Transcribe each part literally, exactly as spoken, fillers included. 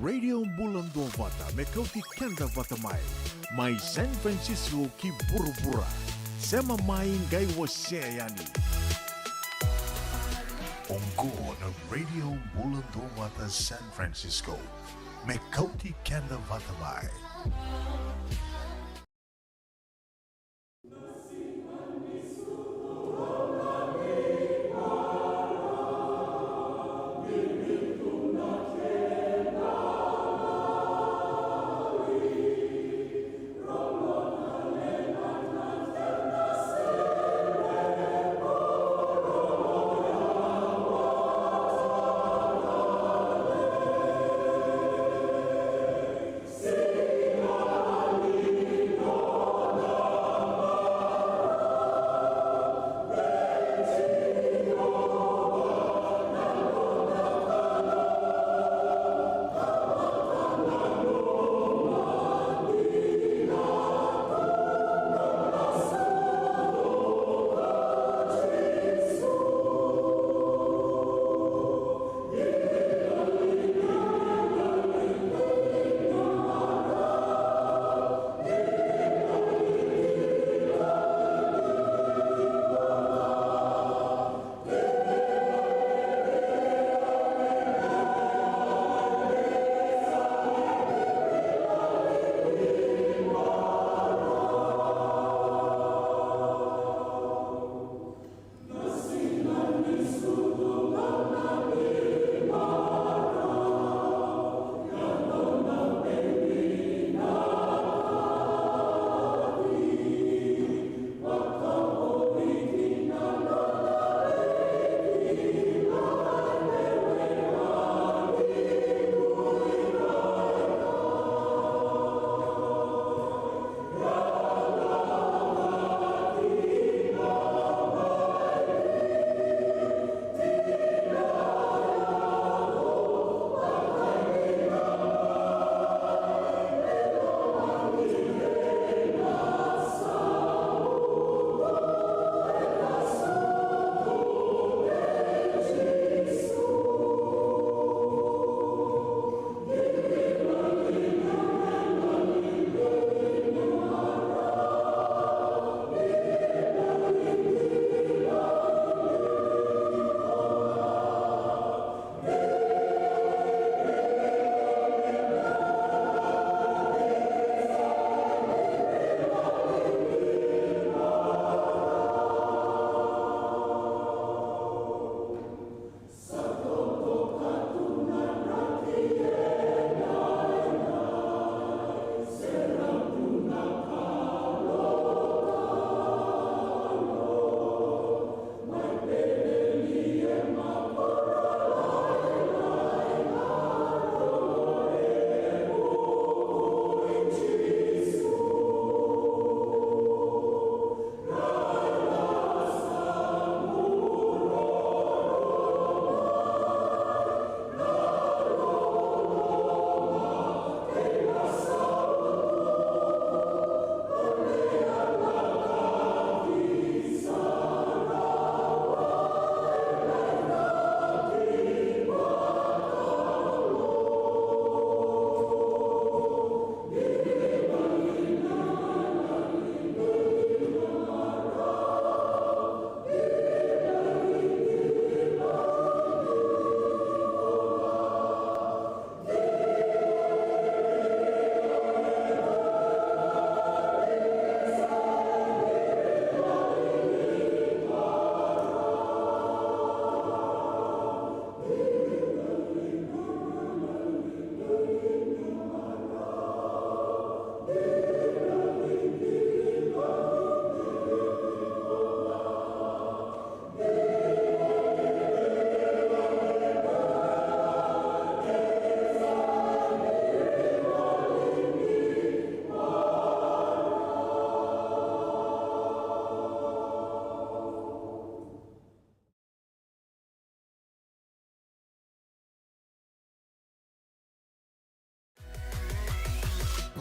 Radio Bula Duavata, me kauti keda vata mai. Mai San Francisco ki vuravura. Sema mai qai wasea yani. Oqo na Radio Bula Duavata San Francisco, me kauti keda vata mai.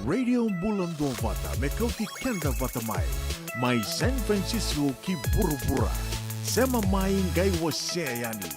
Radio Bula Duavata, me kauti keda vata mai. Mai San Francisco ki vuravura. Sema mai qai wasea yani.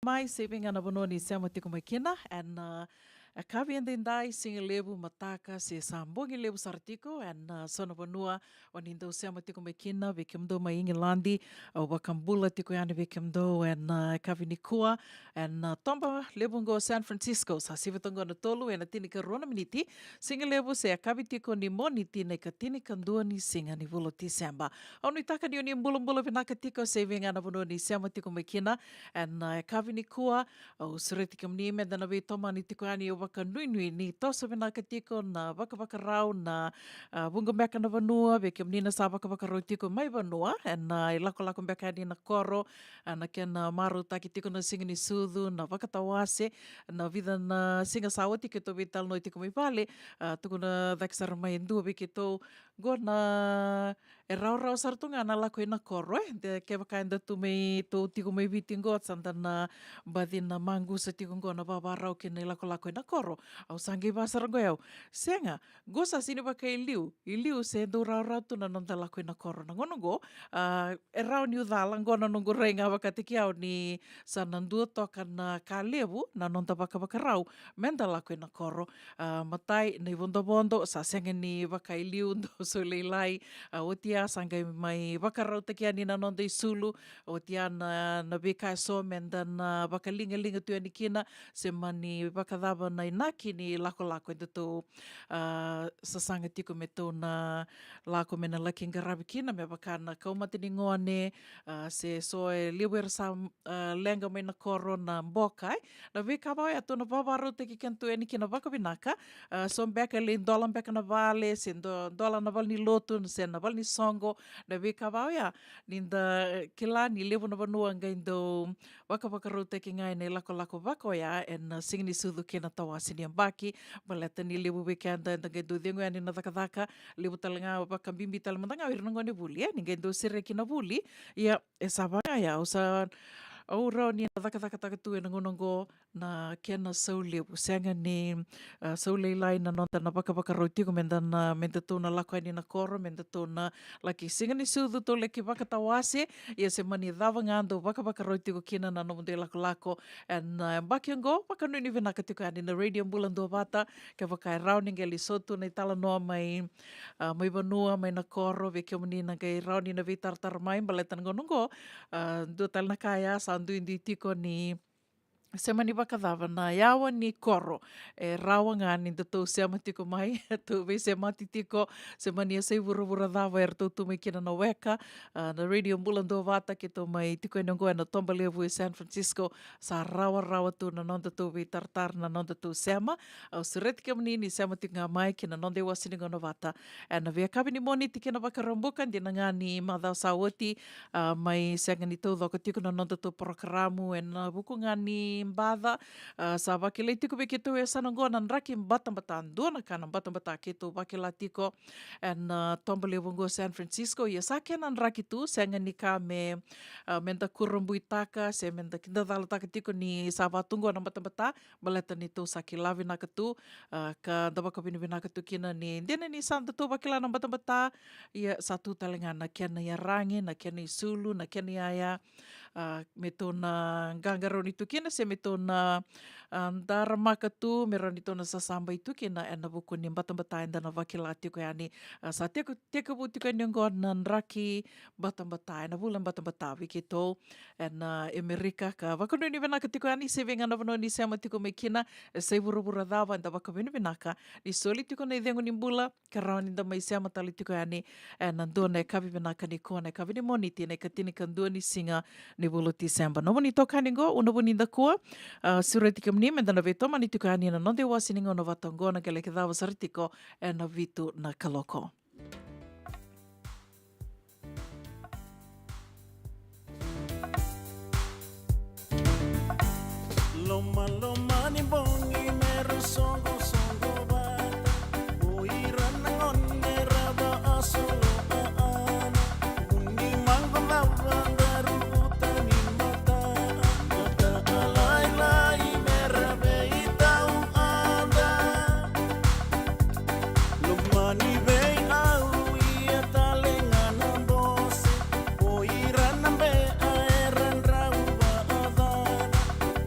mai, se vei ga na vanua ni sema tiko mai kina, ena, a, yakavi edaidai, siga levu, mataka, se sa bogi levu sara tiko, ena, a, so na vanua o ni dau sema tiko mai kina, vei kemudou mai Igiladi, au vakabula tiko yani vei kemudou, ena, a, yakavi nikua, ena, a, toba levu oqo San Francisco, sa sivi toka oqo na tolu, ena tinikarua na miniti, siga levu se yakavi tiko ni Moniti na ikatinikadua ni siga ni vula o Tiseba. Au nuitaka ni o ni bulabula vinaka tiko, se vei ga na vanua ni sema tiko mai kina, ena, a, yakavi nikua, au sureti kemuni meda na veitomani tiko yani, au vakanuinui ni toso vinaka tiko na vakavakarau, na, a, vuqa beka na vanua, vei kemuni na sa vakavakarau tiko mai vanua, ena, a, ilakolako beka yani na koro, a, na kena marautaki tiko na siga ni sucu, na vakatawase, na vica na siga sa oti keitou veitalanoa tiko mai vale, a, tukuna cake sara mai e dua vei keitou, qo na, e rawarawa sara tu ga na lako ina koro, e. De kevaka eda tu mai, tou tiko mai Viti qo, sa da na baci na maqusa tiko qo na vavarau kei na ilakolako ina koro. Au sa qai vaka sara qo, au, sega, qo sa sini vaka i liu, i liu se dau rawarawa tu na noda lako ina koro. Na gauna qo, a, e rawa niu cala, qo na noqu rai ga vakataki au ni sa na dua toka na ka levu na noda vakavakarau meda lako ina koro. A, matai, na ivodovodo, sa sega ni vaka i liu, dau so lailai. A, oti ya sa qai mai vakarautaki yani na noda isulu, oti ya na, na veika eso meda na vakaligaliga tu yani kina, se mani vakacava na inaki ni lakolako edatou, a, sasaga tiko me tou na lako me na laki qaravi kina, me vaka na kaumata ni gone, a, se so e levu era sa, a, leqa mai na koro, na boka, e. Na veika va oya tou na vavarautaki kedatou yani kina vakavinaka, a, so beka e lai dola beka na vale, se do-, dola na vale ni lotu, se na vale ni soqo, na veika va oya, ni da, e, kila ni levu na vanua qai dau vakavakarautaki ga ena ilakolako vaka oya ena, a, siga ni sucu kei na tawase ni yabaki, baleta ni levu vei keda eda qai dau cegu yani na cakacaka, levu tale ga, vakabibi tale mada ga o ira na gonevuli, e, ni qai dau sereki na vuli. Ia, e sa vaka ya, au sa, au rawa ni na cakacakataka tu ena gauna oqo na kena sau levu, sega ni, a, sau lailai na noda na vakavakarau tiko meda na, medatou na lako yani na koro, medatou na laki siga ni sucu, tou laki vakatawase, ia se mani cava ga dou vakavakarau tiko kina na nomudou ilakolako ena, a, yabaki oqo, vakanuinui vinaka tiko yani na Radio Bula Duavata, kevaka e rawa ni qai lai so tu na italanoa mai, a, mai vanua, mai na koro, vei kemuni na qai rawa ni na veitaratara mai, baleta na gauna oqo, a, dua tale na ka ya sa duidui tiko ni se mani vakacava na yawa ni koro. E rawa ga ni datou sema tiko mai, tou veisemati tiko, se mani yasai vuravura cava eratou tu mai kina na weka, a, na Radio Bula Duavata, keitou mai tiko yani oqo ena toba levu e San Francisco, sa rawarawa tu na nodatou veitaratara, na nodatou sema. Au sureti kemuni ni sema tiko ga mai ki na noda iwase ni gauna vata ena veiyakavi ni Moniti kei na Vakaraubuka, dina ga ni macawa sa oti, a, mai sega ni taucoko tiko na nodatou porokaramu ena vuku ga ni baca. A, sa vakilai tiko vei keitou e sa na qo na draki batabata, dua na ka na batabata keitou vakila tiko ena, a, toba levu oqo San Francisco. Ia sa kena draki tu, sega ni ka me, a, meda kurabuitaka se meda kidacalataka tiko ni sa vaka tu qo na batabata, baleta ni tou sa kila vinaka tu, a, ka da vakavinavinaka tu kina ni dina ni sa datou vakila na batabata, ia sa tu tale ga na kena iyaragi, na kena isulu, na kena iyaya, a, me tou na qaqarauni tu kina, se me tou na, a, daramaka tu, me rawa ni tou na sasabai tu kina ena vuku ni batabata eda na vakila tiko yani. A, sa teku-, tekivu tiko yani oqo na draki batabata, ena vula batabata vei keitou ena, a, Amerika, ka vakanuinui vinaka tiko yani, se vei ga na vanua ni sema tiko mai kina, e sa i vuravura cava, eda vakavinavinaka ni soli tiko na icegu ni bula, ka rawa ni da mai sema tale tiko yani ena dua na yakavi vinaka nikua, na yakavi ni Moniti, na ikatinikadua ni siga ni vula o Tiseba. Nomuni itokani qo, Una Vunidakua, a, sureti kemuni meda na veitomani tiko yani ena noda iwase ni gauna vata oqo, na qai laki cava sara tiko ena vitu na kaloko. Lomaloma ni bogi me ra soqosoqo vata, o ira na gone ra vaasolo aana. Vuni maqo cava daru uta ni mata, mata lailai me ra veitauada. Loma ni veiau ia tale ga na bose, o ira na bea era drau vaacara.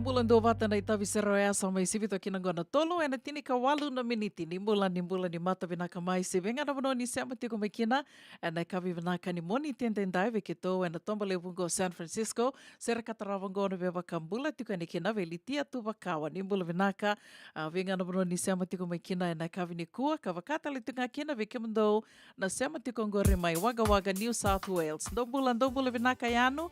Bula duavata na itavi sere oya sa mai sivi toka kina qo na tolu ena tinikawalu na miniti. Ni bula, ni bula, ni mata vinaka mai se vei ga na vanua ni sema tiko mai kina. Ena yakavi vinaka ni Moniti edaidai vei keitou ena toba levu qo San Francisco. Sere ka tarava qo na veivakabula tiko yani kina vei Litia Tuvakawa. Ni bula vinaka, a, vei ga na vanua ni sema tiko mai kina ena yakavi nikua, ka vaka tale tiko ga kina vei kemudou na sema tiko qori mai Wagga Wagga, New South Wales. Dou bula, dou bula vinaka yani.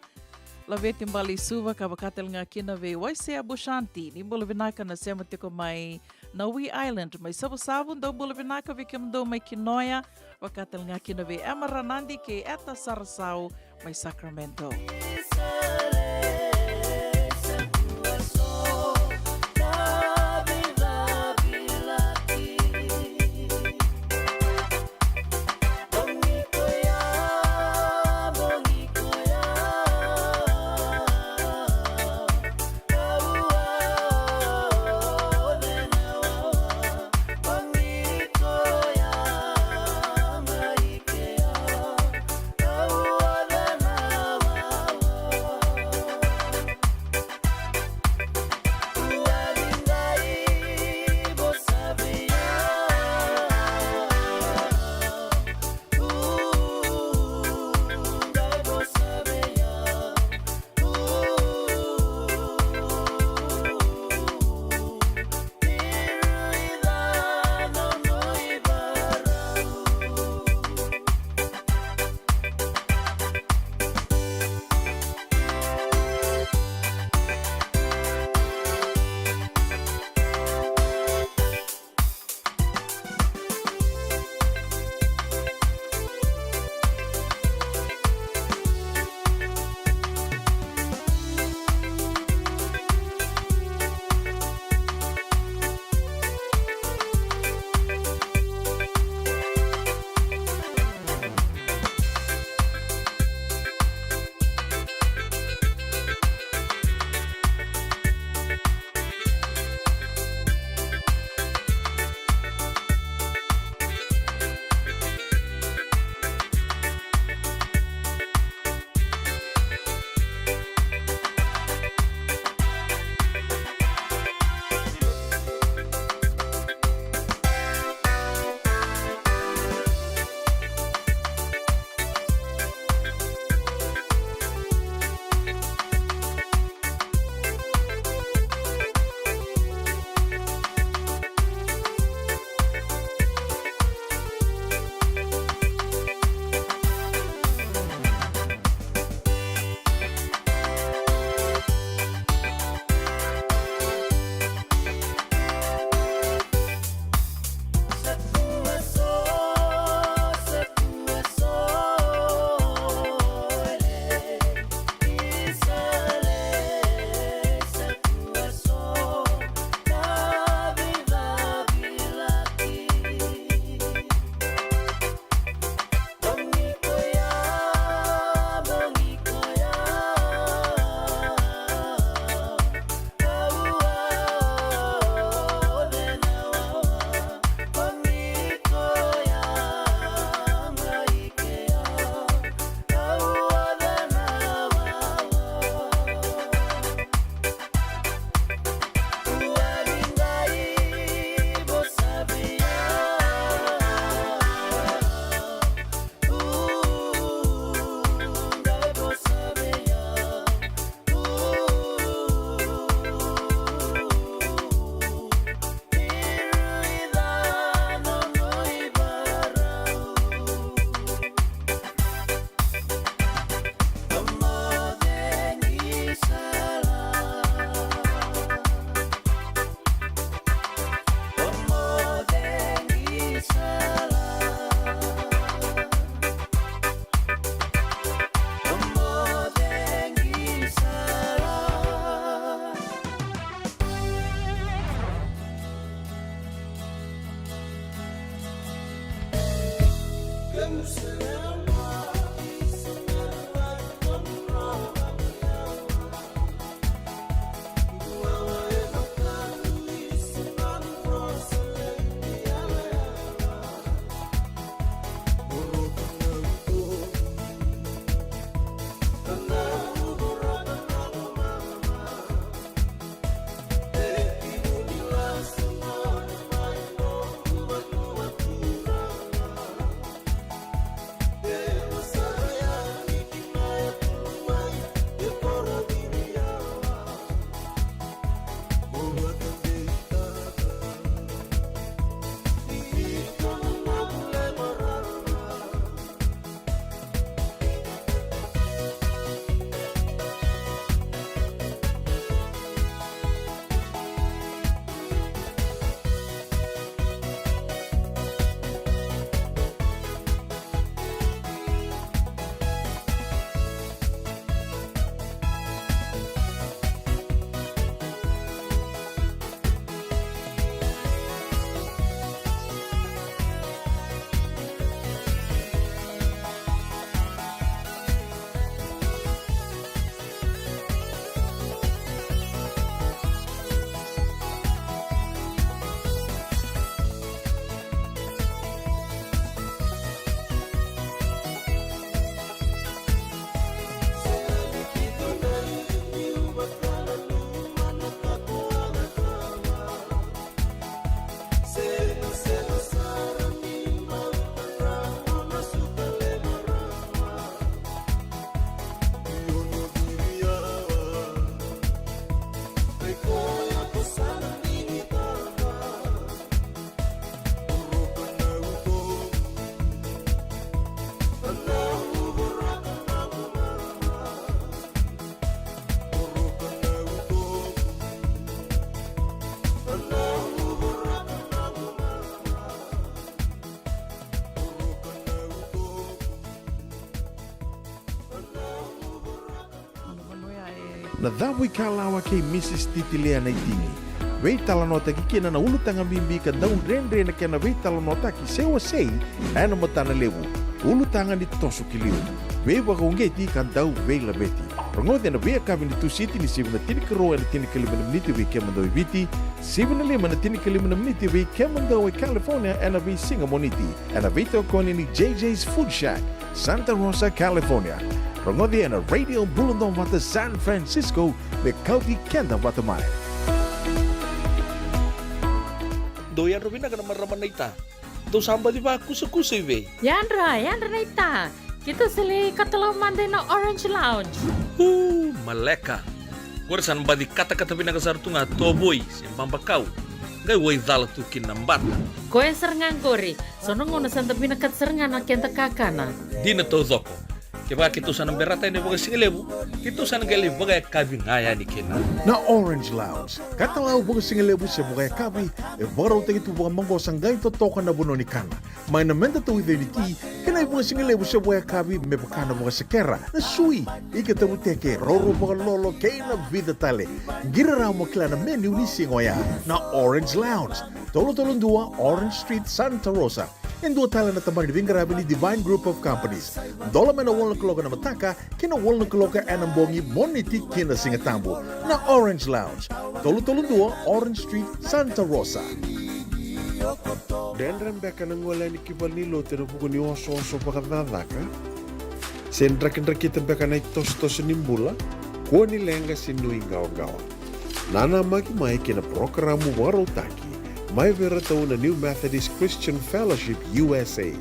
Laveti Bale i Suva, ka vaka tale ga kina vei Waisea Bushanti. Ni bula vinaka na sema tiko mai Nawi Island, mai Savusavu. Dou bula vinaka vei kemudou mai Kinoya, vaka tale ga kina vei Emma Ranadi kei Eta Sarasau mai Sacramento. Cavuikalawa kei Mrs Titilea Naitini. Veitalanoataki kina na ulutaga bibi ka dau dredre na kena veitalanoataki se wasei ena matana levu. Ulutaga ni toso ki liu. Veivakauqeti ka dau veilaveti. Rogoci ena veiyakavi ni Tusiti ni sivi na tinikarua ena tinikalima na miniti vei kemudou e Viti, sivi na lima ena tinikalima na miniti vei kemudou e California ena veisiga Moniti. Ena veitokoni ni J J's Food Shack, Santa Rosa, California. Rogoci ena Radio Bula Duavata San Francisco, me kauti keda vata mai. Dou yadra vinaka na marama naita. Dou sa baci vakusakusa i vei? Yadra, yadra naita. Keitou sa lai katalau mada ina Orange Lounge. Uu, maleka. Qori sa na baci katakata vinaka sara tu ga tovoi se babakau. Qai waicala tu kina na bata. Koya sara ga qori. So na gauna sa da vinakata sara ga na keda kakana. Dina taucoko. Kevaka keitou sa na berata yani vakasigalevu, keitou sa na qai lai vakayakavi ga yani kina. Na Orange Lounge, katalau vakasigalevu se vakayakavi, e vakarautaki tu vakamaqosa qai totoka na vanua ni kana. Mai na meda tauica ni ti, kei na ivakasigalevu se vakayakavi me vaka na vakasekera, na sui, ika tavuteke, roro vakalolo, kei na vica tale. Qiri rawa mo kila na menu ni siga oya. Na Orange Lounge, tolu tolu dua Orange Street, Santa Rosa. E dua tale na tabana ni veiqaravi ni Divine Group of Companies. Dola mai na walu na kaloko ena mataka ki na walu na kaloko ena bogi, Moniti ki na Sigatabu. Na Orange Lounge, tolu tolu dua Orange Street, Santa Rosa. Dredre beka na gole yani ki valenilotu ena vuku ni osooso vakacakacaka? Se drakidrakita beka na itosotoso ni bula? Kua ni leqa se nuiqawaqawa. Nanamaki mai ki na parokaramu vakarautaki mai vei iratou na New Methodist Christian Fellowship U S A.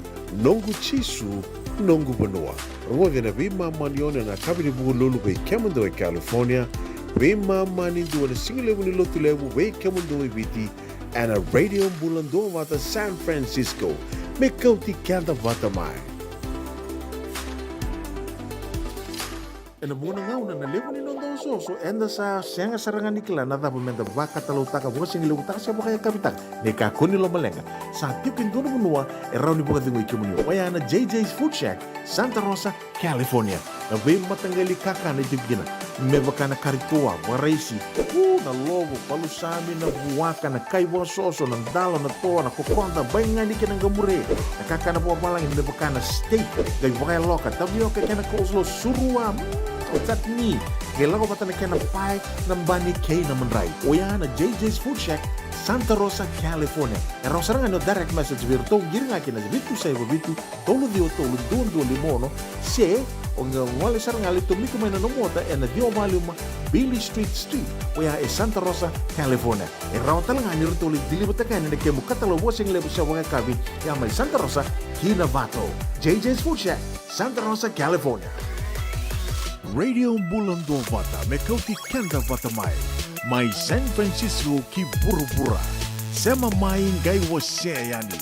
Noqu Jisu, noqu vanua. Rogoci ena veimama ni ono ena yakavi ni Vukelulu vei kemudou e California, veimama ni dua na sigalevu ni Lotulevu vei kemudou e Viti, ena Radio Bula Duavata San Francisco, me kauti keda vata mai. Ena vuqa na gauna na levu ni noda osooso, eda sa sega sara ga ni kila na cava meda vakatalautaka, vakasigalevu taka se vakayakavitaka. Ni kakua ni lomaleqa, sa tiko e dua na vanua e rawa ni vakacegui kemuni. Oya na J J's Food Shack, Santa Rosa, California. Na veimataqali kakana e tiko kina, me vaka na kari toa, vakaraisi, u, na lovo, palusami, na vuaka, na kai vakasoso, na dalo, na toa, na kokoda, baigani kei na qamure. Na kakana vakavalagi me vaka na steak, qai vakayaloka, tavioka kei na coleslaw, surua, mm, chutney. Qai lako vata na kena pae, na bani kei na madrai. Oya na J J's Food Shack, Santa Rosa, California. E rawa sara ga ni o direct message vei iratou, qiri ga kina vitu saiva vitu, tolu ciwa tolu dua dua lima ono, se o qai gole sara ga lai tomika mai na nomu ota ena ciwa walu lima Beale Street Street, oya e Santa Rosa, California. E rawa tale ga ni ratou lai deliver-taka yani na kemu katalau vakasigalevu se vakayakavi, ya mai Santa Rosa ki Novato. J J's Food Shack, Santa Rosa, California. Radio Bula Duavata, me kauti keda vata mai. Mai San Francisco ki vuravura. Sema mai qai wasea yani.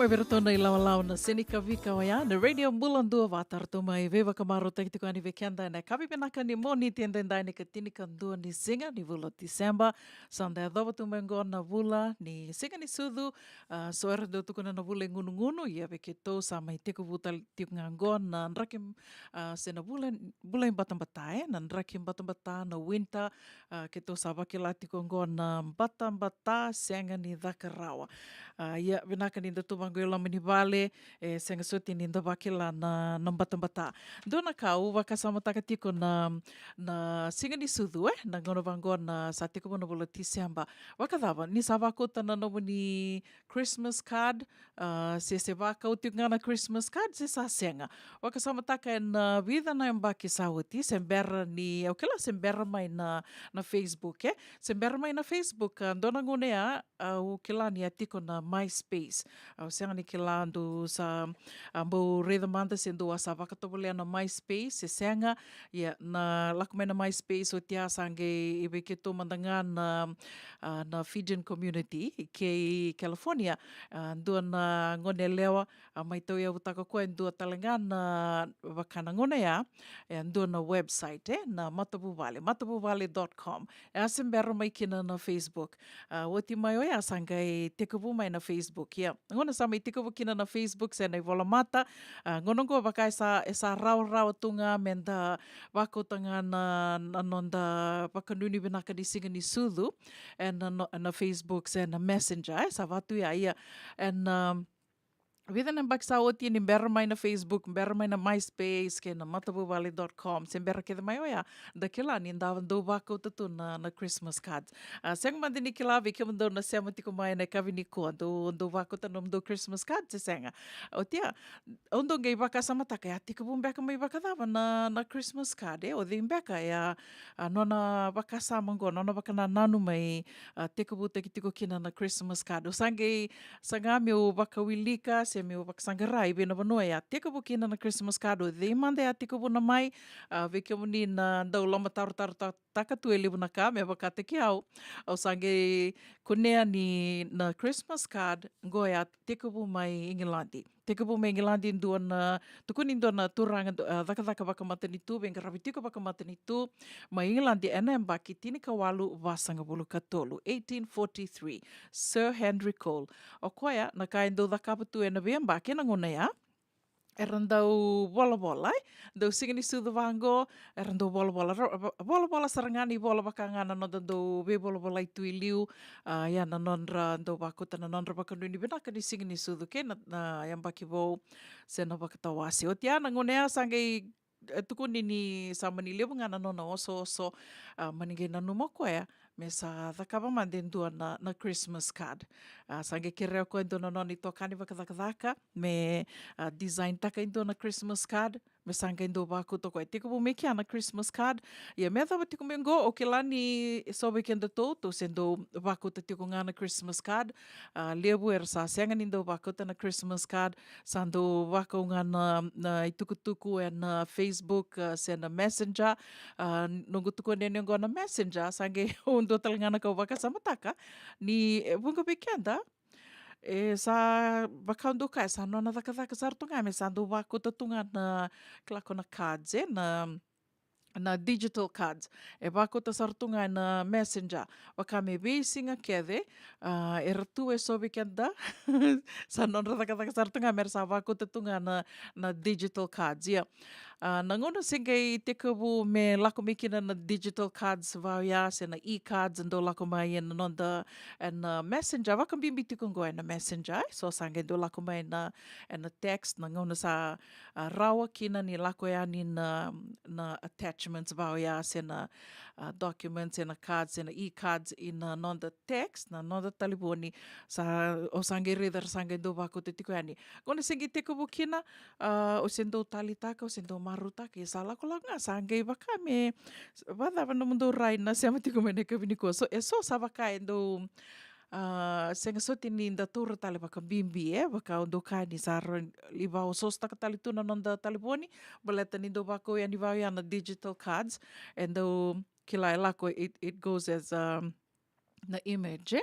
Vei iratou na ilawalawa na Senikavika oya na Radio Bula Dua, vata ratou mai veivakamarautaki tiko yani vei keda ena yakavi vinaka ni Moniti edaidai, na ikatinikadua ni siga ni vula o Tiseba. Sa da yacova tu mai oqo na vula ni Siga ni Sucu. A, so era dau tukuna na vula i gunugunu, ia vei keitou sa mai tekivu tale tiko ga oqo na draki, a, se na vula, vula i batabata, e, na draki batabata, na winter. A, keitou sa vakila tiko oqo na batabata sega ni caka rawa. A, ia vinaka ni da tu vaqo i loma ni vale, e sega soti ni da vakila na, na batabata. Dua na ka au vakasamataka tiko na, na Siga ni Sucu, e, na gauna vaqo na sa tekivu na vula Tiseba. Vakacava, ni sa vakauta na nomuni Christmas card, a, se, se vakau tiko ga na Christmas card, se sa sega. Vakasamataka ena vica na yabaki sa oti, se bera ni, au kila se bera mai na, na Facebook, e? Se bera mai na Facebook, a, dua na gauna ya, a, au kila ni a tiko na MySpace. Au sega ni kila dou sa, a, bau raica mada se dou a sa vakatovolea na MySpace, se sega. Ia, na lako mai na MySpace, oti ya sa qai i vei keitou mada ga na, a, na Fijian community kei California. A, dua na gone yalewa, a, mai tauyavutaka koya e dua tale ga na vaka na gauna ya, e dua na website, e, na matavuvale, matavuvale dot com. E a se bera mai kina na Facebook. A, oti mai oya sa qai tekivu mai na Facebook, ia. Gauna sa mai tekivu kina na Facebook, se na ivolamata, a, gauna oqo vaka e sa, e sa rawarawa tu ga me da vakauta ga na, na noda vakanuinui vinaka ni Siga ni Sucu, ena no, na Facebook, se na Messenger, e sa vatu ya, ia. Ena, a, vica na yabaki sa oti ni bera mai na Facebook, bera mai na MySpace, kei na matavuvale dot com, se bera kece mai oya, da kila ni da dau vakauta tu na, na Christmas cards. A, sega mada ni kila vei kemudou na sema tiko mai ena yakavi nikua, dou, dou vakauta na nomudou Christmas card, se sega. Oti ya, au dau qai vakasamataka, e a tekivu beka mai vakacava na, na Christmas card, e, o cei beka, e a, a, nona vakasama oqo, nona vakanananu mai, a, tekivutaki tiko kina na Christmas card. Au sa qai saga meu vakawilika, se meu vakasaqara i vei na vanua e a tekivu kina na Christmas card, o cei mada e a tekivuna mai, a, vei kemuni na dau lomatarotarotaka tu e levu na ka, me vakataki au. Au sa qai kunea ni na Christmas card, oqo e a tekivu mai Igiladi. Tekivu mai Igiladi, dua na, tukuni dua na turaga, du-, a, cakacaka vakamatanitu, veiqaravi tiko vakamatanitu, mai Igiladi, ena yabaki tinikawalu vasagavulu ka tolu, eighteen forty-three, Sir Henry Cole. O koya, na ka e dau cakava tu ena veiyabaki ena gauna ya, era dau volavola, e? Dau Siga ni Sucu vaqo, era dau volavola. Ra-, va-, volavola sara ga ni vola vaka ga na noda dau veivolavolai tu i liu, a, ia na nodra dau vakauta na nodra vakanuinui vinaka ni Siga ni Sucu kei na, na yabaki vou, se na vakatawase. Oti ya na gauna ya sa qai, e, tukuni ni sa mani levu ga na nona osooso, a, mani qai nanuma o koya me sa cakava mada e dua na, na Christmas card. A, sa qai kerea o koya e dua na nona itokani vakacakacaka me, a, design taka e dua na Christmas card, me sa qai dau vakauta o koya. Tekivu mai kea na Christmas card. Ia me yacova tiko mai oqo, au kila ni so vei kedatou, tou se dau vakauta tiko ga na Christmas card. A, levu era sa sega ni dau vakauta na Christmas card, sa dau vakau ga na, na itukutuku ena Facebook, a, se na Messenger. A, noqu tukuni yani oqo na Messenger, sa qai dua tale ga na ka au vakasamataka ni, e, vuqa vei keda, e sa vaka au dau kaya, sa nona cakacaka sara tu ga me sa dau vakauta tu ga na, kila ko na cards, e, na, na digital cards. E vakauta sara tu ga na Messenger. Vaka me veisiga kece, a, era tu e so vei keda, sa nodra cakacaka sara tu ga me ra sa vakauta tu ga na, na digital cards. Ia, a, na gauna se qai tekivu me lako mai kina na digital cards vaka oya, se na e-cards, dau lako mai ena noda, ena Messenger, vakabibi tiko oqo ena Messenger, e? So sa qai dau lako mai na, ena text, na gauna sa, a, rawa kina ni lako yani na, na attachments vaka oya, se na, a, documents, se na cards, se na e-cards, ina noda text, na noda talevoni, sa, o sa qai raica ra sa qai dau vakauta tiko yani. Gauna se qai tekivu kina, a, o se dau taleitaka, o se dau marautaka, ia sa lakolako ga, sa qai vaka me, vakacava nomudou rai na sema tiko mai na yakavi nikua. So, e so sa vaka e dau, a, sega soti ni da taura tale vakabibi, e, vaka au dau kaya ni sa rawa ni vakaosoosotaka tale tu na noda talevoni, baleta ni dau vakau yani vaka oya na digital cards, e dau kila e lako, it, it goes as, um, na image, e?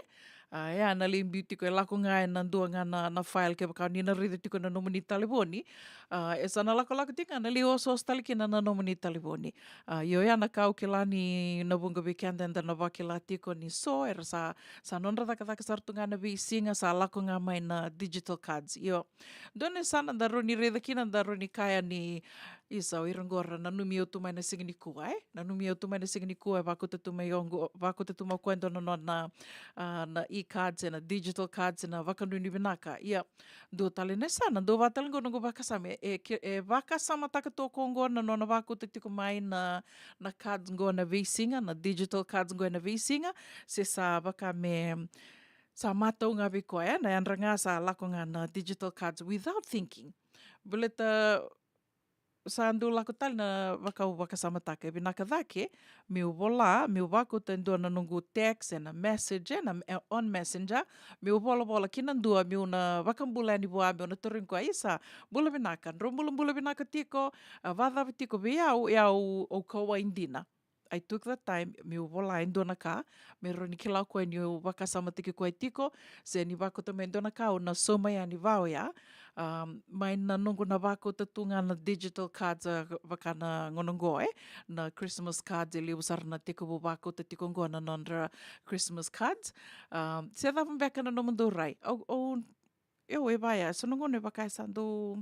A, ia na lai biu tiko e lako ga ena dua ga na, na file kevaka ni na raica tiko na nomuni talevoni. A, e sa na lakolako tiko ga na lai osooso tale kina na nomuni talevoni. A, io, ia na ka au kila ni na vuqa vei keda eda na vakila tiko ni so era sa, sa nodra cakacaka sara tu ga na veisiga, sa lako ga mai na digital cards. Io, dua na yasana da rawa ni raica kina, da rawa ni kaya ni, isa, o ira qo ra nanumi au tu mai na siga nikua, e? Nanumi au tu mai na siga nikua, e vakauta tu mai o qo, vakauta tu mai o koya e dua na nona, a, na e-cards, e na digital cards, e na vakanuinui vinaka. Ia, dua tale na yasana, dua vata tale qo noqu vakasama, e, ke, e vakasamataka tu o koya qo na nona vakauta tiko mai na, na cards qo na veisiga, na digital cards qo na veisiga, se sa vaka me, sa matau ga vei koya, e, na yadra ga sa lako ga na digital cards without thinking. Baleta sa dau lako tale na vaka au vakasamataka, e vinaka cake meu vola, meu vakauta e dua na noqu text, e na message, e na, e, on Messenger, meu volavola kina dua, meu na vakabula yani vua, meu na tarogi koya, isa, bula vinaka, drau bulabula vinaka tiko, a, vacava tiko vei au, e au, au kauwai dina. I took the time meu vola e dua na ka, me rawa ni kila o koya niu vakasamataki koya tiko, se ni vakauta mai e dua na ka au na sauma yani vua, a, mai na noqu na vakauta tu ga na digital cards, a, vaka na gauna qo, e, na Christmas cards, e levu sara na tekivu vakauta tiko qo na nodra Christmas cards. A, se cava beka na nomudou rai? Au, au Io, e vaya, so na gauna e vaka e sa dau,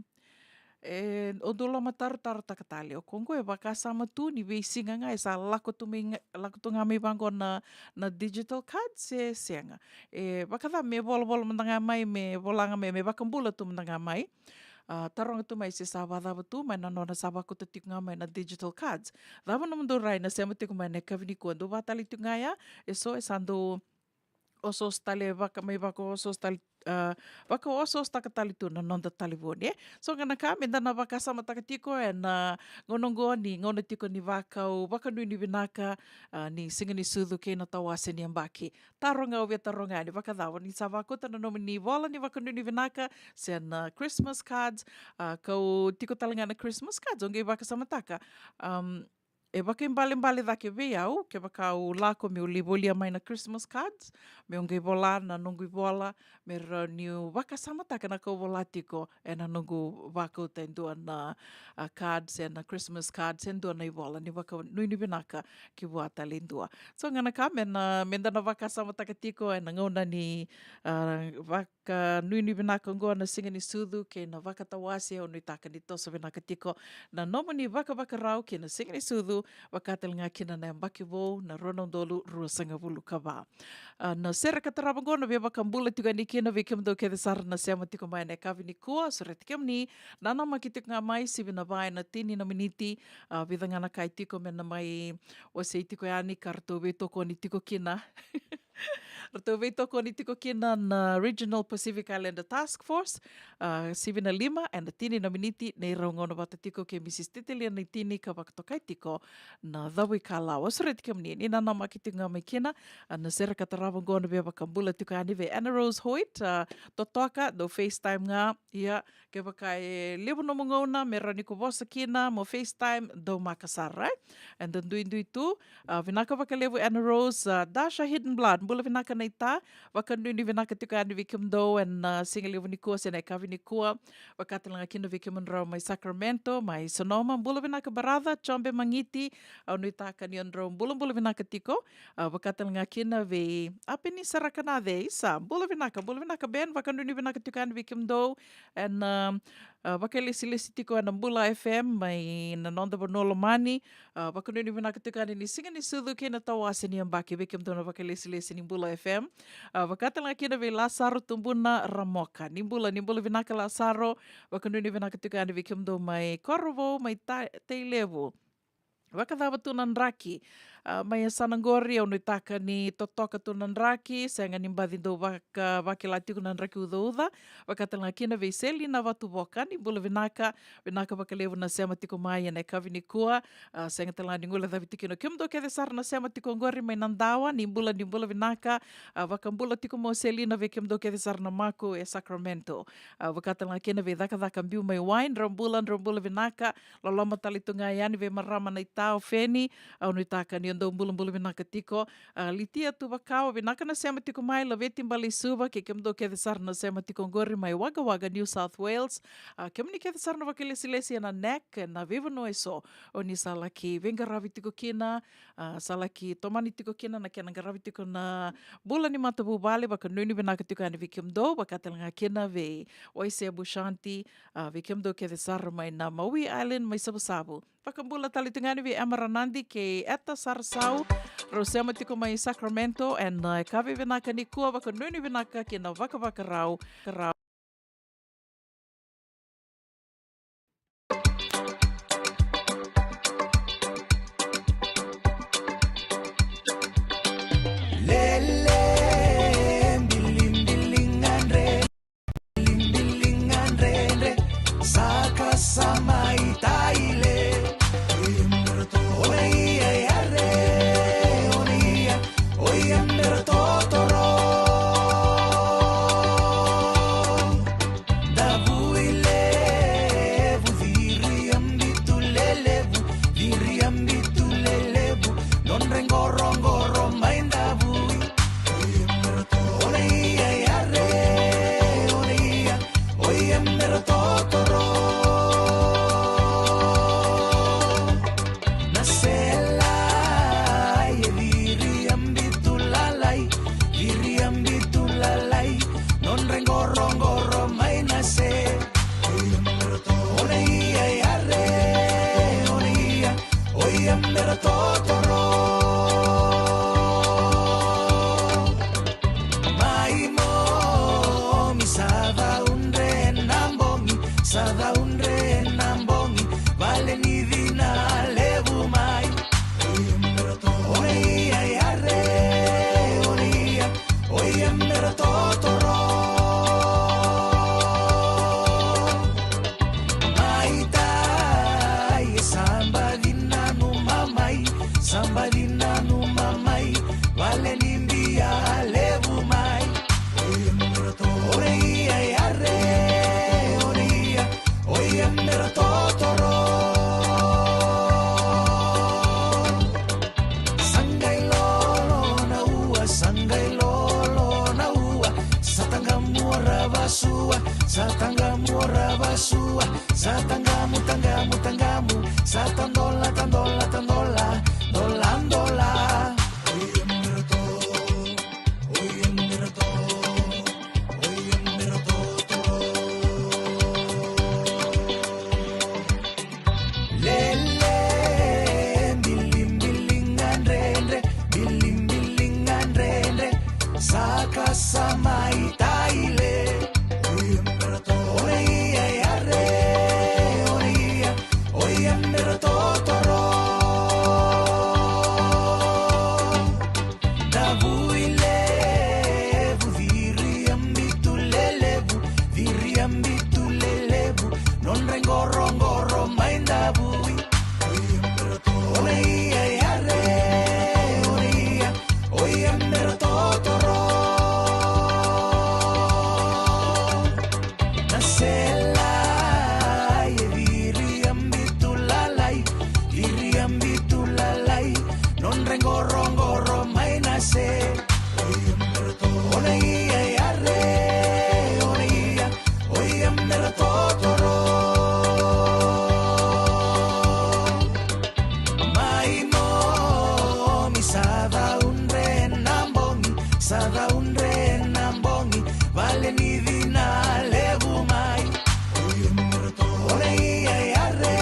e, au dau lomatarotarotaka tale. O koya qo e vakasama tu ni veisiga ga e sa lako tu mai ga, lako tu ga mai vaqo na, na digital card se sega. E vakacava me volavola mada ga mai, me vola ga mai, me vakabula tu mada ga mai. A, taroga tu mai se sa vacava tu mai na nona sa vakauta tiko ga mai na digital cards. Cava nomudou rai na sema tiko mai na yakavi nikua? Dou vakatale tiko ga ya, e so e sa dau osooso tale, vaka, mai vakaosooso tale, a, vakaosoosotaka tale tu na noda talevoni, e. So ga na ka me da na vakasamataka tiko ena gauna oqo ni gauna tiko ni vakau vakanuinui vinaka, a, ni siga ni sucu kei na tawase ni yabaki. Taroga, au via taroga yani, vakacava ni sa vakauta na nomuni vola ni vakanuinui vinaka se na Christmas cards, a, kau tiko tale ga na Christmas cards, au qai vakasamataka. Am, e vakaibalebale cake vei au, kevaka au lako meu lai volia mai na Christmas cards, meu qai vola na noqu ivola, me rawa niu vakasamataka na kau vola tiko ena noqu vakauta e dua na, a, cards, ena Christmas cards, e dua na ivola ni vakanuinui vinaka ki vua tale e dua. So ga na ka me na, me da na vakasamataka tiko ena gauna ni, a, vak- ka nuinui vinaka oqo na siga ni sucu kei na vakatawase, au nuitaka ni toso vinaka tiko na nomuni vakavakarau ki na siga ni sucu, vaka tale ga kina na yabaki vou na rua na udolu ruasagavulu ka va. A, na sere ka tarava oqo na via vakabula tiko yani kina vei kemudou kece sara na sema tiko mai na yakavi nikua, sureti kemuni, nanamaki tiko ga mai, sivi na va ena tini na miniti, a, vica ga na ka e tiko me na mai wasei tiko yani ka ratou veitokoni tiko kina. Ratou veitokoni tiko kina na Regional Pacific Islander Task Force, a, sivi na lima ena tini na miniti, neirau gauna vata tiko kei Mrs Titilia Naitini ka vakatokai tiko na Cavuikalawa. Au sureti kemuni ni nanamaki tiko ga mai kina, a, na sere ka tarava oqo na via vakabula tiko yani vei Anna Rose Hoyt, a, totoka, dou FaceTime ga, ia, kevaka e levu nomu gauna me rawa ni ko vosa kina mo FaceTime, daumaka sara, e. Eda duidui tu, a, vinaka vakalevu Anna Rose, a, Dasha Hidden Blood, bula vinaka naita, vakanuinui vinaka tiko yani vei kemudou ena, a, siga levu nikua se na yakavi nikua, vaka tale ga kina vei kemudrau mai Sacramento, mai Sonoma, bula vinaka baratha, Jombe Magiti, au nuitaka ni o drau bulabula vinaka tiko, a, vaka tale ga kina vei Apeni Sarakanace, isa, bula vinaka, bula vinaka Ben, vakanuinui vinaka tiko yani vei kemudou ena, a, a, vakailesilesi tiko ena Bula FM mai na noda vanua lomani, a, vakanuinui vinaka tiko yani ni siga ni sucu kei na tawase ni yabaki vei kemudou na vakailesilesi ni Bula FM. A, vaka tale ga kina vei Lasaro Tubuna Ramoka. Ni bula, ni bula vinaka Lasaro, vakanuinui vinaka tiko yani vei kemudou mai Korovou, mai Ta-, Tailevu. Vakacava tu na draki? A, mai yasana qori, au nuitaka ni totoka tu na draki, sega ni baci dou vaka, vakila tiko na draki ucauca. Vaka tale ga kina vei Selina Vatuvoka, ni bula vinaka, vinaka vakalevu na sema tiko mai ena yakavi nikua. A, sega tale ga ni guilecavi tiko kina o kemudou kece sara na sema tiko qori mai Nadawa, ni bula, ni bula vinaka. A, vakabula tiko mai o Selina vei kemudou kece sara na maku e Sacramento. A, vaka tale ga kina vei Cakacaka Biu mai Wai, drau bula, drau bula vinaka. Loloma tale tu ga yani vei marama naita o Feni, au nuitaka ni o Dou bulabula vinaka tiko. A, Litia Tuvakawa, vinaka na sema tiko mai, Laveti Baleisuva, kei kemudou kece sara na sema tiko oqori mai Wagga Wagga, New South Wales. A, kemuni kece sara na vakailesilesi ena neck, na veivanua eso o ni sa laki veiqaravi tiko kina, a, sa laki tomani tiko kina na kena qaravi tiko na bula ni matavuvale, vakanuinui vinaka tiko yani vei kemudou, vaka tale ga kina vei Waisea Bushanti, a, vei kemudou kece sara mai na Maui Island, mai Savusavu. Vakabula tale tu ga yani vei Emma Ranadi kei Eta Sarasau, rau sema tiko mai Sacramento, ena, e, yakavi vinaka nikua, vakanuinui vinaka ki na vakavakarau, karau. Lele, bilibiligadre, bilibiligadredre, saka sa mai taile. Ona ia yare, ona ia, o ia mera totoro. Davui levu, viri a bitu lelevu, viri a bitu lelevu, nodra i qoroqoro mai davui. Ona ia yare, ona ia, o ia mera totoro. Na sela e viri a bitu lalai, viri a bitu lalai, nodra i qoroqoro mai na se. Ona ia yare, ona ia, o ia mera totoro. Mai momi sa caudre na bogi, sa caudre na bogi, vale ni cina levu mai. Ona ia yare, ona ia, o ia mera totoro. Mai tai, sa baci nanuma mai, sa baci nanuma mai, vale ni bia levu mai. Ona ia yare, ona ia, o ia mera totoro. Sa qai lolo na ua, sa qai lolo na ua, sa taqamu ra vasua, sa taqamu ra vasua, sa taqamu, taqamu, taqamu, sa tadola, tadola, tadola, dola, dola. Lele, bilibiligadredre, bilibiligadredre, saka sa mai taile. Ona ia yare, ona ia, o ia mera totoro. Davui levu, viri a bitu lelevu, viri a bitu lelevu, nodra i qoroqoro mai davui. Ona ia yare, ona ia, o ia mera totoro. Na sela e viri a bitu lalai, viri a bitu lalai, nodra i qoroqoro mai na se. Ona ia yare, ona ia, o ia mera totoro. Mai momi sa caudre na bogi, sa caudre na bogi, vale ni cina levu mai. Ona ia yare,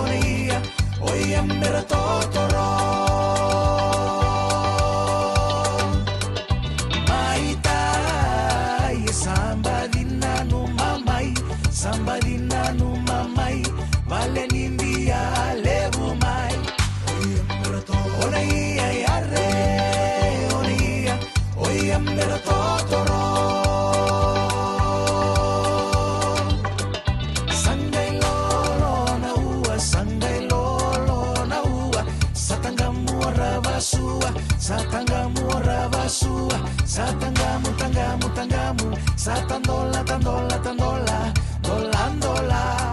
ona ia, o ia mera totoro. Mai tai, sa baci nanuma mai, sa baci nanuma mai, vale ni bia levu mai. Ona ia yare, ona ia, o ia mera totoro. Sa qai lolo na ua, sa qai lolo na ua, sa taqamu ra vasua, sa taqamu ra vasua, sa taqamu, taqamu, taqamu, sa tadola, tadola, tadola, dola, dola.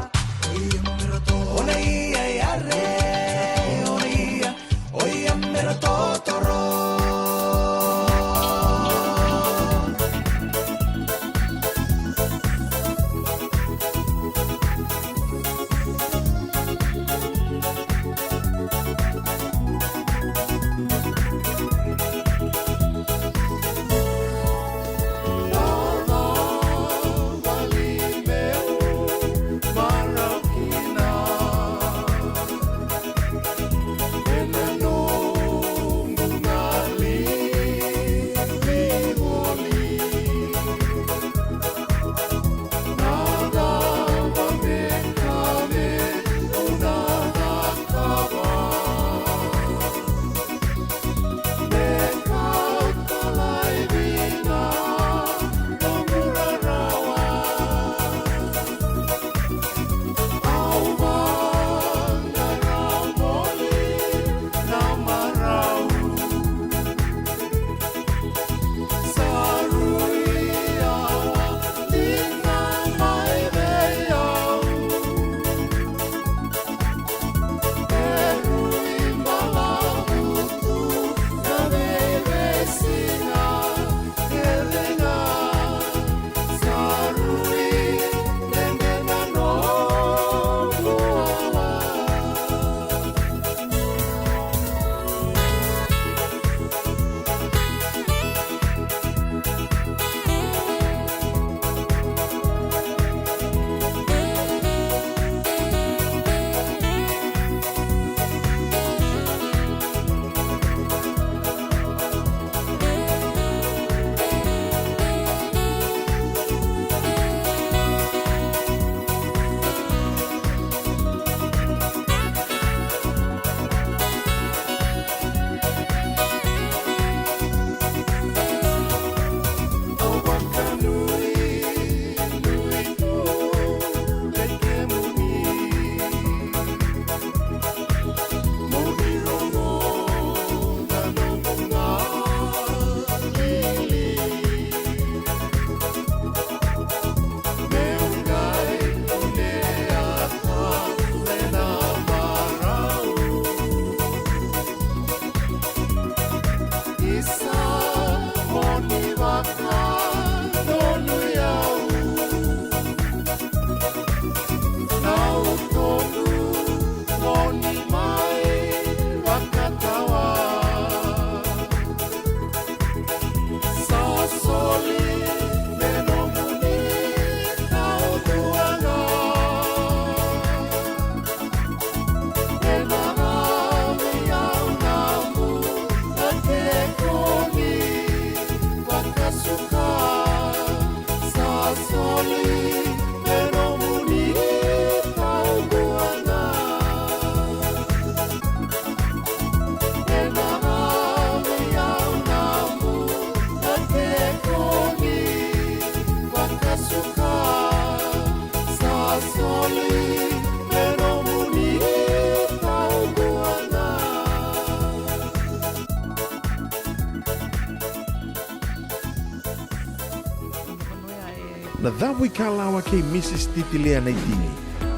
Na Cavuikalawa kei Mrs Titilia Naitini.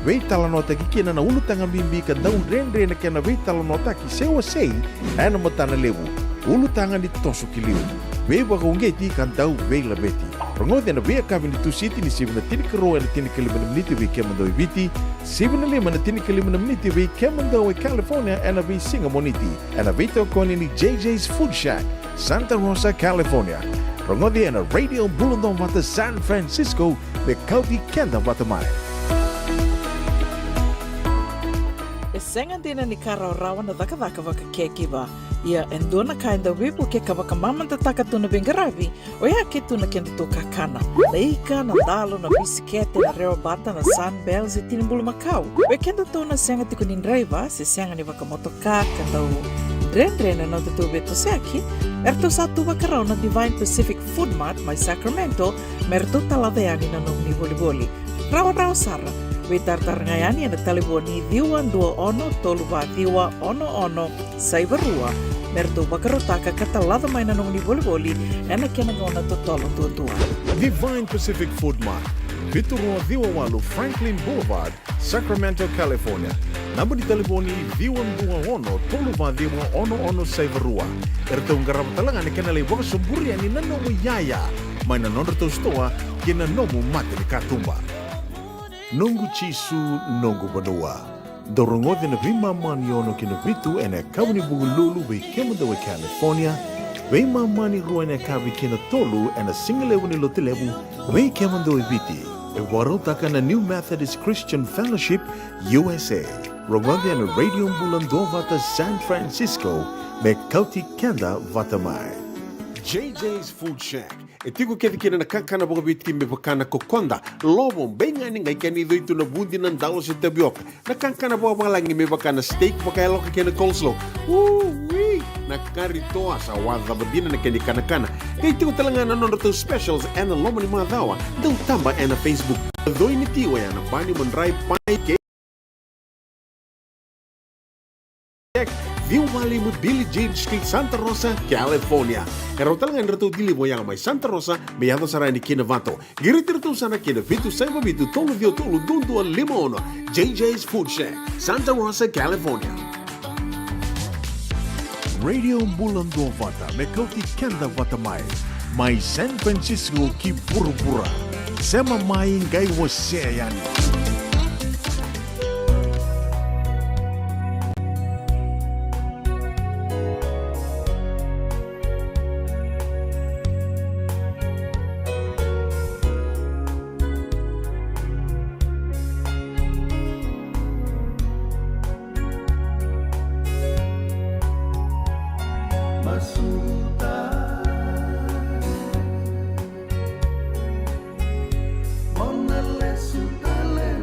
Veitalanoataki kina na ulutaga bibi ka dau dredre na kena veitalanoataki se wasei ena matana levu. Ulutaga ni toso ki liu. Veivakauqeti ka dau veilaveti. Rogoci ena veiyakavi ni Tusiti ni sivi na tinikarua ena tinikalima na miniti vei kemudou e Viti, sivi na lima ena tinikalima na miniti vei kemudou e California ena veisiga Moniti. Ena veitokoni ni J J's Food Shack, Santa Rosa, California. Rogoci ena Radio Bula Duavata San Francisco, me kauti keda vata mai. E sega dina ni ka rawarawa na cakacaka vaka caregiver. Ia e dua na ka e dau veivuke ka vakamamadataka tu na veiqaravi, oya ke tu na kedatou kakana. Na ika, na dalo, na bisikete, na rewabata, na Sunbells, e tini bulumakau. Vei kedatou na sega tiko ni draiva, se sega ni vakamotoka, ka dau dredre na nodatou veitosoyaki, eratou sa tu vakarau na Divine Pacific Food Mart mai Sacramento, me ratou talaca yani na nomuni volivoli. Rawarawa sara, veitaratara ga yani ena talevoni ciwa dua ono tolu va ciwa ono ono saiva rua, me ratou vakarautaka ka talaca mai na nomuni volivoli ena kena gauna totolo duadua. Divine Pacific Food Mart, vitu rua ciwa walu Franklin Boulevard, Sacramento, California. Naba ni talevoni ciwa dua ono tolu va ciwa ono ono saiva rua. Eratou qarava tale ga na kena lai vakasoburi yani na nomu iyaya mai na nodratou sitoa ki na nomu mata ni katuba. Noqu Jisu, noqu vanua. Dou rogoci na veimama ni ono ki na vitu ena yakavi ni Vukelulu vei kemudou e California, veimama ni rua ena yakavi ki na tolu ena sigalevu ni Lotulevu vei kemudou e Viti. E vakarautaka na New Methodist Christian Fellowship U S A. Rogoci ena Radio Bula Duavata San Francisco, me kauti keda vata mai. J J's Food Shack. E tiko kece kina na kakana vakaviti me vaka na kokoda, lovo, beigani, qai kena icoi tu na vudi, na dalo se tavioka. Na kakana vakavalagi me vaka na steak vakayaloka kei na coleslaw. Ui! Na kari toa, sa wacava dina na kena ikanakana. Qai tiko tale ga na nodratou specials ena loma ni macawa. Dau taba ena Facebook. Coi ni tiwa ya na bani madrai pai kei Ciwalimu Billie Jean Street, Santa Rosa, California. E rau tale ga ni ratou deliver ya mai Santa Rosa me yaco sara yani ki Novato. Qiriti iratou sara ki na vitu saiva vitu tolu ciwa tolu dua dua lima ono. J J's Food Shack, Santa Rosa, California. Radio Bula Duavata me kauti keda vata mai, mai San Francisco ki vuravura. Sema mai, qai wasea yani. Masuta. Mona lesu tale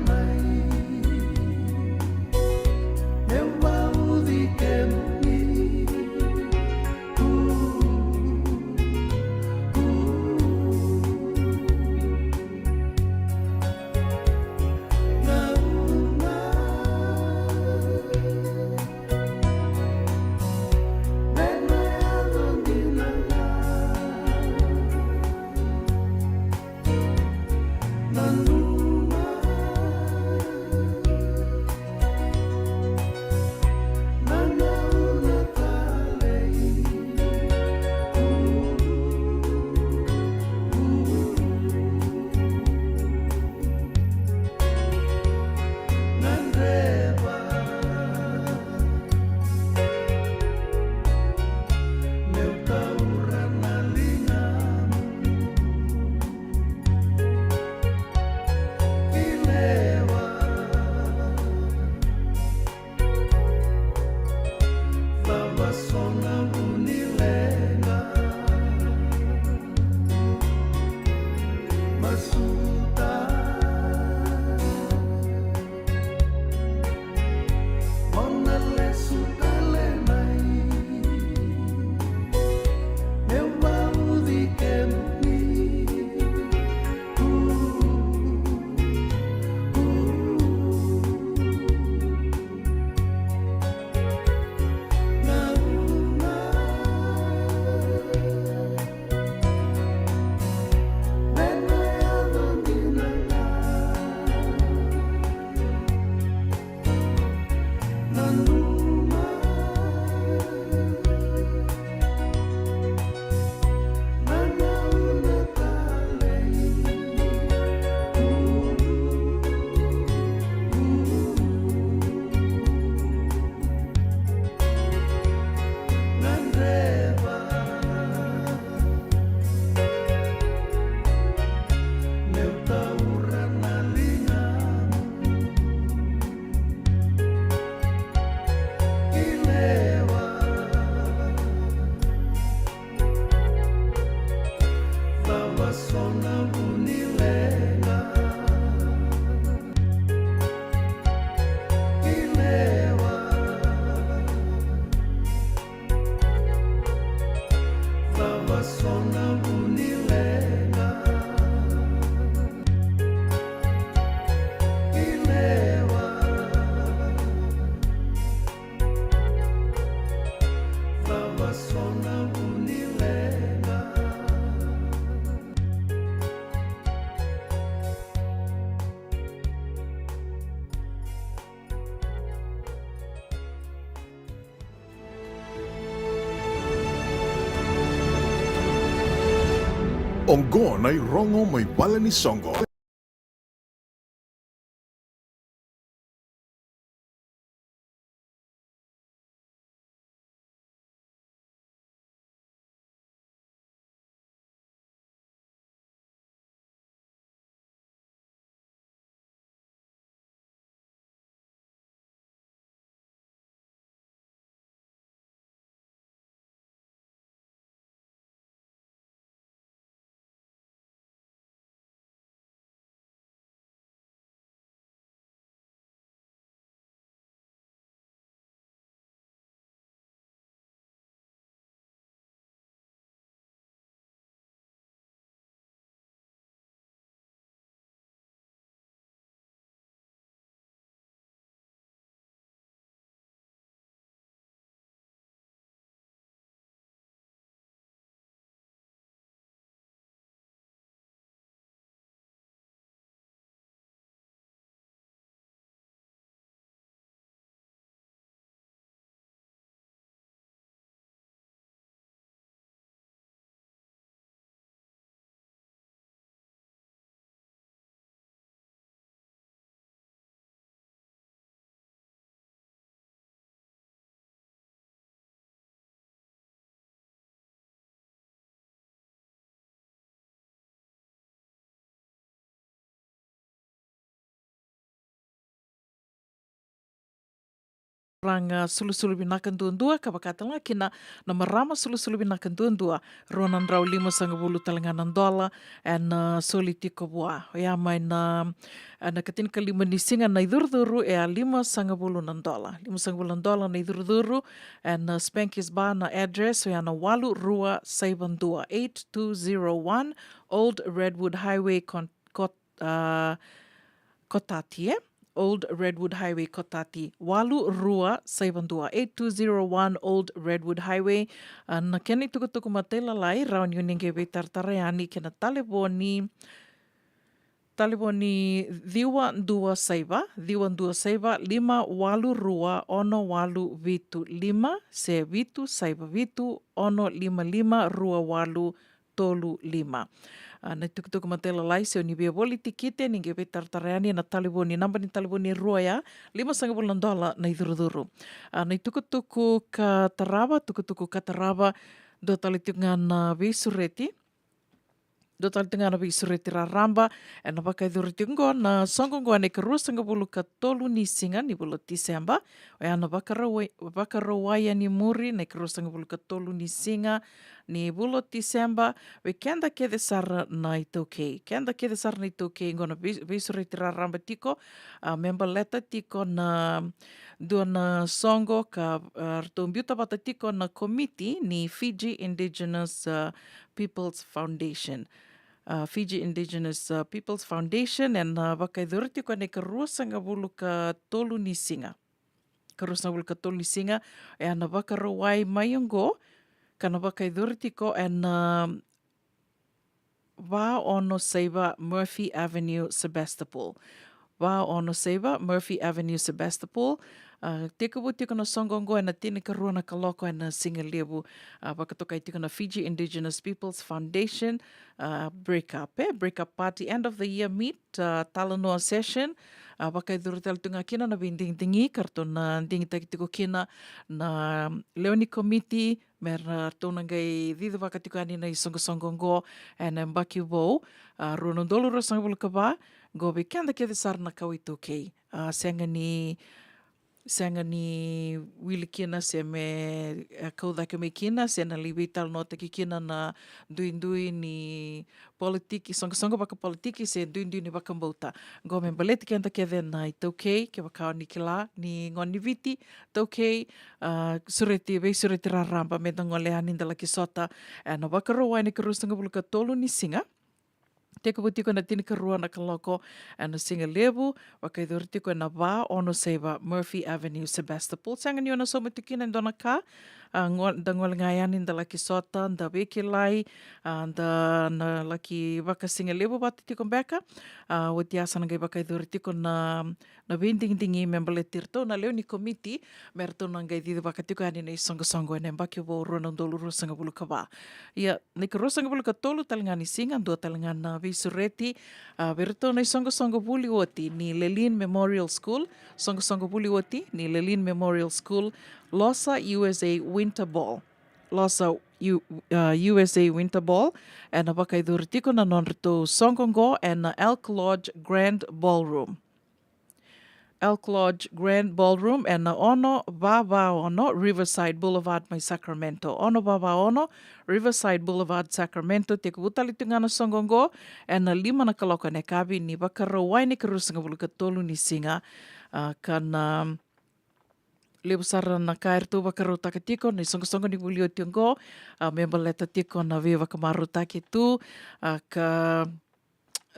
Oqo na irogo mai vale ni soqo. Raga sulusulu vinaka duadua, ka vaka tale ga kina na marama sulusulu vinaka duadua, rua na drau lima sagavulu tale ga na dola ena soli tiko vua. Oya mai na, ena ikatinikalima ni siga na icurucuru e a lima sagavulu na dola. Lima sagavulu na dola na icurucuru, ena Spanky's Bar na address, oya na walu rua saiva dua, eight two zero one Old Redwood Highway, Con-, Cot-, a, Cotati, e? Old Redwood Highway, Cotati, walu rua saiva dua, eight two zero one Old Redwood Highway. A, na kena itukutuku matailalai, rawa ni o ni qai veitaratara yani kei na talevoni, talevoni ciwa dua saiva, ciwa dua saiva, lima walu rua, ono walu vitu lima, se vitu saiva vitu, ono lima lima, rua walu tolu lima. A, na itukutuku matailalai, se o ni via voli tikite, ni qai veitaratara yani ena talevoni, naba ni talevoni e rua ya, lima sagavulu na dola na icurucuru. A, na itukutuku ka tarava, tukutuku ka tarava, dua tale tiko ga na veisureti. Dua tale tiko ga na veisureti raraba, ena vakayacori tiko oqo na soqo oqo ena ikarua sagavulu ka tolu ni siga ni vula o Tiseba. Oya na Vakarauwai, Vakarauwai yani muri, na ikarua sagavulu ka tolu ni siga ni vula o Tiseba, vei keda kece sara na iTaukei. Keda kece sara na iTaukei, oqo na vei-, veisureti raraba tiko, a, me baleta tiko na dua na soqo ka, a, ratou biuta vata tiko na komiti ni Fiji Indigenous, a, People's Foundation. A, Fiji Indigenous, a, People's Foundation, ena, a, vakayacori tiko ena ikarua sagavulu ka tolu ni siga. Karua sagavulu ka tolu ni siga, ena Vakarauwai mai oqo, ka na vakayacori tiko ena, a, va ono saiva Murphy Avenue, Sebastopol. Va ono saiva Murphy Avenue, Sebastopol. A, tekivu tiko na soqo oqo ena tinikarua na kaloko ena sigalevu. A, vakatokai tiko na Fiji Indigenous People's Foundation, a, break up, e, break up party, end of the year meet, a, talanoa session. A, vakayacori tale tu ga kina na veidigidigi ka ratou na digitaki tiko kina na lewe ni komiti, me ratou na qai cicivaka tiko yani na isoqosoqo oqo ena yabaki vou, a, rua na udolu ruasagavulu ka va, oqo vei keda kece sara na kawa iTaukei. A, sega ni, sega ni wili kina se me, e, kau cake mai kina, se na lai veitalanoataki kina na duidui ni politiki, soqosoqo vakapolitiki se duidui ni vakabauta. Oqo me baleti keda kece na iTaukei, kevaka o ni kila ni gone ni Viti, iTaukei, a, sureti, veisureti raraba, meda gole yani da laki sota ena Vakarauwai ena ikarua sagavulu ka tolu ni siga. Tekivu tiko ena tinikarua na kaloko ena sigalevu, vakayacori tiko ena va ono saiva Murphy Avenue, Sebastopol. Sega ni o na sauma tiko kina e dua na ka, A, go-, da gole ga yani, da laki sota, da veikilai, a, da na laki vakasigalevu vata tiko beka. A, oti a sa na qai vakayacori tiko na, na veidigidigi me baleti iratou na lewe ni komiti, me ratou na qai cicivaka tiko yani na isoqosoqo ena yabaki vou rua na udolu ruasagavulu ka va. Ia, na ikaruasagavulu ka tolu tale ga ni siga, dua tale ga na veisureti, a, vei iratou na isoqosoqo vuli oti ni Lelean Memorial School, soqosoqo vuli oti ni Lelean Memorial School, Losa U S A Winter Ball. Losa U-, a, U S A Winter Ball, ena vakayacori tiko na nodratou soqo oqo ena Elk Lodge Grand Ballroom. Elk Lodge Grand Ballroom, ena ono va va ono Riverside Boulevard mai Sacramento. Ono va va ono Riverside Boulevard, Sacramento. Tekivu tale tu ga na soqo oqo ena lima na kaloko ena yakavi ni Vakarauwai ni ikaruasagavulu ka tolu ni siga. A, ka na levu sara na ka eratou vakarautaka tiko na isoqosoqo ni vuli oti oqo, a, me baleta tiko na veivakamarautaki tu, a, ka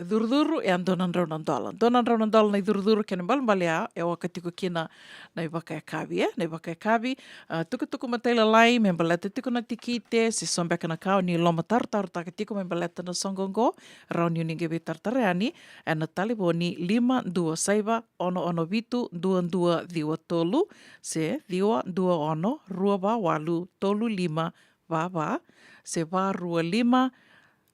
curucuru, e a dua na drau na dola. Dua na drau na dola na icurucuru, kena ibalebale ya, e oka tiko kina na ivakayakavi, e, na ivakayakavi. A, tukutuku matailalai me baleta tiko na tikite, se so beka na ka o ni lomatarotarotaka tiko me baleta na soqo oqo, rawa ni o ni qai veitaratara yani ena talevoni lima dua saiva, ono ono vitu, dua dua ciwa tolu, se ciwa dua ono, rua va walu, tolu lima, va va, se va rua lima,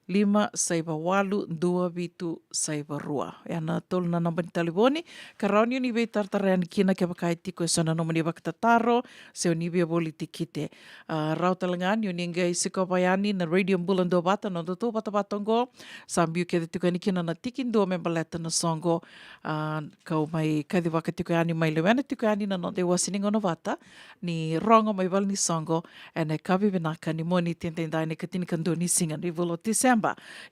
lima saiva walu, dua vitu saiva rua. Ena tolu na naba ni talevoni, ka rawa ni o ni veitaratara yani kina kevaka e tiko e so na nomuni vakatataro, se o ni via voli tikite. A, rawa tale ga ni o ni qai sikova yani na Radio Bula Duavata, na nodatou vatavata oqo. Sa biu kece tiko yani kina na tiki dua me baleta na soqo. A, kau mai kacivaka tiko yani, mai lewena tiko yani na noda iwase ni gauna vata ni rogo mai valenisoqo ena yakavi vinaka ni Moniti edaidai, na ikatinikadua ni siga ni vula o Tiseba.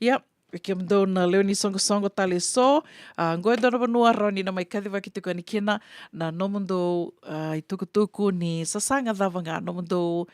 Ia, vei kemudou na lewe ni soqosoqo tale eso, a, oqo e dua na vanua rawa ni na mai kacivaki tiko yani kina na nomudou, a, itukutuku ni sasaga cava ga, nomudou,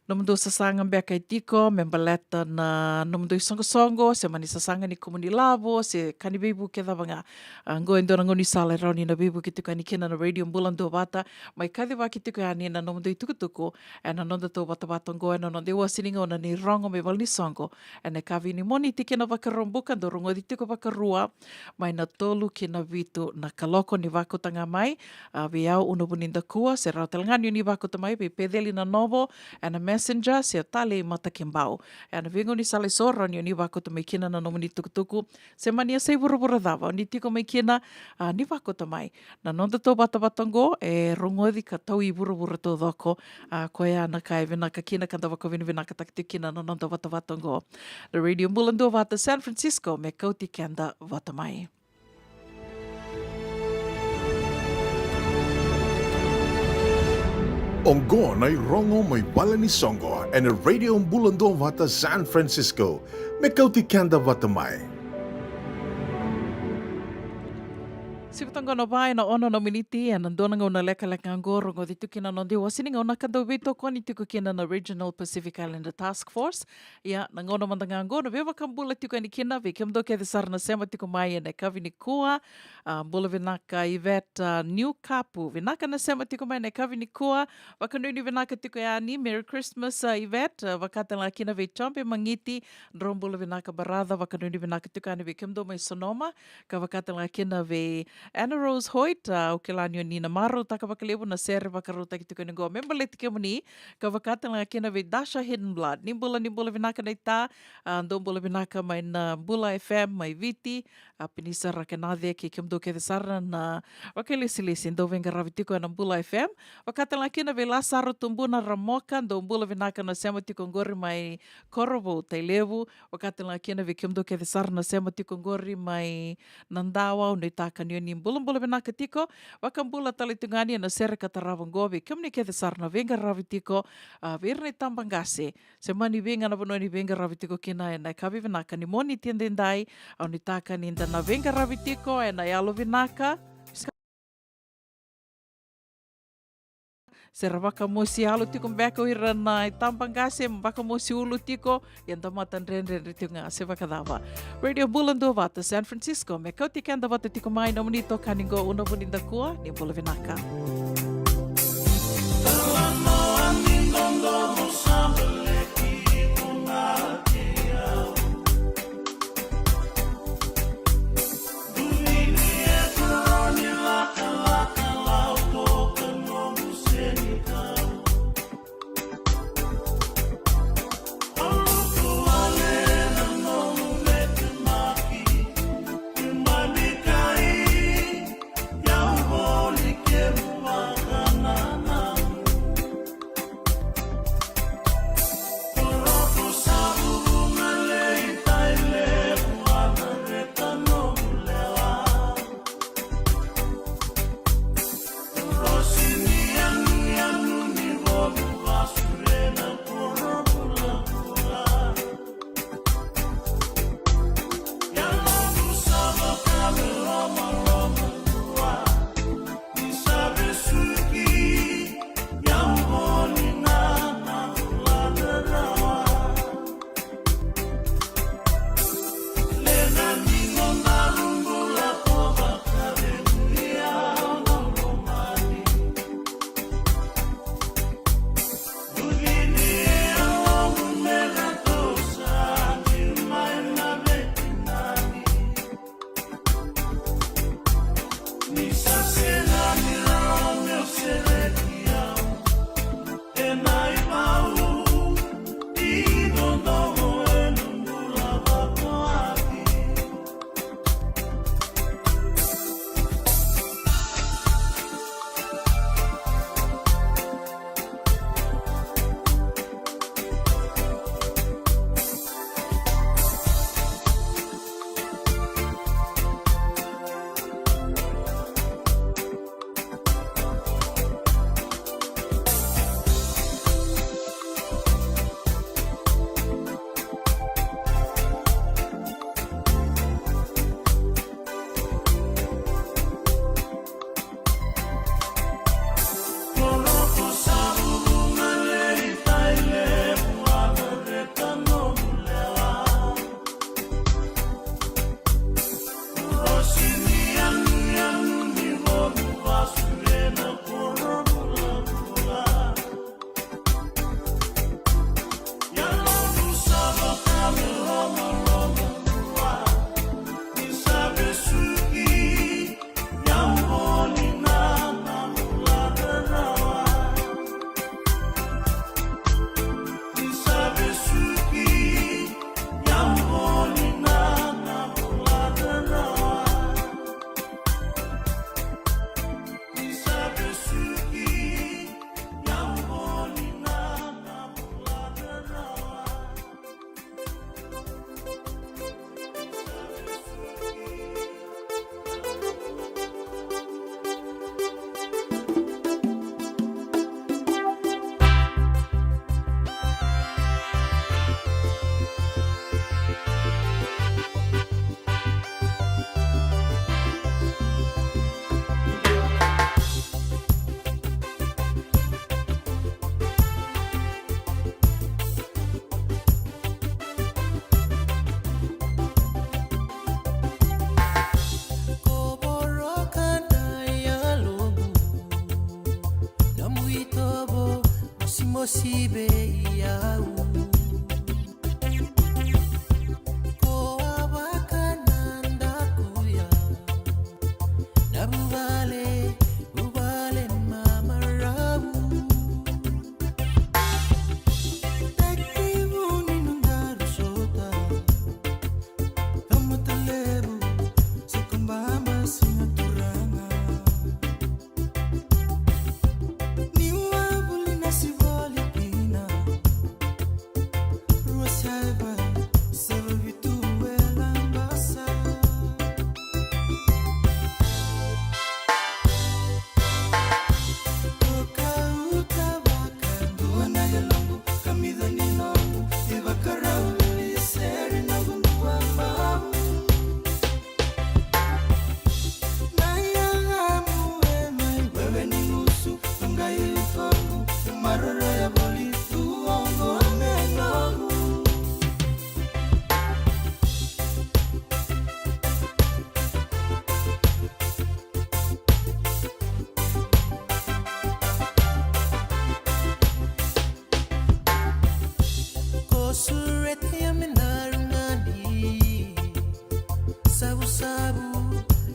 nomudou sasaga beka e tiko me baleta na nomudou isoqosoqo, se mani sasaga ni kumuni lavo, se ka ni veivuke cava ga. A, oqo e dua na gaunisala e rawa ni na veivuke tiko yani kina na Radio Bula Duavata, mai kacivaki tiko yani na nomudou itukutuku ena nodatou vatavata oqo ena noda iwase ni gauna ni rogo mai valenisoqo ena yakavi ni Moniti ki na Vakaraubuka, dou rogoci tiko vakarua mai na tolu ki na vitu na kaloko. Ni vakauta ga mai, a, vei au, Una Vunidakua, se rawa tale ga ni o ni vakauta mai vei Peceli Nanovo ena Messenger, se o Talei Matakibau. Ena veigaunisala eso rawa ni o ni vakauta mai kina na nomuni itukutuku, se mani yasai vuravura cava o ni tiko mai kina, a, ni vakauta mai. Na nodatou vatavata oqo e rogoci ka tau i vuravura taucoko, a, koya na ka e vinaka kina ka da vakavinavinakataka tiko kina na noda vatavata oqo. Na Radio Bula Duavata San Francisco, me kauti keda vata mai. Oqo na irogo mai valenisoqo ena Radio Bula Duavata San Francisco, me kauti keda vata mai. Sivi toka qo na va ena ono na miniti ena dua na gauna lekaleka oqo, rogoci tu kina na noda iwase ni gauna ka dau veitokoni tiko kina na Regional Pacific Islander Task Force. Ia, na gauna mada ga oqo na veivakabula tiko yani kina vei kemudou kece sara na sema tiko mai ena yakavi nikua. A, bula vinaka Ivet, a, Niukapu, vinaka na sema tiko mai ena yakavi nikua. Vakanuinui vinaka tiko yani, Merry Christmas, a, Ivet, a, vaka tale ga kina vei Jobe Magiti, drau bula vinaka brother. Vakanuinui vinaka tiko yani vei kemudou mai Sonoma, ka vaka tale ga kina vei Anna Rose Hoyt, a, au kila ni o ni na marautaka vakalevu na sere vakarautaki tiko yani oqo me baleti kemuni, ka vaka tale ga kina vei Dasha Hidden Blood. Ni bula, ni bula vinaka naita, a, dou bula vinaka mai na Bula F M mai Viti, a, Pinisa, Rakenace, kei kemudou kece sara na vakailesilesi dou veiqaravi tiko ena Bula F M. Vaka tale ga kina vei Lasaro Tubuna Ramoka, dou bula vinaka na sema tiko oqori mai Korovou, Tailevu. Vaka tale ga kina vei kemudou kece sara na sema tiko oqori mai Nadawa, au nuitaka ni o ni bulabula vinaka tiko. Vakabula tale tu ga yani ena sere ka tarava oqo vei kemuni kece sara na veiqaravi tiko, a, vei ira na itabaqase se mani vei ga na vanua ni veiqaravi tiko kina ena yakavi vinaka ni Moniti edaidai. Au nuitaka ni da na veiqaravi tiko ena yalo vinaka. Se ra vakamosi yalo tiko beka o ira na itabaqase, vakamosi ulu tiko, ia da matadredredre tiko ga se vakacava. Radio Bula Duavata San Francisco, me kauti keda vata tiko mai nomuni itokani qo, Una Vunidakua, ni bula vinaka. Osi vei au. Ko a vakanadakuya na vuvale, vuvale mamarau. Taki vuni nodaru sota. Tamata levu, se ko baba, siga turaga. Ni wa vuli na sivoli kina. Rua saiva, saiva vitu e Labasa. Toka uta vakadua na yaloqu, kamica ni noqu, ivakarau vili seri noqu dua bau. Na yagamu e mai wewe ni gusu, toqai utoqu, maroroya voli tu oqo me noqu. Ko sureta ya me daru gani. Savusavu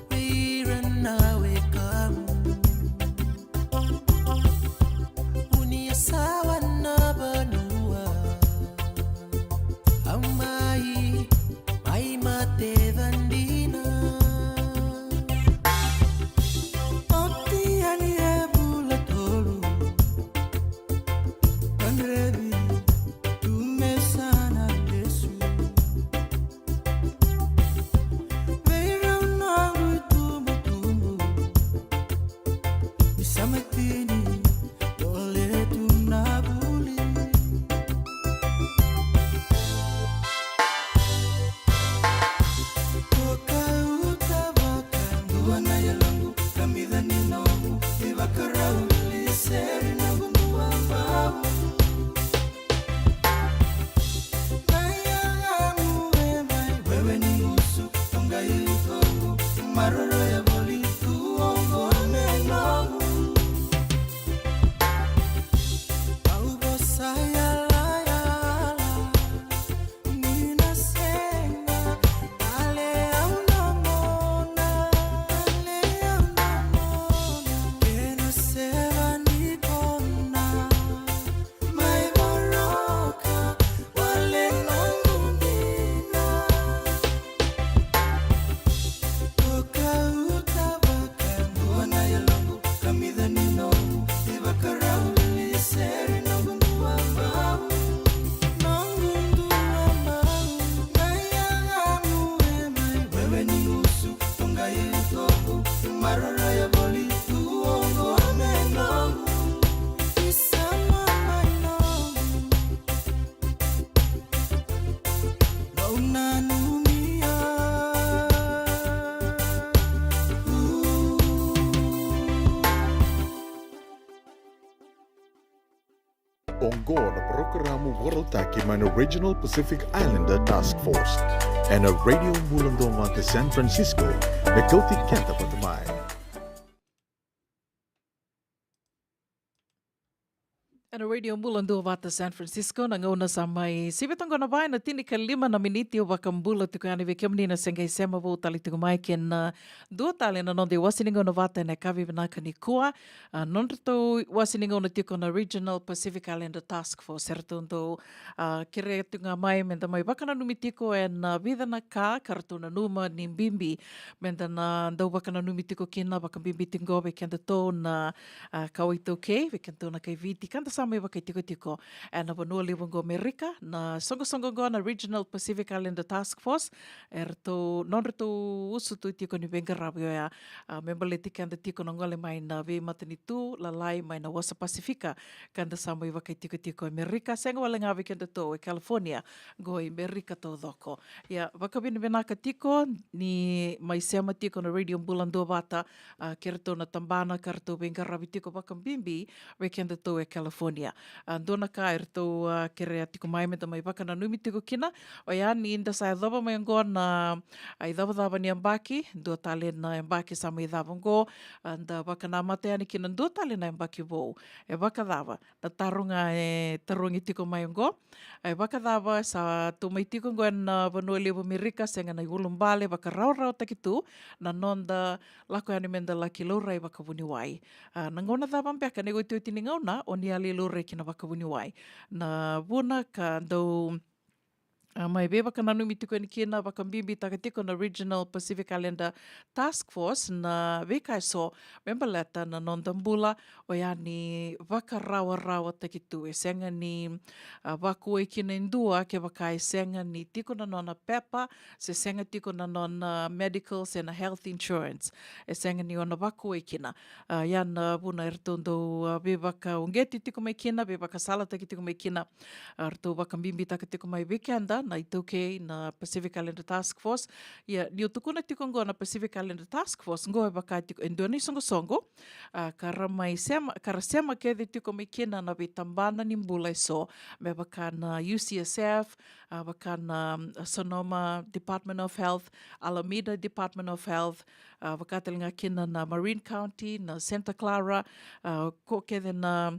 vei ira na wekamu. Vuni ya sawa na vanua. Au mai, mai mate vadina. Oti yani e vula tolu. Kadrevi tu me sa na lesu. Vei rau noqu itubutubu. Ni sa mai tini, vole tu na vuli. Toka uta vakadua na yaloqu, kamica ni noqu, ivakarau vili seri noqu dua bau. Na yagamu e mai wewe ni gusu, toqai utoqu, maroroya voli tu oqo me noqu. Au vosa yalayala, ni na sega, dale au na mona, dale au na mona, kena seva ni kona. Mai voroka, wale noqu dina. Toka uta vakadua na yaloqu, kamica ni noqu, ivakarau vili seri noqu dua bau. Noqu dua bau, na yagamu e mai wewe ni gusu, toqai utoqu, maroroya voli tu oqo me noqu. Isama mai noqu. Vau nanumi au. Oqo na parokaramu vakarautaki mai na Regional Pacific Islander Task Force ena Radio Bula Duavata San Francisco, me kauti keda vata mai. Ena Radio Bula Duavata San Francisco, na gauna sa mai sivi toka qo na va ena tinikalima na miniti. Au vakabula tiko yani vei kemuni na se qai sema vou tale tiko mai kei na dua tale na noda iwase ni gauna vata ena yakavi vinaka nikua. A, nodratou iwase ni gauna tiko na Regional Pacific Islander Task Force, eratou dau, a, kerea tiko ga mai meda mai vakananumi tiko ena vica na ka ka ratou nanuma ni bibi meda na dau vakananumi tiko kina, vakabibi tiko vei kedatou na, a, kawa iTaukei, vei kedatou na kai Viti, ka da sa mai vakaitikotiko ena vanua levu oqo Amerika. Na soqosoqo oqo na Regional Pacific Islander Task Force, eratou, nodratou usutu tiko ni veiqaravi oya, a, me baleti keda tiko na gole mai na veimatanitu lalai mai na wasa Pasifika, ka da sa mai vakaitikotiko Amerika, sega wale ga vei kedatou e California, qo i Amerika taucoko. Ia, vakavinavinaka tiko ni mai sema tiko na Radio Bula Duavata, a, kei ratou na tabana ka ratou veiqaravi tiko, vakabibi vei kedatou e California. California. A, dua na ka eratou, a, kerea tiko mai meda mai vakananumi tiko kina, oya ni da sa yacova mai oqo na, a, icavacava ni yabaki, dua tale na yabaki sa mai cava oqo, a, da vakanamata yani kina dua tale na yabaki vou. E vakacava? Na taro ga e tarogi tiko mai oqo. E vakacava sa tou mai tiko oqo ena, a, vanua levu Amerika, sega na iulubale, vakarawarawataki tu na noda lako yani meda laki laurai vakavuniwai. A, na gauna cava beka na iotioti ni gauna o ni a lai laurai kina vakavuniwai? Na vuna ka dau, a, mai veivakananumi tiko yani kina, vakabibitaka tiko na Regional Pacific Islander Task Force na veika eso me baleta na noda bula, oya ni vakarawarawataki tu. E sega ni, a, vakuai kina e dua kevaka e sega ni tiko na nona pepa, se sega tiko na nona medical se na health insurance. E sega ni o na vakuai kina. A, ya na vuna eratou dau, a, veivakauqeti tiko mai kina, veivakasalataki tiko mai kina. A, ratou vakabibitaka tiko mai vei keda na iTaukei na Pacific Islander Task Force. Ia, niu tukuna tiko oqo na Pacific Islander Task Force, oqo e vaka tiko e dua na isoqosoqo, a, ka ra mai sema, ka ra sema kece tiko mai kina na veitabana ni bula eso, me vaka na U C S F, a, vaka na, mm, Sonoma Department of Health, Alameda Department of Health, a, vaka tale ga kina na Marin County, na Santa Clara, a, ko kece na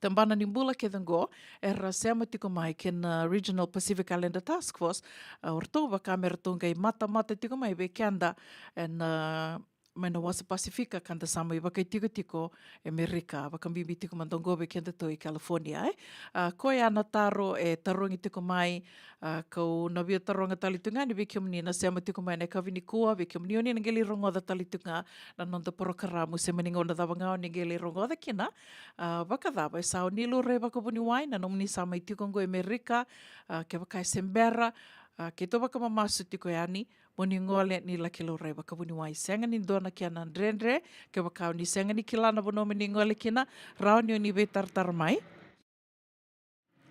tabana ni bula kece oqo era sema tiko mai kei na Regional Pacific Islander Task Force, a, o ratou vaka me ratou qai matamata tiko mai vei keda ena, mai na wasa Pasifika ka da sa mai vakaitikotiko e Amerika, vakabibi tiko mada oqo vei kedatou i California, e. A, koya na taro e tarogi tiko mai, a, kau na via taroga tale tu ga ni vei kemuni na sema tiko mai na yakavi nikua, vei kemuni o ni na qai lai rogoca tale tu ga na noda porokaramu, se mani gauna cava ga o ni qai lai rogoca kina, a, vakacava e sa o ni laurai vakavuniwai, na nomuni sa mai tiko oqo e Amerika, a, kevaka e se bera, a, keitou vakamamasu tiko yani mo ni gole ni laki laurai vakavuniwai. Sega ni dua na kena dredre, kevaka o ni sega ni kila na vanua mo ni gole kina, rawa ni o ni veitaratara mai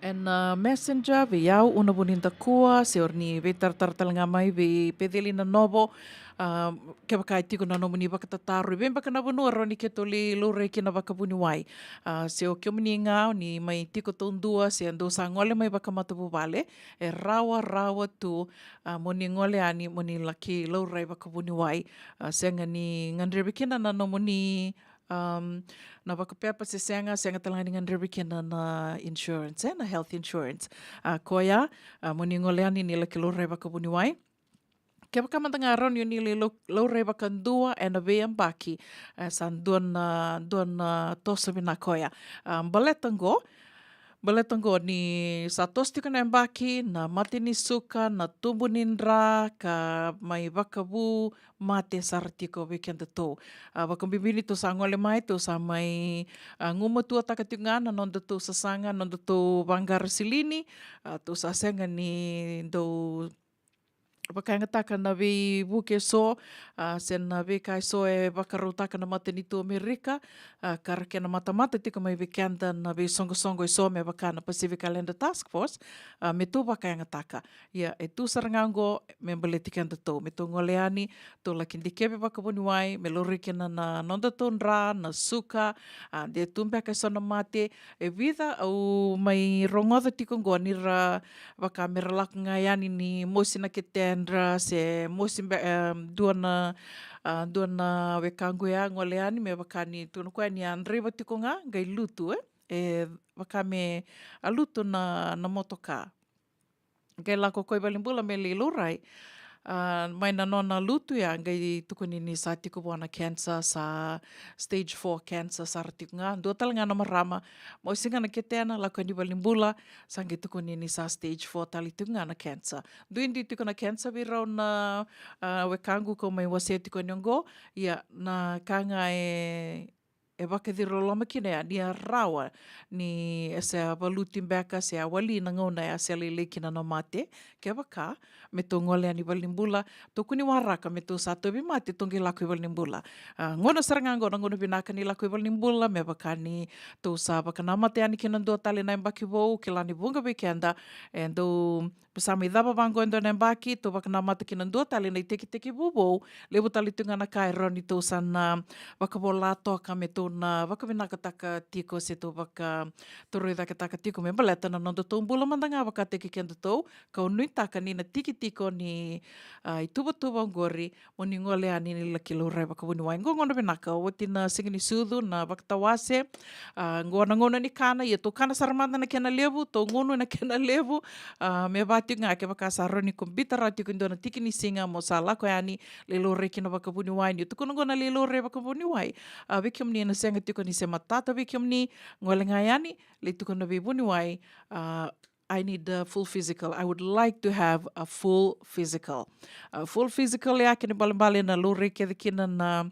ena, a, Messenger vei au, Una Vunidakua, se o ni veitaratara tale ga mai vei Peceli Nanovo, a, kevaka e tiko na nomuni vakatataro i vei beka na vanua rawa ni keitou lai laurai kina vakavuniwai. A, se o kemuni ga o ni mai tiko taudua, se dou sa gole mai vakamatavuvale, e rawarawa tu, a, mo ni gole yani mo ni laki laurai vakavuniwai. A, sega ni gadrevi kina na nomuni, am, na vakapepa se sega, sega tale ga ni gadrevi kina na insurance, e, na health insurance. A, koya, a, mo ni gole yani ni laki laurai vakavuniwai. Kevaka mada ga rawa ni o ni lai lau-, laurai vakadua ena veiyabaki, e, sa dua na, dua na toso vinaka oya. A, baleta oqo, baleta oqo ni sa toso tiko na yabaki, na mate ni suka, na tubu ni dra, ka mai vakavu mate sara tiko vei kedatou. A, vakabibi ni tou sa gole mai, tou sa mai, a, gumatuataka tiko ga na nodatou sasaga, nodatou vaqara silini, a, tou sa sega ni dau vakayagataka na veivuke eso, a, se na veika eso e vakarautaka na matanitu Amerika, a, ka ra kena matamata tiko mai vei keda na veisoqosoqo eso me vaka na Pacific Islander Task Force, a, me tou vakayagataka. Ia, e tu sara ga oqo me baleti kedatou, me tou gole yani, tou laki dikevi vakavuniwai, me laurai kina na nodatou dra, na suka, a, de tu beka eso na mate, e vica au mai rogoca tiko oqo ni ra vaka me ra lako ga yani ni mosi na ketedra, se mosi be-, em, dua na, a, dua na wekaqu ya gole yani, me vaka ni tukuna koya ni a draiva tiko ga, qai lutu, e. E vaka me a lutu na, na motoka. Qai lako koya i valenibula me lai laurai. A, mai na nona lutu ya, qai tukuni ni sa tiko vua na cancer, sa stage four cancer sara tiko ga. Dua tale ga na marama, mosi ga na ketena, lako yani i valenibula, sa qai tukuni ni sa stage four tale tiko ga na cancer. Duidui tiko na cancer vei rau na, a, wekaqu kau mai wasea tiko yani oqo. Ia, na ka ga e e vakaciroloma kina ya ni a rawa ni e se a valuti beka se a wali na gauna ya se lailai kina na mate, kevaka me tou gole yani i valenibula, tou kua ni waraka me tou sa tauvimate tou qai lako i valenibula. A, gauna sara ga oqo na gauna vinaka ni lako i valenibula, me vaka ni tou sa vakanamata yani kina dua tale na yabaki vou, kila ni vuqa vei keda e dau sa mai cava vaqo e dua na yabaki, tou vakanamata kina dua tale na itekitekivu vou, levu tale tu ga na ka e rawa ni tou sa na vakavola toka me tou na vakavinakataka tiko se tou vakatoroicaketaka tiko me baleta na noda tou bula mada ga vakataki kedatou, kau nuitaka ni na tiki tiko ni, a, ituvatuva oqori, mo ni gole yani ni laki laurai vakavuniwai. Qo gauna vinaka, oti na siga ni sucu, na vakatawase, a, qo na gauna ni kana, ia tou kana sara mada na kena levu, tou gunu na kena levu, a, me vaka tiko ga kevaka sa rawa ni ko biuta rawa tiko e dua na tiki ni siga mo sa lako yani, lai laurai kina vakavuniwai. Niu tukuna qo na lai laurai vakavuniwai, a, vei kemuni na sega tiko ni se matata vei kemuni, gole ga yani, lai tukuna vei vuniwai, a, I need a full physical. I would like to have a full physical. A full physical ya kena ibalebale na laurai kece kina na,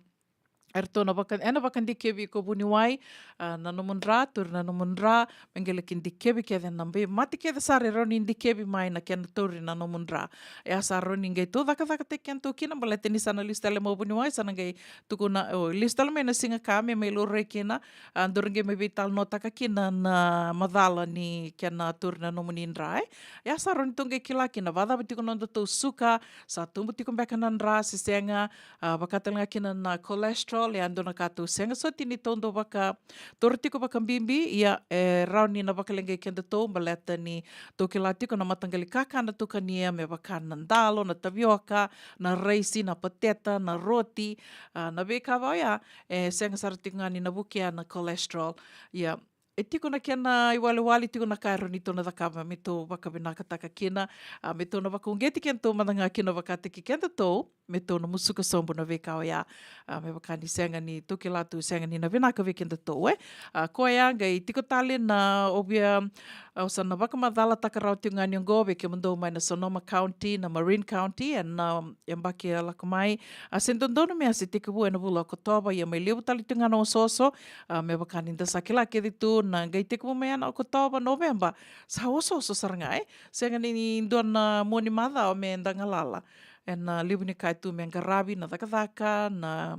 eratou na vaka, ena vakadikevi iko vuniwai, a, na nomu dra, tauri na nomu dra, me qai laki dikevi kece na vei mate kece sara e rawa ni dikevi mai na kena tauri na nomu dra. Ya sa rawa ni qai tou cakacakataki kedatou kina, baleta ni sa na lesu tale mai o vuniwai, sa na qai tukuna, o, lesu tale mai na siga ka me mai laurai kina, a, daru qai mai veitalanoataka kina na macala ni kena tauri na nomuni dra, e. Ya sa rawa ni tou qai kila kina vakacava tiko na nodatou suka, sa tubu tiko beka na dra se sega, a, vaka tale ga kina na cholesterol, e a dua na ka tou sega soti ni tou dau vakataura tiko vakabibi, ia e rawa ni na vakaleqai kedatou, baleta ni tou kila tiko na mataqali kakana tou kania, me vaka na dalo, na tavioka, na raisi, na pateta, na roti, a, na veika va oya, e sega sara tiko ga ni na vukea na cholesterol. Ia, e tiko na kena iwalewale, tiko na ka e rawa ni tou na cakava me tou vakavinakataka kina, a, me tou na vakauqeti kedatou mada ga kina vakataki kedatou, me tou na musuka sobu na veika oya, a, me vaka ni sega ni tou kila tou sega ni na vinaka vei kedatou, e. A, koya qai tiko tale na ovia, a, au sa na vakamacalataka rawa tiko ga ni oqo vei kemudou mai na Sonoma County, na Marin County, ena, a, yabaki e lako mai. A, se dodonu me a se tekivu ena vula o Okotova, ia mai levu tale tiko ga na osooso, a, me vaka ni da sa kila kece tu na qai tekivu mai ena Okotova, Noveba, sa osooso sara ga, e. Sega ni dua na mua ni macawa me da galala. Ena levu ni ka e tu me qaravi, na cakacaka, na,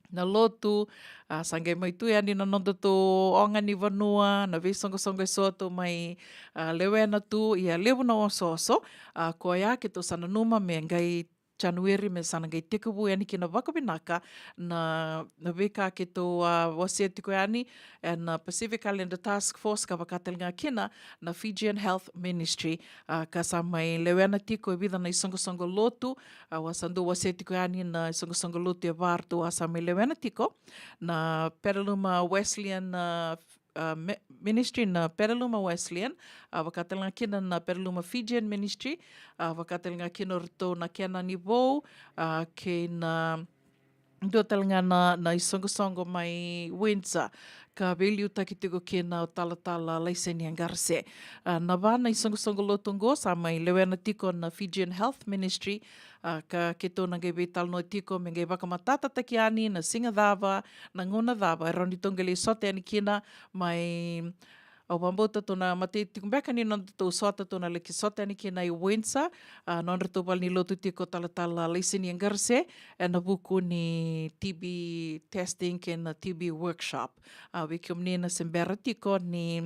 na lotu, a, sa qai mai tu yani na nodatou oga ni vanua, na veisoqosoqo eso tou mai, a, lewena tu, ia levu na osooso, a, koya keitou sa nanuma me qai Janueri me sa na qai tekivu yani kina vakavinaka na, na veika keitou a wasea tiko yani ena Pacific Islander Task Force ka vaka tale ga kina na Fijian Health Ministry, a, ka sa mai lewena tiko e vica na isoqosoqo lotu, a, au a sa dau wasea tiko yani na isoqosoqo lotu e va ratou a sa mai lewena tiko, na Petaluma Wesleyan, a, a, me-, Ministry, na Petaluma Wesleyan, a, vaka tale ga kina na Petaluma Fijian Ministry, a, vaka tale ga kina o ratou na Kenani Vou, a, kei na dua tale ga na, na isoqosoqo mai Windsor, ka veiliutaki tiko kina o talatala Laisenia Qarase. A, na va na isoqosoqo lotu oqo sa mai lewena tiko na Fijian Health Ministry, a, ka keitou na qai veitalanoa tiko me qai vakamatatataki yani na siga cava, na gauna cava e rawa ni tou qai lai sota yani kina mai, au vakabauta tou na matai tiko beka ni nodatou sota tou na laki sota yani kina i Windsor, a, nodratou valenilotu tiko talatala Laisenia Qarase, ena vuku ni T B testing kei na T B workshop. A, vei kemuni na se bera tiko ni,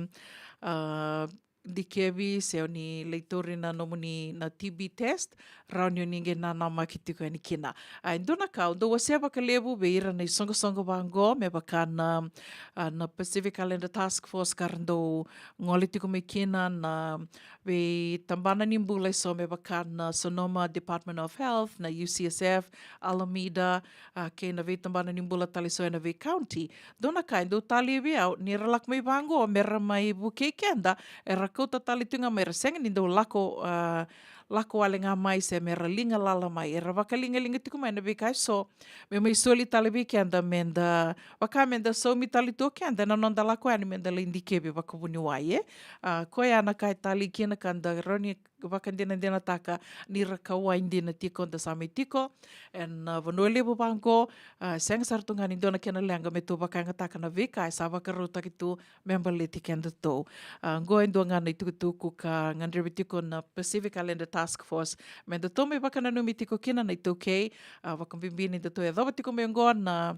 a, dikevi se o ni lai tauri na nomuni na T B test, rawa ni o ni qai nanamaki tiko yani kina. A, e dua na ka au dau wasea vakalevu vei ira na isoqosoqo vaqo me vaka na, a, na Pacific Islander Task Force ka ra dau gole tiko mai kina, na veitabana ni bula eso me vaka na Sonoma Department of Health, na U C S F, Alameda, a, kei na veitabana ni bula tale eso ena vei county. Dua na ka e dau talei vei au, ni ra lako mai vaqo me ra mai vukei keda, era kauta tale tu ga mai, ra sega ni dau lako, a, lako wale ga mai se me ra liga lala mai, era vakaligaliga tiko mai na veika eso me mai soli tale vei keda, me da vaka me da saumi tale tu o keda ena noda lako yani me da lai dikevi vakavuniwai, e. A, koya na ka e talei kina ka da rawa ni vakadinadinataka ni ra kauwai dina tiko, da sa mai tiko ena, a, vanua levu vaqo. A, sega sara tu ga ni dua na kena leqa me tou vakayagataka na veika e sa vakarautaki tu me baleti kedatou. A, qo e dua ga na itukutuku ka gadrevi tiko na Pacific Islander Task Force me datou mai vakananumi tiko kina na iTaukei, a, vakabibi ni datou yacova tiko mai oqo na,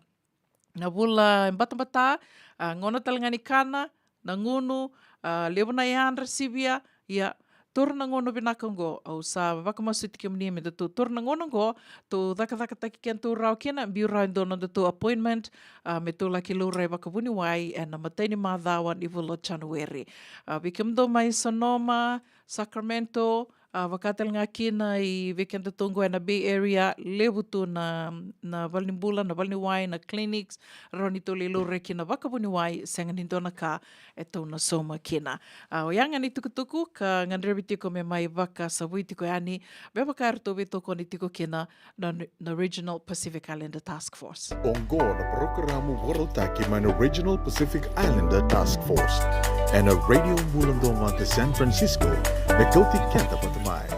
na vula e batabata, a, gauna tale ga ni kana, na gunu, a, levu na yadra sivia, ia, taura na gauna vinaka oqo. Au sa vakamasuti kemuni me datou taura na gauna oqo, tou cakacakataki kedatou rawa kina, biu rawa e dua na nodatou appointment, a, me tou laki laurai vakavuniwai ena imatai ni macawa ni vula o Janueri. A, vei kemudou mai Sonoma, Sacramento, a, vaka tale ga kina i vei kedatou oqo ena Bay Area, levu tu na, na valenibula, na valeniwai, na clinics, rawa ni tou lai laurai kina vakavuniwai, sega ni dua na ka e tou na sauma kina. A, oya ga na itukutuku ka gadrevi tiko me mai vakasavui tiko yani, me vaka eratou veitokoni tiko kina na, na Regional Pacific Islander Task Force. Oqo na parokaramu vakarautaki mai na Regional Pacific Islander Task Force ena Radio Bula Duavata San Francisco, me kauti keda vata mai.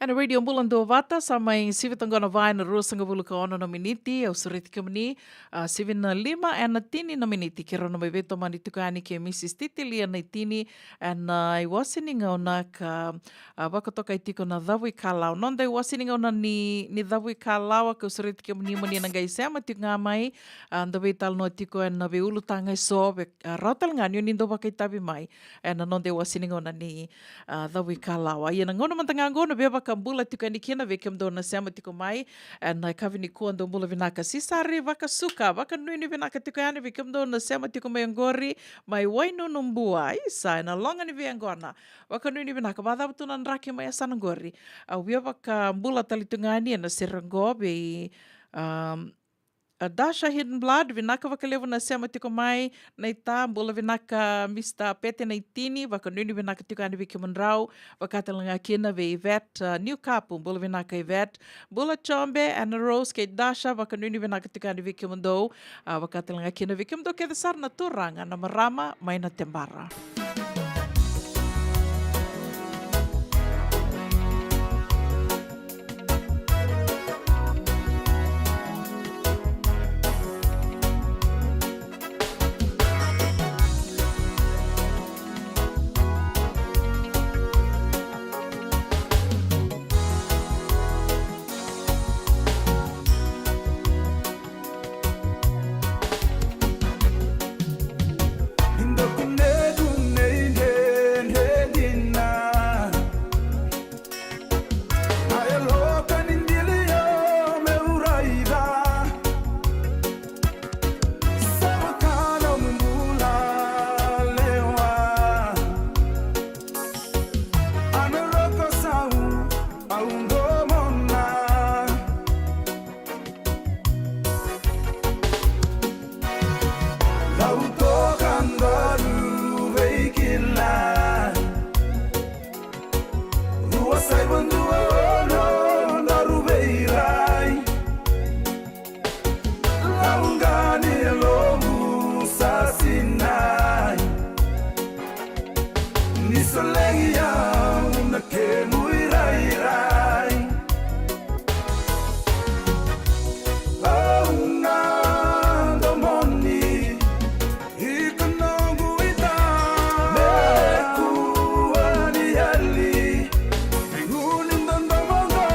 Ena Radio Bula Duavata, sa mai sivi toka na va ena ruasagavulu ka ono na miniti, au sureti kemuni, a, sivi na lima ena tini na miniti, keirau na mai veitomani tiko yani kei Mrs Titilia Naitini, ena, a, iwase ni gauna ka, a, vakatokai tiko na cavuikalawa. Noda iwase ni gauna ni, ni cavuikalawa, kau sureti kemuni mo ni na qai sema tiko ga mai, a, da veitalanoa tiko ena veiulutaga eso, vei, a, rawa tale ga ni o ni dau vakaitavi mai ena noda iwase ni gauna ni, a, cavuikalawa. Ia na gauna mada ga oqo na via vakabula tiko yani kina vei kemudou na sema tiko mai ena yakavi nikua, dou bula vinaka. Sisari Vakasuka, vakanuinui vinaka tiko yani vei kemudou na sema tiko mai oqori mai Wainunubua, isa, ena loga ni veiagona. Vakanuinui vinaka, vakacava tu na draki mai yasana oqori? Au via vakabula tale tu ga yani ena sere oqo vei, um, a, Dasha Hidden Blood, vinaka vakalevu na sema tiko mai. Naita, bula vinaka Mr Pete Naitini, vakanuinui vinaka tiko yani vei kemudrau. Vaka tale ga kina vei Ivet, a, Niukapu, bula vinaka Ivet. Bula Jombe, Anna Rose kei Dasha, vakanuinui vinaka tiko yani vei kemudou. A, vaka tale ga kina vei kemudou kece sara na turaga, na marama mai Natebara. Lau toka daru veikilai, rua saiva dua ono daru veirai. Lau qani lovu sa sinai, ni solegi au na kemu irairai. Au na domoni iko noqu ita, me kua ni yali. Gunu ni dodomo qo,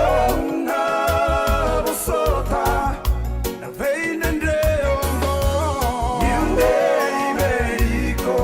au na vosota na veidredre oqo. Niu dei vei iko,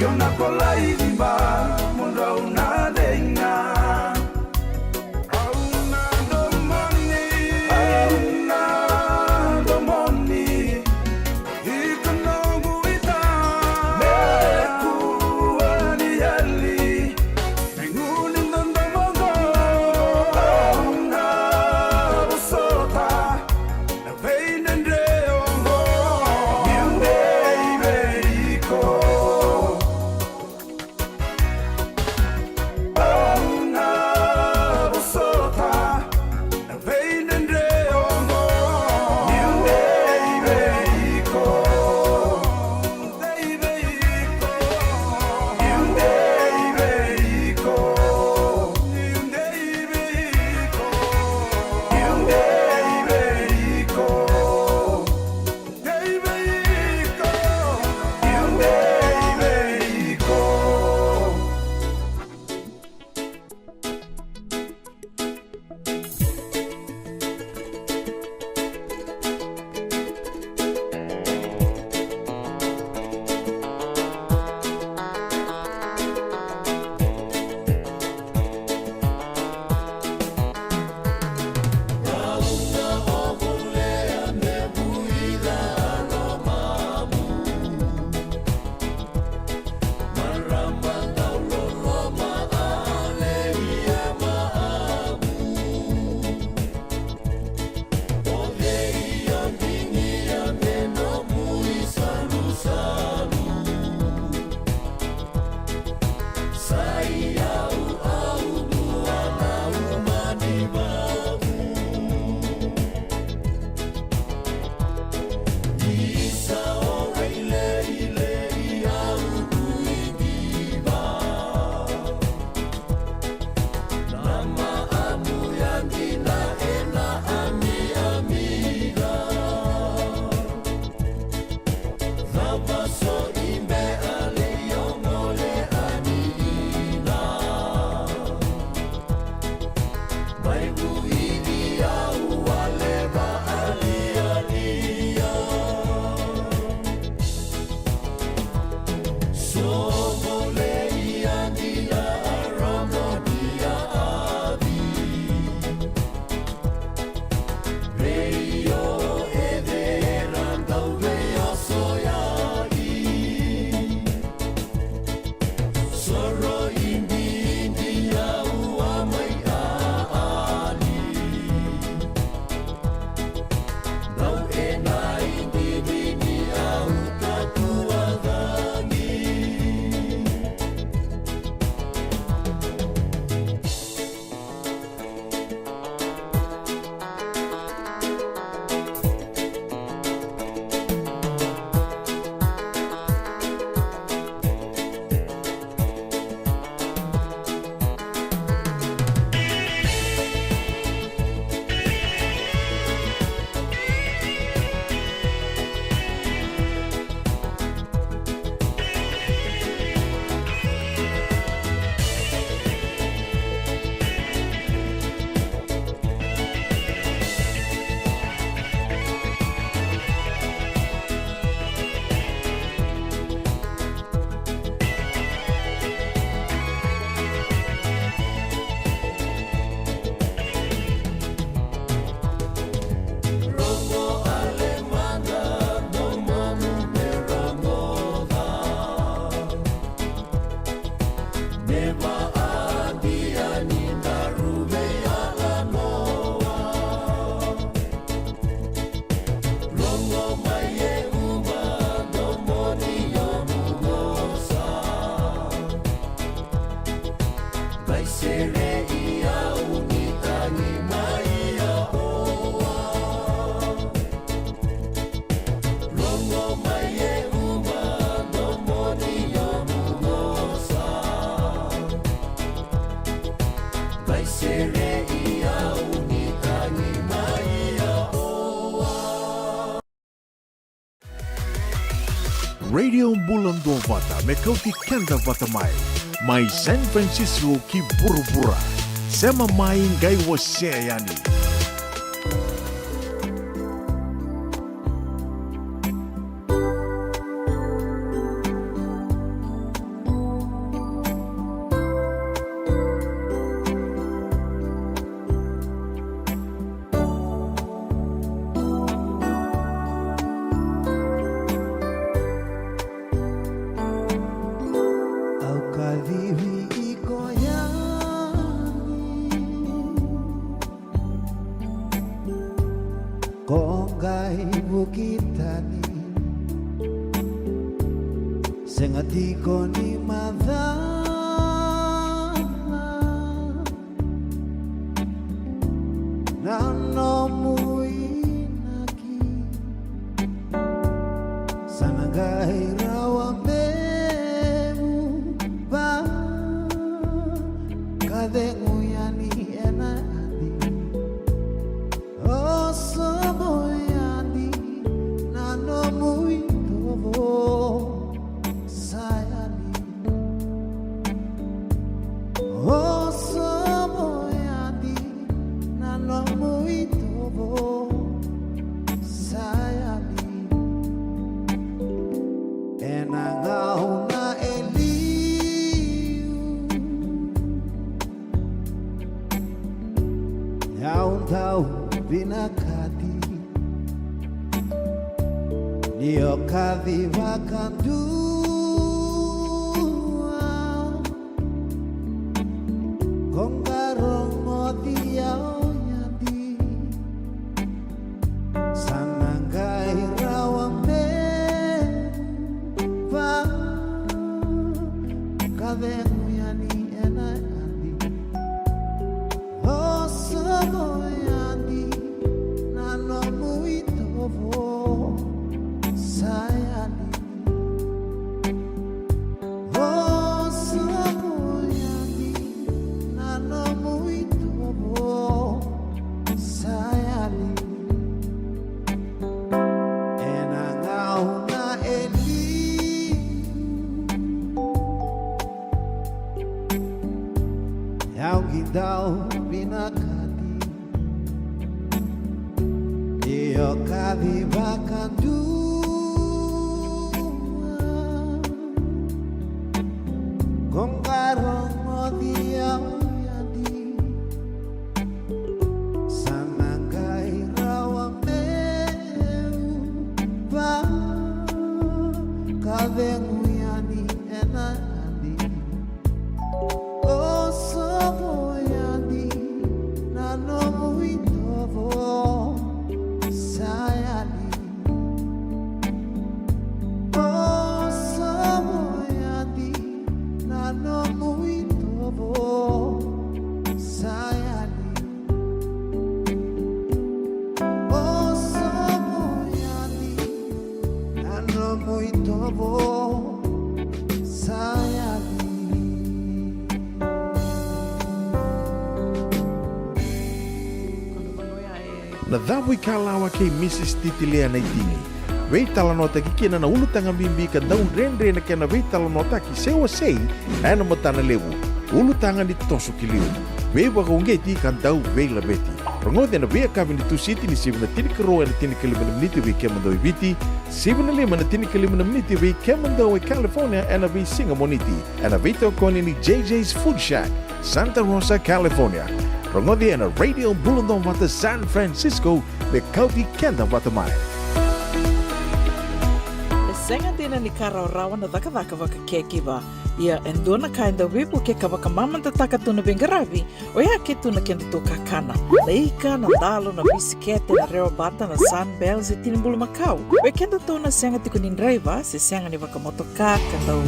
Io na kolai ni ba mo drau na dei ga. Au na domoni, au na domoni. Iko noqu ita, me kua ni yali. Me gunu ni dodomo qo, au na vosota. Na veidredre oqo, niu dei vei iko. Au na vosota. Na veidredre oqo, niu dei vei iko. Dei vei iko. Niu dei vei iko. Niu dei vei iko. Niu dei vei iko. Dei vei iko. Niu dei vei iko. Radio Bula Duavata me kauti keda vata mai, mai San Francisco ki vuravura. Sema mai qai wasea yani. tani. Sega tiko ni macala na nomu inaki. Sa na qai rawa meu vakacegu yani ena yadi. O sobo yadi na nomu itovo sa yali. O sobo yadi na nomu itovo sa yali. Ena gauna e liu au dau vinakati ni o kaci vakadua. Ko qarauna o yadi. Sa na qai rawa meu vakacegu yani ena yadi. O sobo yadi na nomu itovo sa yali. O sobo yadi na nomu itovo sa yali. Ena gauna e liu au qai dau vinakati ni o kaci vakadua. Ko qarauna o yadi. Sa na qai rawa meu vakacegu yani ena yadi. O sobo yadi na nomu itovo sa yali. O sobo yadi na nomu itovo sa yali. O sobo yadi na nomu itovo sa yali. Na cavu ikalawa kei Mrs Titilia Naitini. Veitalanoataki kina na ulutaga bibi ka dau dredre na kena veitalanoataki se wasei ena matana levu. Ulutaga ni toso ki liu. Veivakauqeti ka dau veilaveti. Rogoci ena veiyakavi ni Tusiti ni sivi na tinikarua ena tinikalima na miniti vei kemudou e Viti, sivi na lima ena tinikalima na miniti vei kemudou e California ena veisiga Moniti. Ena veitokoni ni J J's Food Shack, Santa Rosa, California. Rogoci ena Radio Bula Duavata San Francisco, me kauti keda vata mai. E sega dina ni ka rawarawa na cakacaka vakacaregiver. Ia e dua na ka e dau veivuke ka vakamamadataka tu na veiqaravi, oya ke tu na kedatou kakana. Na ika, na dalo, na bisikete, na rewabata, na Sunbell, se tini bulumakau. Vei kedatou na sega tiko ni draiva, se sega ni vakamotoka, ka dau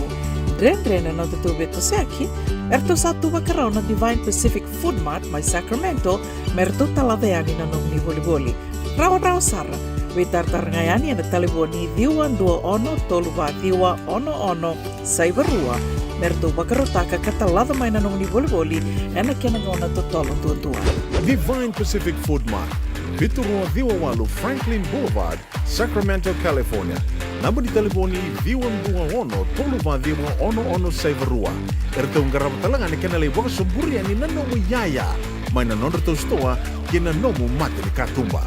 dredre na nodatou veitosoyaki, eratou sa tu vakarau na Divine Pacific Food Mart mai Sacramento, me ratou talaca yani na nomuni volivoli. Rawarawa sara, veitaratara ga yani ena talevoni ciwa dua ono tolu va ciwa ono ono saiva rua, me ratou vakarautaka ka talaca mai na nomuni volivoli ena kena gauna totolo duadua. Divine Pacific Food Mart, vitu rua ciwa walu Franklin Boulevard, Sacramento, California. Naba ni talevoni ciwa dua ono tolu va ciwa ono ono saiva rua. Eratou qarava tale ga na kena lai vakasoburia ni na nomu iyaya mai na nodratou sitoa ki na nomu mata ni katuba.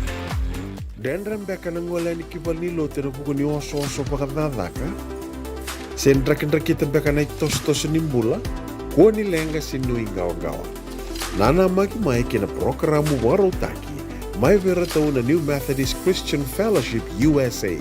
Dredre beka na gole yani ki valenilotu ena vuku ni osooso vakacakacaka? Se drakidrakita beka na itosotoso ni bula? Kua ni leqa se nuiqawaqawa. Nanamaki mai ki na parokaramu vakarautaki mai vei iratou na New Methodist Christian Fellowship U S A,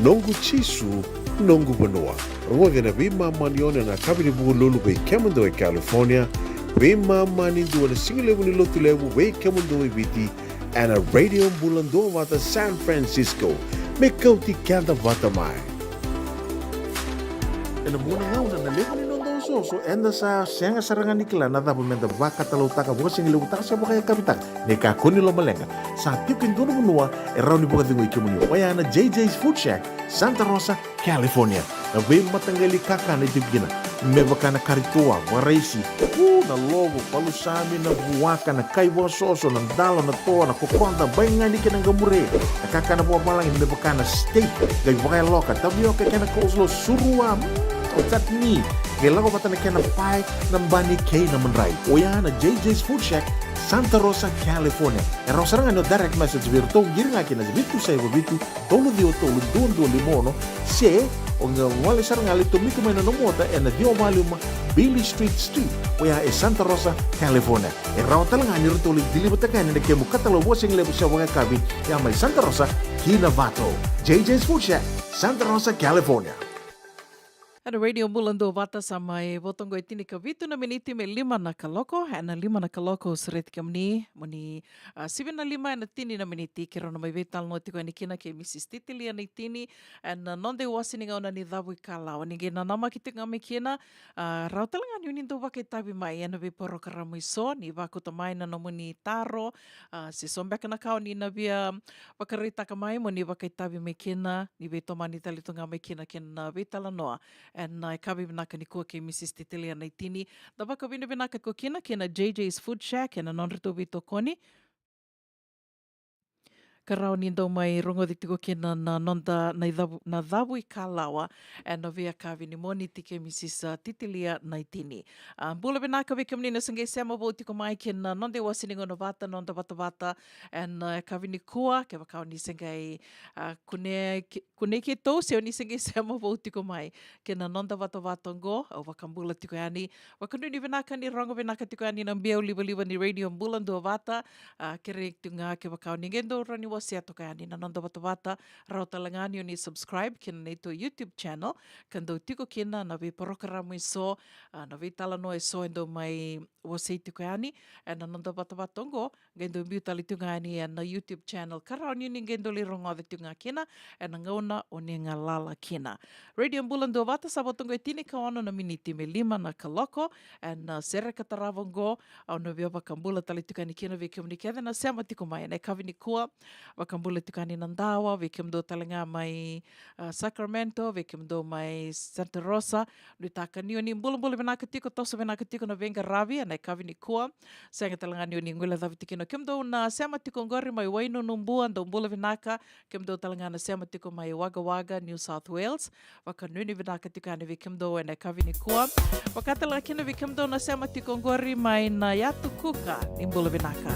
Noqu Jisu, Noqu Vanua. Rogoci ena veimama ni ono ena yakavi ni Vukelulu vei kemudou e California, veimama ni dua na sigalevu ni Lotulevu vei kemudou e Viti, ena Radio Bula Duavata San Francisco, pekauti keda vata mai. Ena vuqa na gauna na levu ni noda osooso, eda sa sega sara ga ni kila na cava meda vakatalautaka, vakasigalevu taka se vakayakavi taka. Ni kakua ni lomaleqa, sa tiko e dua na vanua e rawa ni vakacegui kemuni, oya na J J's Food Shack, Santa Rosa, California. Na veimataqali kakana e tiko kina, me vaka na kari toa, vakaraisi, u, na lovo, palusami, na vuaka, na kai vakasoso, na dalo, na toa, na kokoda, baigani kei na qamure. Na kakana vakavalagi me vaka na steak, qai vakayaloka, tavioka kei na coleslaw, surua, mm, o chutney, qai lako vata na kena pae, na bani kei na madrai. Oya na J J's Food Shack, Santa Rosa, California. E rawa sara ga ni o direct message vei iratou, qiri ga kina vitu saiva vitu, tolu ciwa tolu, dua dua lima ono, se o qai gole sara ga, lai tomika mai na nomu ota ena ciwa walu lima Beale Street Suite, oya e Santa Rosa, California. E rawa tale ga ni ratou lai deliver-taka yani na kemu katalau vakasigalevu se vakayakavi, ya mai Santa Rosa ki Navato. J J's Food Shack, Santa Rosa, California. Ena Radio Bula Duavata, sa mai vo toka e tinikavitu na miniti me lima na kaloko. Ena lima na kaloko au sureti kemuni mo ni, a, sivi na lima ena tini na miniti, keirau na mai veitalanoa tiko yani kina kei Mrs Titilia Naitini ena noda iwase ni gauna ni cavuikalawa. Ni qai nanamaki tiko ga mai kina, a, rawa tale ga ni o ni dau vakaitavi mai ena veiporokaramu eso, ni vakauta mai na nomuni taro, a, se so beka na ka o ni na via vakaraitaka mai, mo ni vakaitavi mai kina, ni veitomani tale tu ga mai kina kei na veitalanoa ena yakavi vinaka nikua kei Mrs Titilia Naitini. Da vakavinavinaka tiko kina kei na J J's Food Shack ena nodratou veitokoni ka rawa ni dau mai rogoci tiko kina na noda na icavu, na cavuikalawa ena veiyakavi ni Moniti kei Mrs Titilia Naitini. A, bula vinaka vei kemuni na se qai sema vou tiko mai kei na noda iwase ni gauna vata, noda vatavata ena yakavi nikua. Kevaka o ni se qai, a, kune, kunei keitou se o ni se qai sema vou tiko mai kei na noda vatavata oqo, au vakabula tiko yani. Vakanuinui vinaka ni rogo vinaka tiko yani na biau livaliva ni Radio Bula Duavata. A, kerei tiko ga kevaka o ni qai dau rawa ni wasea toka yani na noda vatavata, rawa tale ga ni o ni subscribe kei na neitou YouTube channel, ka dau tiko kina na veiporokaramu eso, a, na veitalanoa eso e dau mai wasei tiko yani ena noda vatavata oqo, qai dau biu tale tiko ga yani ena YouTube channel, ka rawa ni o ni qai dau lai rogoca tiko ga kina ena gauna o ni galala kina. Radio Bula Duavata, sa vo toka e tinikaono na miniti me lima na kaloko ena, a, sere ka tarava oqo. Au na via vakabula tale tiko yani kina vei kemuni kece na sema tiko mai ena yakavi nikua. Vakabula tiko yani na dawa, vei kemudou tale ga mai, a, Sacramento, vei kemudou mai Santa Rosa. Nuitaka ni o ni bulabula vinaka tiko, toso vinaka tiko na veiqaravi ena yakavi nikua. Sega tale ga ni o ni guilecavi tiko kina. Kemudou na sema tiko oqori mai Wainunubua, dou bula vinaka. Kemudou tale ga na sema tiko mai Wagga Wagga, New South Wales, vakanuinui vinaka tiko yani vei kemudou ena yakavi nikua. Vaka tale ga kina vei kemudou na sema tiko oqori mai na yatu Kuka, ni bula vinaka.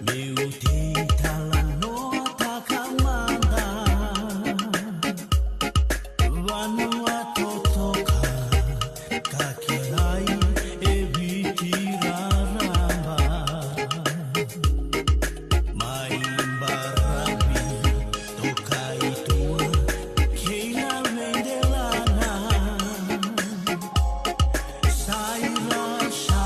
Meu teitalanoataka mada vanua totoka ka kilai e Viti raraba. Mai baravi toka i tua kei na veidelana. Sa ira sa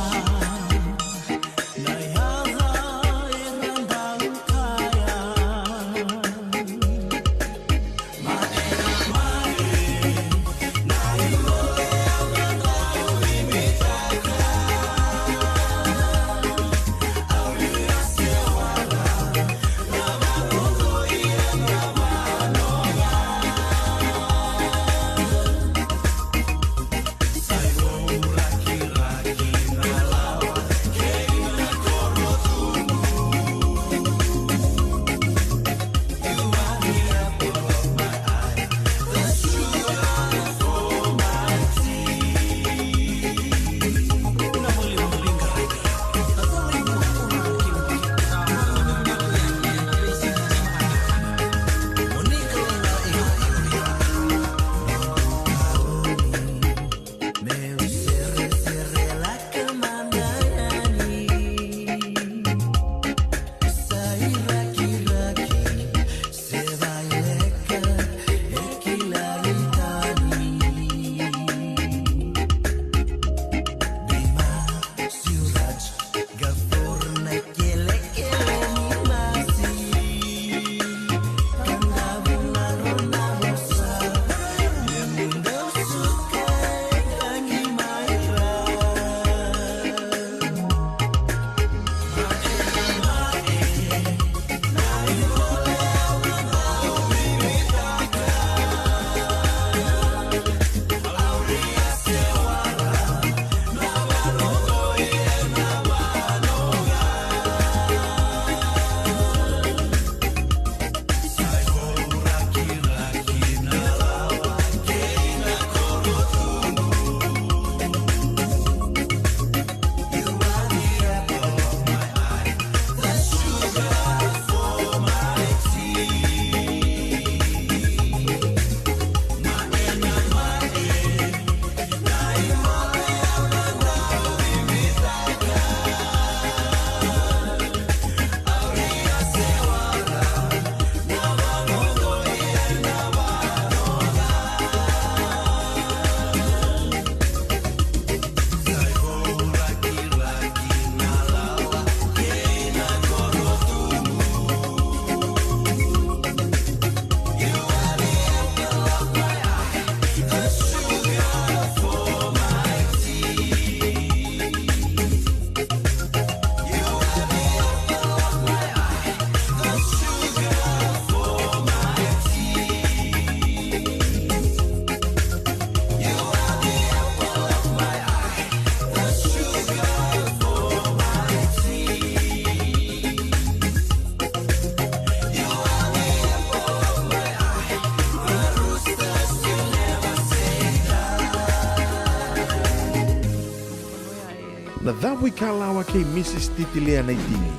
Na Cavu i Kalawa kei Mrs Titilia Naitini.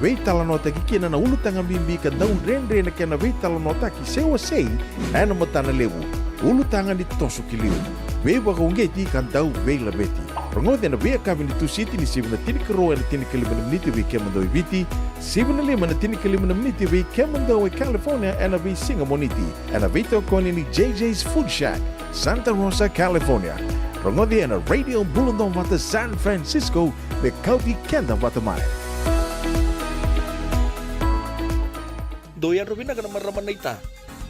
Veitalanoataki kina na ulutaga bibi ka dau dredre na kena veitalanoataki se wasei ena matana levu. Ulutaga ni toso ki liu. Veivakauqeti ka dau veilaveti. Rogoci ena veiyakavi ni Tusiti ni sivi na tinikarua ena tinikalima na miniti vei kemudou e Viti, sivi na lima na tinikalima na miniti vei kemudou e California ena veisiga Moniti, ena veitokoni ni J J's Food Shack, Santa Rosa, California. Rogoci ena Radio Bula Duavata San Francisco, me kauti keda vata mai. Dou yadra vinaka na marama naita.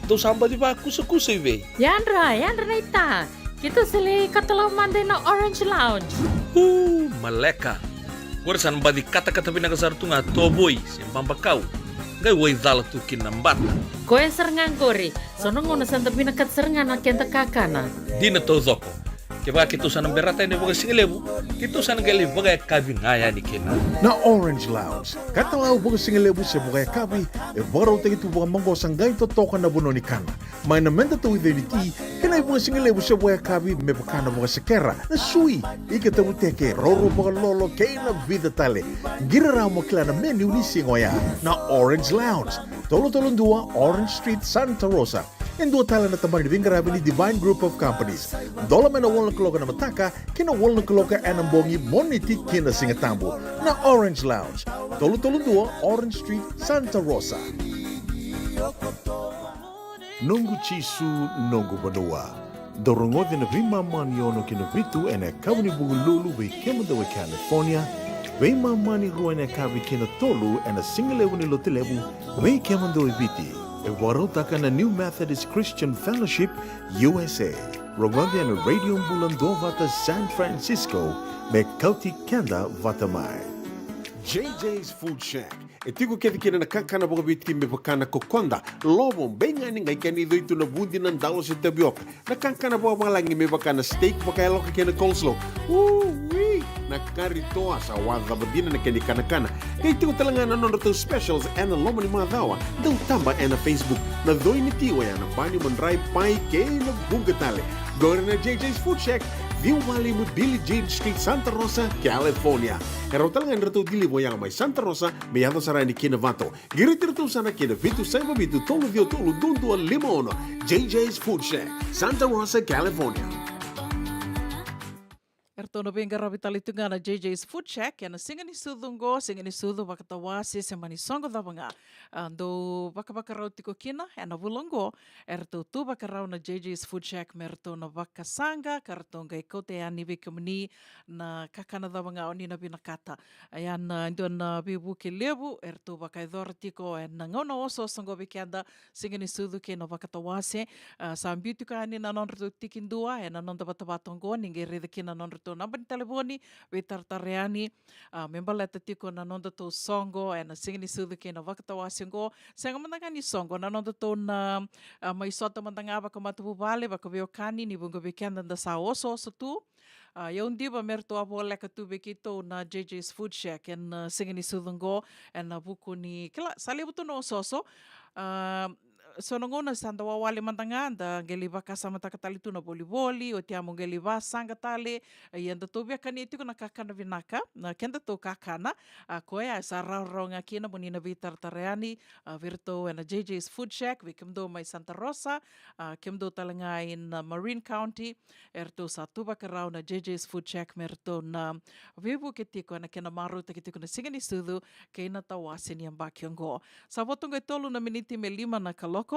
Dou sa baci vakusakusa i vei? Yadra, yadra naita. Keitou sa lai katalau mada ina Orange Lounge. U, maleka. Qori sa na baci katakata vinaka sara tu ga tovoi se babakau. Qai waicala tu kina na bata. Koya sara ga qori. So na gauna sa da vinakata sara ga na keda kakana. Dina taucoko. Kevaka keitou sa na berata yani vakasigalevu, keitou sa na qai lai vakayakavi ga yani kina. Na Orange Lounge, katalau vakasigalevu se vakayakavi, e vakarautaki tu vakamaqosa qai totoka na vanua ni kana. Mai na meda tauica ni ti, kei na ivakasigalevu se vakayakavi me vaka na vakasekera, na sui, ika tavuteke, roro vakalolo, kei na vica tale. Qiri rawa mo kila na menu ni siga oya. Na Orange Lounge, tolu tolu dua Orange Street, Santa Rosa. E dua tale na tabana ni veiqaravi ni Divine Group of Companies. Dola mai na walu na kaloko ena mataka ki na walu na kaloko ena bogi, Moniti ki na Sigatabu. Na Orange Lounge, tolu tolu dua Orange Street, Santa Rosa. Noqu Jisu, noqu vanua. Dou rogoci na veimama ni ono ki na vitu ena yakavi ni Vukelulu vei kemudou e California, veimama ni rua ena yakavi ki na tolu ena sigalevu ni Lotulevu vei kemudou e Viti. E vakarautaka na New Methodist Christian Fellowship U S A. Rogoci ena Radio Bula Duavata San Francisco, me kauti keda vata mai. J J's Food Shack. E tiko kece kina na kakana vakaviti me vaka na kokoda, lovo, beigani, qai kena icoi tu na vudi, na dalo se tavioka. Na kakana vakavalagi me vaka na steak vakayaloka kei na coleslaw. Ui! Na kari toa, sa wacava dina na kena ikanakana. Qai tiko tale ga na nodratou specials ena loma ni macawa. Dau taba ena Facebook. Na coi ni ti oya na bani, madrai, pai kei na vuqa tale. Qori na J J's Food Shack, ciwa walu lima Billie Jean Street, Santa Rosa, California. E rawa tale ga ni ratou deliver oya mai Santa Rosa me yaco sara yani ki Novato. Qiriti iratou sara ki na vitu saiva vitu tolu ciwa tolu dua dua lima ono. J J's Food Shack, Santa Rosa, California. Eratou na veiqaravi tale tu ga na J J's Food Shack ena siga ni sucu oqo, siga ni sucu vakatawase se mani soqo cava ga. A, dou vakavakarau tiko kina ena vula oqo, eratou tu vakarau na J J's Food Shack me ratou na vakasaqa ka ratou qai kauta yani vei kemuni na kakana cava ga o ni na vinakata. Ia na, e dua na veivuke levu eratou vakayacora tiko ena gauna osooso oqo vei keda, siga ni sucu kei na vakatawase. A, sa biu tiko yani na nodratou tikidua ena noda vatavata oqo, ni qai raica kina na nodratou naba ni talevoni, veitaratara yani, a, me baleta tiko na nodatou soqo ena siga ni sucu kei na vakatawase oqo. Sega mada ga ni soqo, na nodatou na, a, mai sota mada ga vakamatavuvale, vakaveiwekani, ni vuqa vei keda da sa osooso tu. A, au diva me ratou a voleka tu vei keitou na J J's Food Shack ena, a, siga ni sucu oqo, ena vuku ni, kila, sa levu tu na osooso. A, so na gauna sa da wawale mada ga, da qai lai vakasamataka tale tu na volivoli, oti ya mo qai lai vasaqa tale. Ia datou via kania tiko na kakana vinaka, na kedatou kakana. A, koya sa rawarawa ga kina mo ni na veitaratara yani, a, vei iratou ena J J's Food Shack, vei kemudou mai Santa Rosa, a, kemudou tale ga ina, a, Marin County, eratou sa tu vakarau na J J's Food Shack me ratou na veivuke tiko ena kena marautaki tiko na siga ni sucu kei na tawase ni yabaki oqo. Sa vo toka e tolu na miniti me lima na kaloko.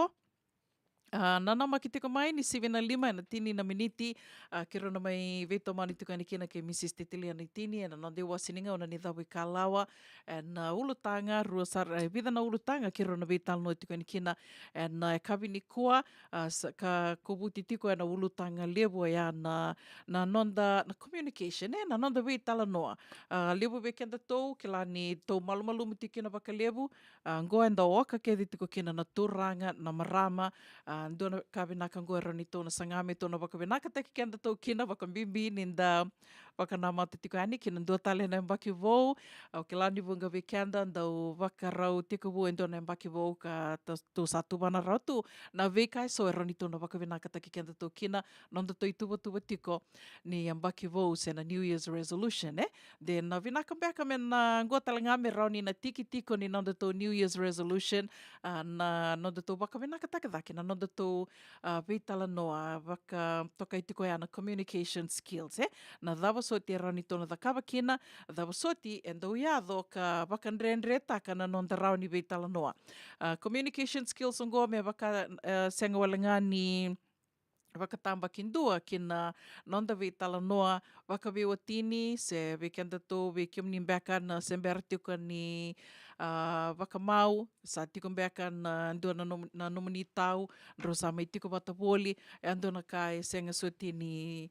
A, nanamaki tiko mai ni sivi na lima ena tini na miniti. A, keirau na mai veitomani tiko yani kina kei Mrs Titilia Naitini ena noda iwase ni gauna ni Cavuikalawa. Ena, a, ulutaga, rua sara, e vica na ulutaga keirau na veitalanoa tiko yani kina ena, a, yakavi nikua. A, sa, ka kovuti tiko ena ulutaga levu oya na, na noda, na communication, e, na noda veitalanoa. A, levu vei kedatou, kila ni tou malumalumu tiko kina vakalevu. A, oqo eda oka kece tiko kina na turaga, na marama. A, dua na ka vinaka oqo e rawa ni tou na saga me tou na vakavinakataki kedatou kina, vakabibi ni da vakanamata tiko yani kina dua tale na yabaki vou. Au kila ni vuqa vei keda dau vakarau tekivu e dua na yabaki vou ka ta-, tou sa tuvana rawa tu na veika eso e rawa ni tou na vakavinakataki kedatou kina, nodatou ituvatuva tiko ni yabaki vou se na New Year's resolution, e. De na vinaka beka me na oqo tale ga me rawa ni na tiki tiko ni nodatou New Year's resolution, a, na nodatou vakavinakataki cake na nodatou, a, veitalanoa, vakatokai tiko ya na communication skills, e. Na cava soti e rawa ni tou na cakava kina, cava soti e dau yaco ka vakadredretaka na noda rawa ni veitalanoa. A, communication skills oqo me vaka, e, sega wale ga ni vakatabakidua ki na noda veitalanoa vakaveiwatini, se vei kedatou, vei kemuni beka na se bera tiko ni, a, vakamau, sa tiko beka na dua na nom-, na nomuni tau, drau sa mai tiko vata voli, e dua na ka e sega soti ni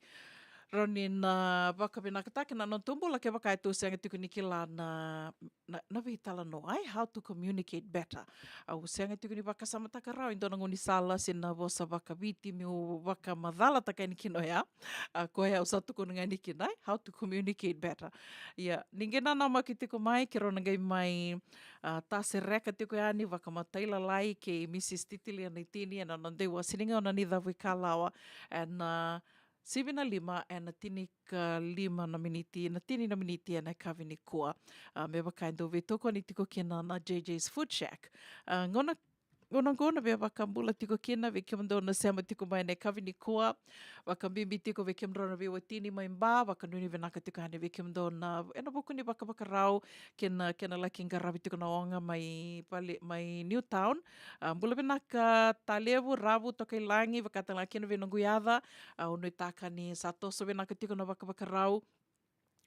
rawa ni na vakavinakataki na nodatou bula kevaka e tou sega tiko ni kila na, na, na veitalanoa, ai, how to communicate better. Au sega tiko ni vakasamataka rawa e dua na gaunisala se na vosa vakaviti meu vakamacalataka yani kina oya. A, koya au sa tukuna ga yani kina, ai, how to communicate better. Ia, ni qai nanamaki tiko mai, keirau na qai mai, a, tasereka tiko yani vakamatailalai kei Mrs Titilia Naitini ena noda iwase ni gauna ni cavuikalawa, ena sivi na lima ena tinikalima na miniti, na tini na miniti ena yakavi nikua. A, me vaka e dau veitokoni tiko kina na JJ's Food Shack. A, gauna, gauna qo na via vakabula tiko kina vei kemudou na sema tiko mai ena yakavi nikua. Vakabibi tiko vei kemudrau na veiwatini mai Ba, vakanuinui vinaka tiko yani vei kemudou na, ena vuku ni vakavakarau, kei na, kei na laki qaravi tiko na oga mai vale, mai Newtown. A, bula vinaka Talevu, Ravu, Tokailagi, vakatale ga kina vei noqu yaca. A, au nuitaka ni sa toso vinaka tiko na vakavakarau.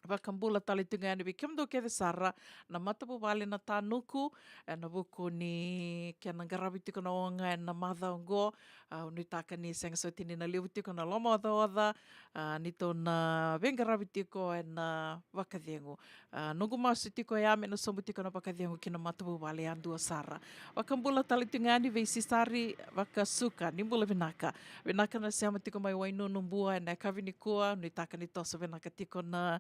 Vakabula tale tiko ga yani vei kemudou kece sara na matavuvale na Tanuku, ena vuku ni kena qaravi tiko na oga ena macawa oqo. A, au nuitaka ni sega soti ni na levu tiko na lomaocaoca, a, ni tou na veiqaravi tiko ena vakacegu. A, noqu masu tiko ya me na sobu tiko na vakacegu ki na matavuvale yadua sara. Vakabula tale tiko ga yani vei Sisari Vakasuka, ni bula vinaka. Vinaka na sema tiko mai Wainunu Bua ena yakavi nikua, nuitaka ni toso vinaka tiko na,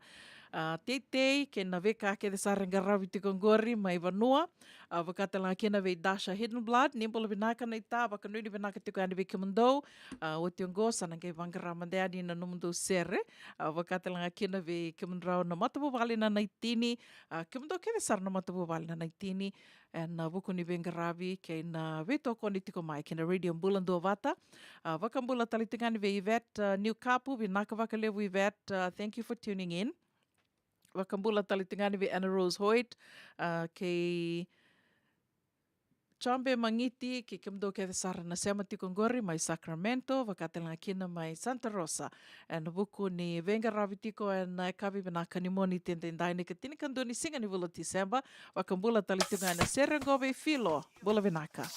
a, teitei kei na veika kece sara e qaravi tiko qori mai vanua. A, vakatale ga kina vei Dasha Hidden Blood, ni bula vinaka naita, vakanuinui vinaka tiko yani vei kemudou. A, oti oqo sa na qai vaqara mada yani na nomudou sere. A, vakatale ga kina vei kemudrau na matavuvale na Naitini. A, kemudou kece sara na matavuvale na Naitini, ena vuku ni veiqaravi kei na veitokoni tiko mai kei na Radio Bula Duavata. A, vakabula tale tiko ga yani vei Yvette, a, Niukapu, vinaka vakalevu Yvette, a, thank you for tuning in. Vakabula tale tiko ga yani vei Anna Rose Hoyt, a, kei Chombe Magiti, kei kemudou kece sara na sema tiko qori mai Sacramento, vakatale ga kina mai Santa Rosa. Ena vuku ni veiqaravi tiko ena yakavi vinaka ni Moniti edaidai, na ikatinikadua ni siga ni vula o Tiseba. Vakabula tale tiko ga ena sere oqo vei Filo. Bula vinaka.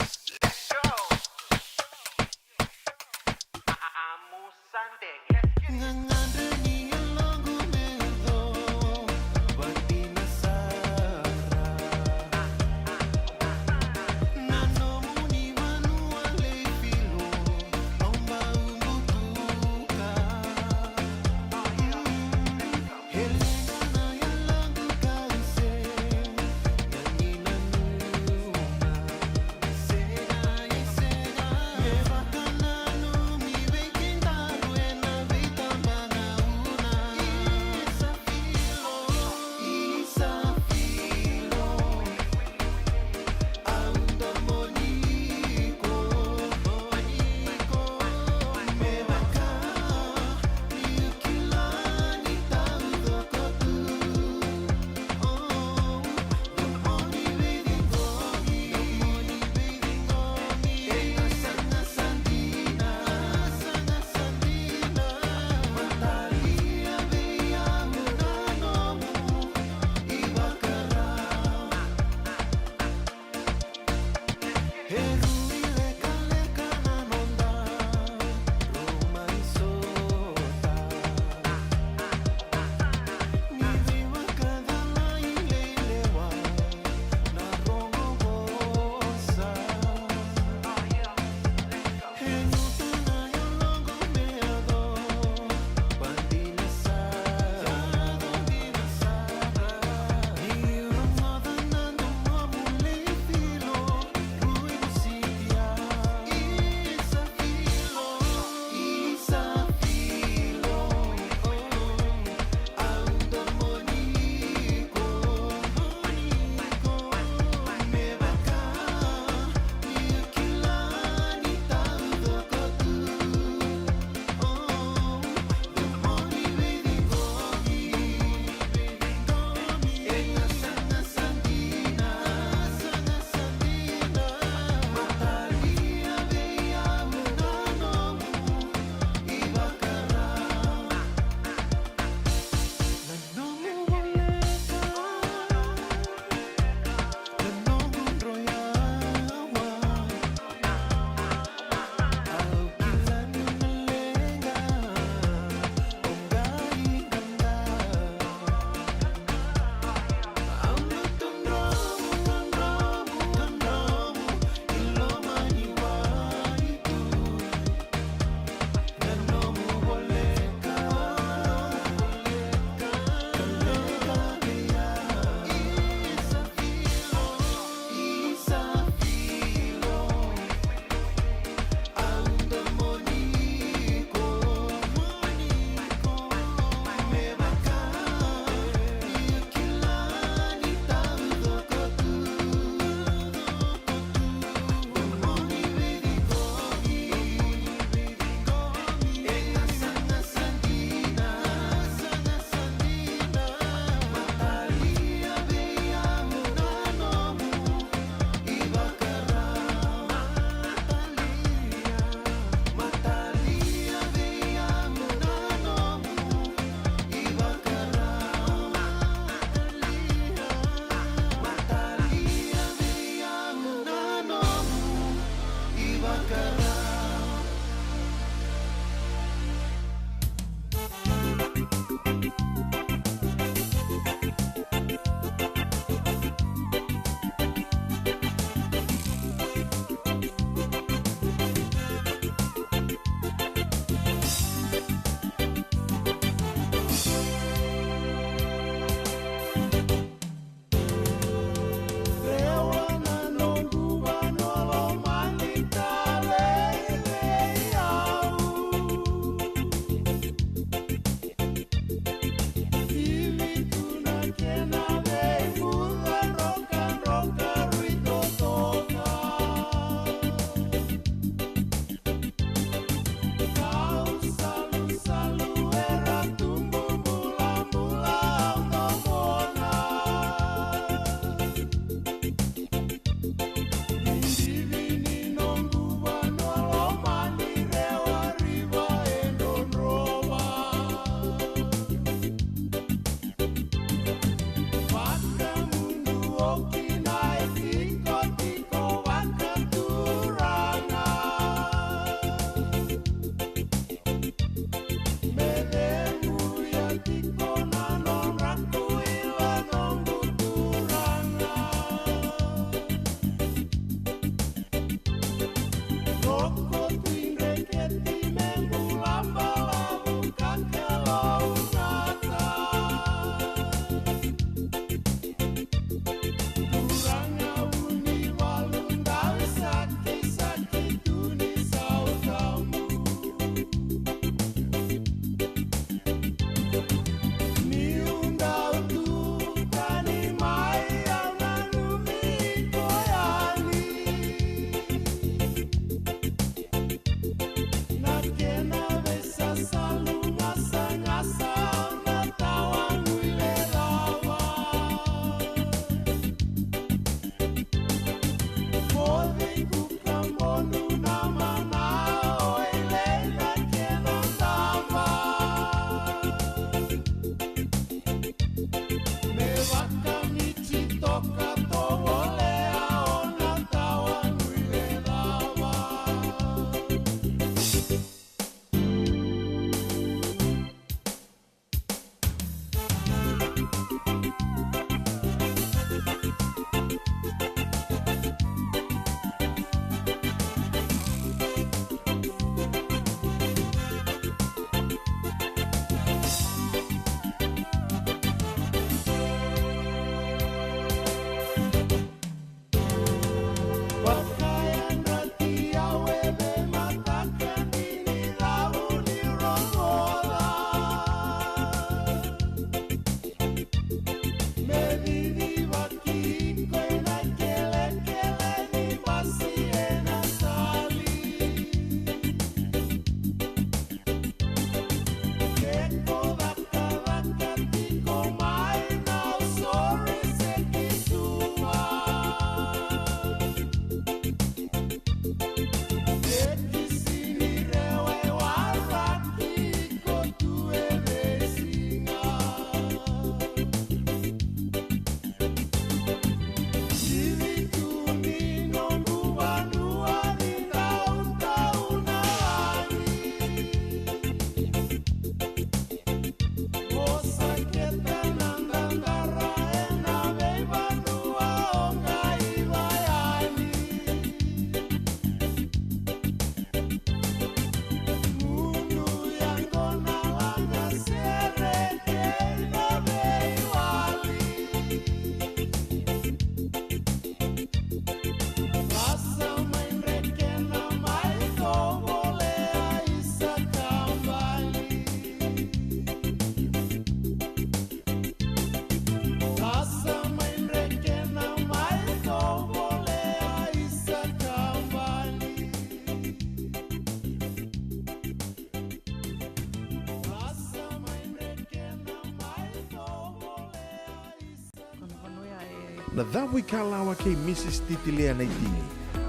Na Cavuikalawa kei Mrs Titilia Naitini.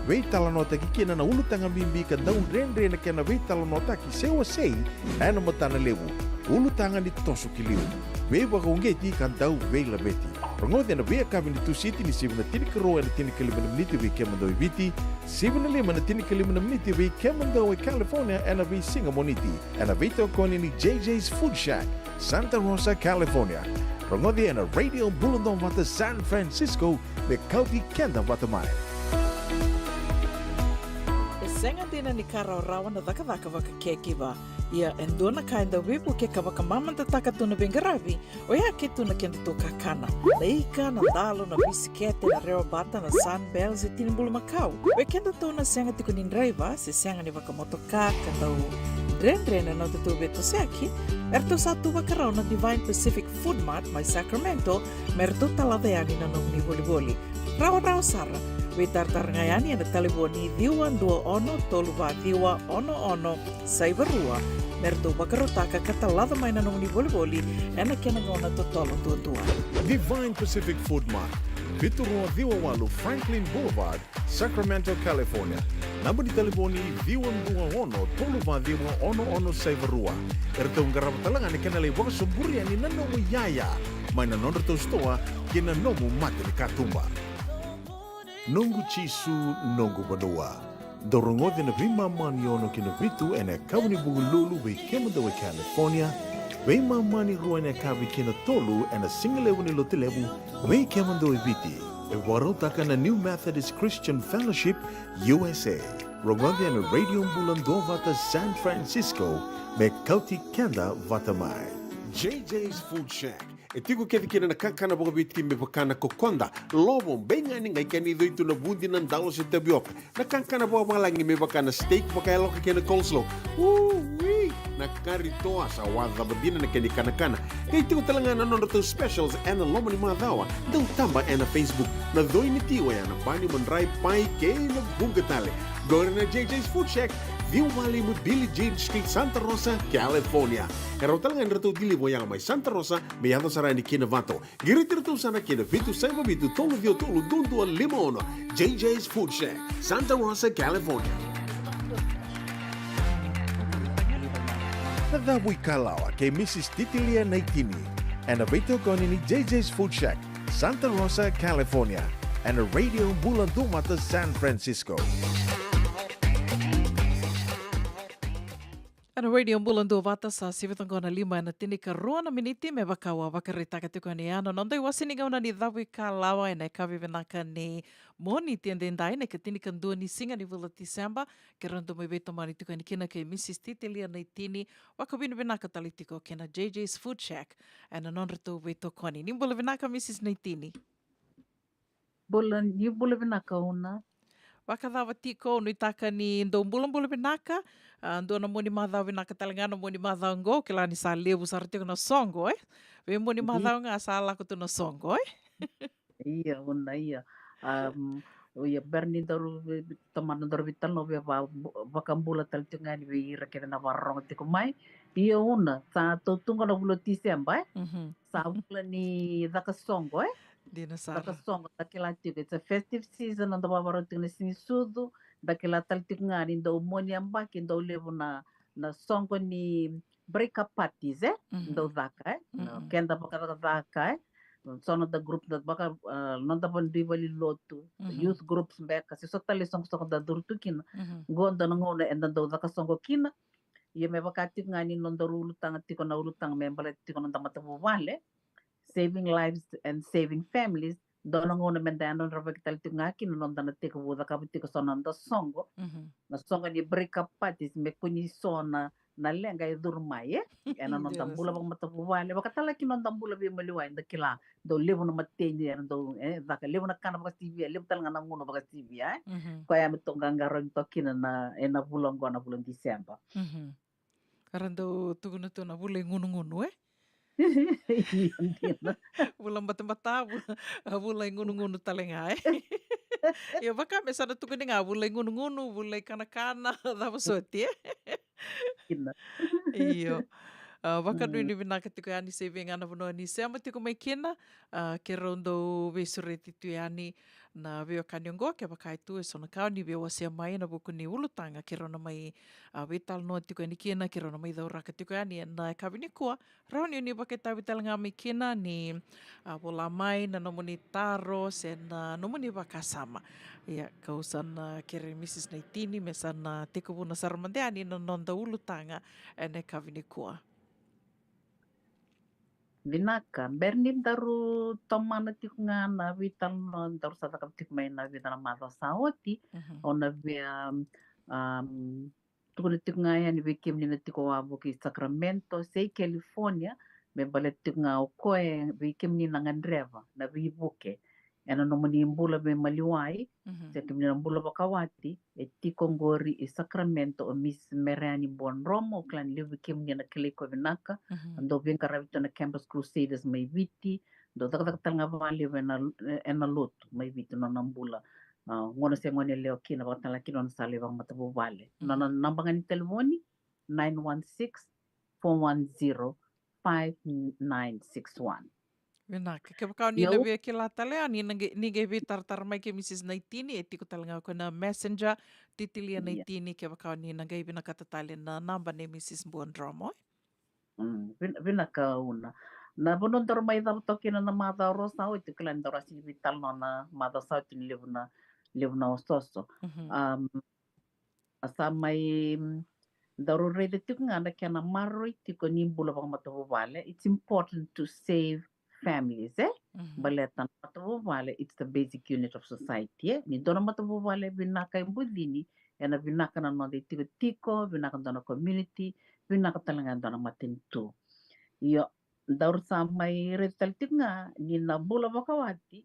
Veitalanoataki kina na ulutaga bibi ka dau dredre na kena veitalanoataki se wasei ena matana levu. Ulutaga ni toso ki liu, veivakauqeti ka dau veilaveti. Rogoci ena veiyakavi ni Tusiti ni sivi na tinikarua ena tinikalima na miniti vei kemudou e Viti, sivi na lima ena tinikalima na miniti vei kemudou e California ena veisiga Moniti, ena veitokoni ni J J's Food Shack, Santa Rosa, California. Rogoci ena Radio Bula Duavata San Francisco, me kauti keda vata mai. E sega dina ni ka rawarawa na cakacaka vaka caregiver. Ia e dua na ka e dau veivuke ka vakamamadataka tu na veiqaravi, oya ke tu na kedatou kakana. Na ika, na dalo, na bisikete, na rewabata, na Sunbell, se tini bulumakau. Vei kedatou na sega tiko ni draiva se sega ni vakamotoka ka dau dredre na nodatou veitosoyaki, eratou sa tu vakarau na Divine Pacific Food Mart mai Sacramento me ratou talaca yani na nomuni volivoli. Rawarawa sara, veitaratara ga yani ena talevoni ciwa dua ono tolu va ciwa ono ono saiva rua me ratou vakarautaka ka talaca mai na nomuni volivoli ena kena gauna totolo duadua. Divine Pacific Food Mart, vitu rua ciwa walu Franklin Boulevard, Sacramento, California. Naba ni talevoni ciwa dua ono tolu va ciwa ono ono saiva rua. Eratou qarava tale ga na kena lai vakasoburi yani na nomu iyaya mai na nodratou sitoa ki na nomu mata ni katuba. Noqu Jisu, noqu vanua. Dou rogoci na veimama ni ono ki na vitu ena yakavi ni Vukelulu vei kemudou e California, veimama ni rua ena yakavi ki na tolu ena sigalevu ni Lotulevu vei kemudou e Viti. E vakarautaka na New Methodist Christian Fellowship U S A. Rogoci ena Radio Bula Duavata San Francisco, me kauti keda vata mai. J J's Food Shack. E tiko kece kina na kakana vakaviti me vaka na kokoda, lovo, beigani, qai kena icoi tu na vudi, na dalo se tavioka. Na kakana vakavalagi me vaka na steak vakayaloka kei na coleslaw. Ui, na kari toa, sa wacava dina na kena ikanakana. Qai tiko tale ga na nodratou specials ena loma ni macawa. Dau taba ena Facebook. Na coi ni ti oya na bani, madrai, pai kei na vuqa tale. Qori na J J's Food Shack, ciwa va lima Billie Jean Street, Santa Rosa, California. E rawa tale ga ni ratou deliver oya mai Santa Rosa me yaco sara yani ki Novato. Qiriti iratou sara ki na vitu saiva vitu tolu ciwa tolu dua dua lima ono. J J's Food Shack, Santa Rosa, California. Na Cavuikalawa kei Mrs Titilia Naitini, ena veitokoni ni J J's Food Shack, Santa Rosa, California, ena Radio Bula Duavata San Francisco. Ena Radio Bula Duavata, sa sivi toqo na lima ena tinikarua na miniti, me vaka au a vakaraitaka tiko yani, na noda iwase ni gauna ni Cavuikalawa ena yakavi vinaka ni Moniti edaidai, na ikatinikadua ni siga ni vula Tiseba. Keirau dau mai veitomani tiko yani kina kei Mrs Titilia Naitini, vakavinavinaka tale tiko kei na J J's Food Shack ena nodratou veitokoni. Ni bula vinaka Mrs Naitini. Bula, ni bula vinaka Una. Vakacava tiko, nuitaka ni dau bulabula vinaka. A, dua na mua ni macawa vinaka tale ga na mua ni macawa qo, kila ni sa levu sara tiko na soqo, e? Vei mua ni macawa ga sa lako tu na soqo, e? Ia Una, ia. Um, ia, bera ni daru vi-, vi-, tomana daru veitalanoa, via va-, vakabula tale tiko ga yani vei ira kece na vakarorogo tiko mai. Ia Una, sa tou tu qo na vula o Tiseba, e? Mhm. Sa vula ni caka soqo, e? Dina sara. Caka soqo, da kila tiko, it's a festive season, da vakarau tiko na siga ni sucu, da kila tale tiko ga ni dau mua ni yabaki dau levu na, na soqo ni break up parties, e? Mhm. Dau caka, e? Na, mhm, keda vakacakacaka, e? So noda group, da vaka, ah, noda vanua ni valenilotu, mhm, youth groups beka, se so tale soqosoqo da curu tu kina. Mhm. Qo dua na gauna eda dau caka soqo kina. Ia me vaka tiko ga ni nodaru ulutaga tiko, na ulutaga me baleta tiko noda matavuvale, saving lives and saving families. Dua na gauna meda yadravaki tale tiko ga kina noda na tekivu cakava tiko so noda soqo. Mhm. Na soqo ni break up parties, me kua ni so na, na leqa e curu mai, e? Ena noda bula vakamatavuvale, vakatale ga kina noda bula veimaliwai, da kila dau levu na mateni era dau, e, caka, levu na kana vakasivia, levu tale ga na gunu vakasivia, e? Mhm. Koya me tou qaqarauni toka kina na, ena vula oqo, na vula o Tiseba. Mhm. Era dau tukuna tu na vula i gunugunu, e? Ia, dina. Vula batabata, vula, a vula i gunugunu tale ga, e? Ia, vaka me sa na tukuni ga, vula i gunugunu, vula i kanakana, cava soti, e? Dina. Io. A, vakanuinui vinaka tiko yani se vei ga na vanua ni sema tiko mai kina. A, keirau dau veisureti tu yani na veiwekani oqo, kevaka e tu eso na ka o ni via wasea mai ena vuku ni ulutaga keirau na mai, a, veitalanoa tiko yani kina, keirau na mai cauraka tiko yani ena yakavi nikua. Rawa ni o ni vakaitavi tale ga mai kina ni, a, vola mai na nomuni taro se na nomuni vakasama. Ia, kau sa na kere Mrs Naitini me sa na tekivuna sara mada yani na noda ulutaga ena yakavi nikua. Vinaka, bera ni daru tomana tiko ga na veitalanoa daru sa cakava tiko mai na vica na macawa sa oti. Mhm. Au na via, um, tukuna tiko ga yani vei kemuni na tiko wavoki Sacramento se i California, me baleta tiko ga o koya vei kemuni na gadreva na veivuke ena nomuni bula veimaliwai, mhm, se kemuni na bula vakawati. E tiko oqori i Sacramento o Miss Mereani Buadromo, au kila ni levu vei kemuni na kilai koya vinaka. Mhm. A dau veiqaravi tu na Campus Crusaders mai Viti, dau cakacaka tale ga vakalevu ena, ena lotu mai Viti, nona bula, a, gone se gone yalewa kina, vakatale ga kina nona sala i vakamatavuvale. Mhm. Nona naba ga ni talevoni, nine one six, four one zero, five nine six one. Vinaka. Kevaka o ni na via kila tale, o ni na qai, ni qai veitaratara mai kei Mrs Naitini, e tiko tale ga o koya na Messenger, Titilia Naitini, kevaka o ni na qai vinakata tale na naba nei Mrs Buadromo. Mm, vin-, vinaka Una. Na vanua daru mai cava toka kina na macawa rua sa oti, kila ni daru a sega ni veitalanoa na macawa sa oti ni levu na, levu na ososo. Mhm. Um, a sa mai, mm, daru raica tiko ga na kena maroroi tiko ni bula vakamatavuvale. It's important to save families, e? Mhm. Baleta na matavuvale, it's the basic unit of society, e? Ni dua na matavuvale vinaka e bucini, ena vinaka na noda itikotiko, vinaka dua na community, vinaka tale ga dua na matanitu. Io, daru sa mai raica tale tiko ga ni na bula vakawati